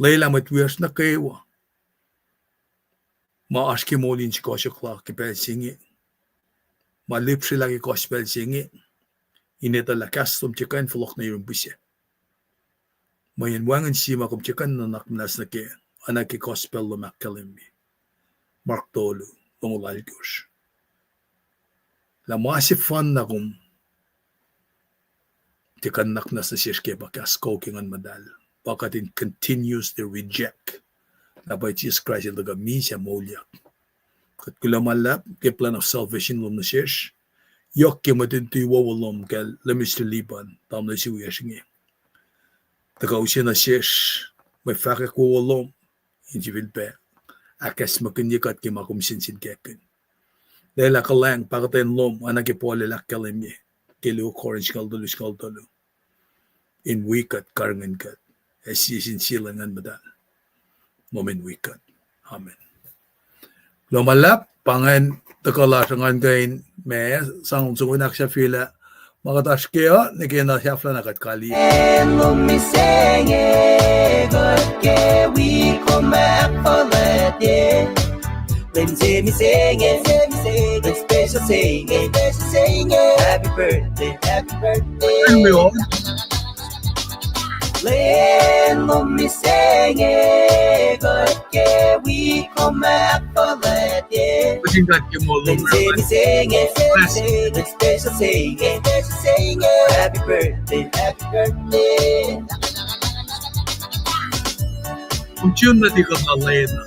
Lwelah mwet wiyacsr nuh kwewa ma oasr ke moul in sukosukla ke pacl se inge, ma lihpsrelah ke gospel se inge, in etuh lah kahs lom tiac kuh in fohlohk nuh yurum pihsac. Mweyen wacngihn sie ma kom tiac kuh in nuhnak muhnahs nuh kac, oacna ke gospel lom ahkkahlwemye. Mark tolu, longoul alkosr. Lah ma sefanna kom tiac kuh in nuhnak muhnahs nuh sesr kac pa kahs kol ke Nguhn Muhtahl. Pa kuht in continuously reject lah pwacye Jisus Kraist el tuhkuh misac moulyak. Kuht kuloh ma luhlahp ke plan of salvation lom nuh sesr. Yohk ke mwet in tui wowo lom kacl Lemis Lilipan, tamuhlwel se wiyacsr inge. Tuhkuh use nuh sesr mwe fahkwack wowo lom in sifilpac ahkacsmakihnye kuht ke ma kom sensenkackihn. Lwelah kuhlwacng pahkotwen lom, oacna ke Paul el ahkkahlwemye ke luo Corinth singucul tolu, singucul tolu, in wi kuht, karihngihn kuht, ac sie sin sie luhn Nguhn Muhtahl lom in wi kuht. Amen. Kuloh ma luhlahp, pa ingacn tuhkuh lasr uh, ngan kuh in ma sang soko in ahksahfyelah ma kuht oasr kac uh, nuh ke na sahflah na kuht kaliyac. Lwen lom mihsenge kuht ke wi kom ahkfuhlwactye. Lwen se mihsenge, lwen special se inge, special se inge. Happy birthday, happy birthday. Lwen lom mihsenge kuht ke wi kom ahkfuhlwactye. Lwen se mihsenge, lwen se mihsenge, special se inge, special se inge. Happy birthday, happy birthday. Kom tune nuh tikuh ma lwen uh.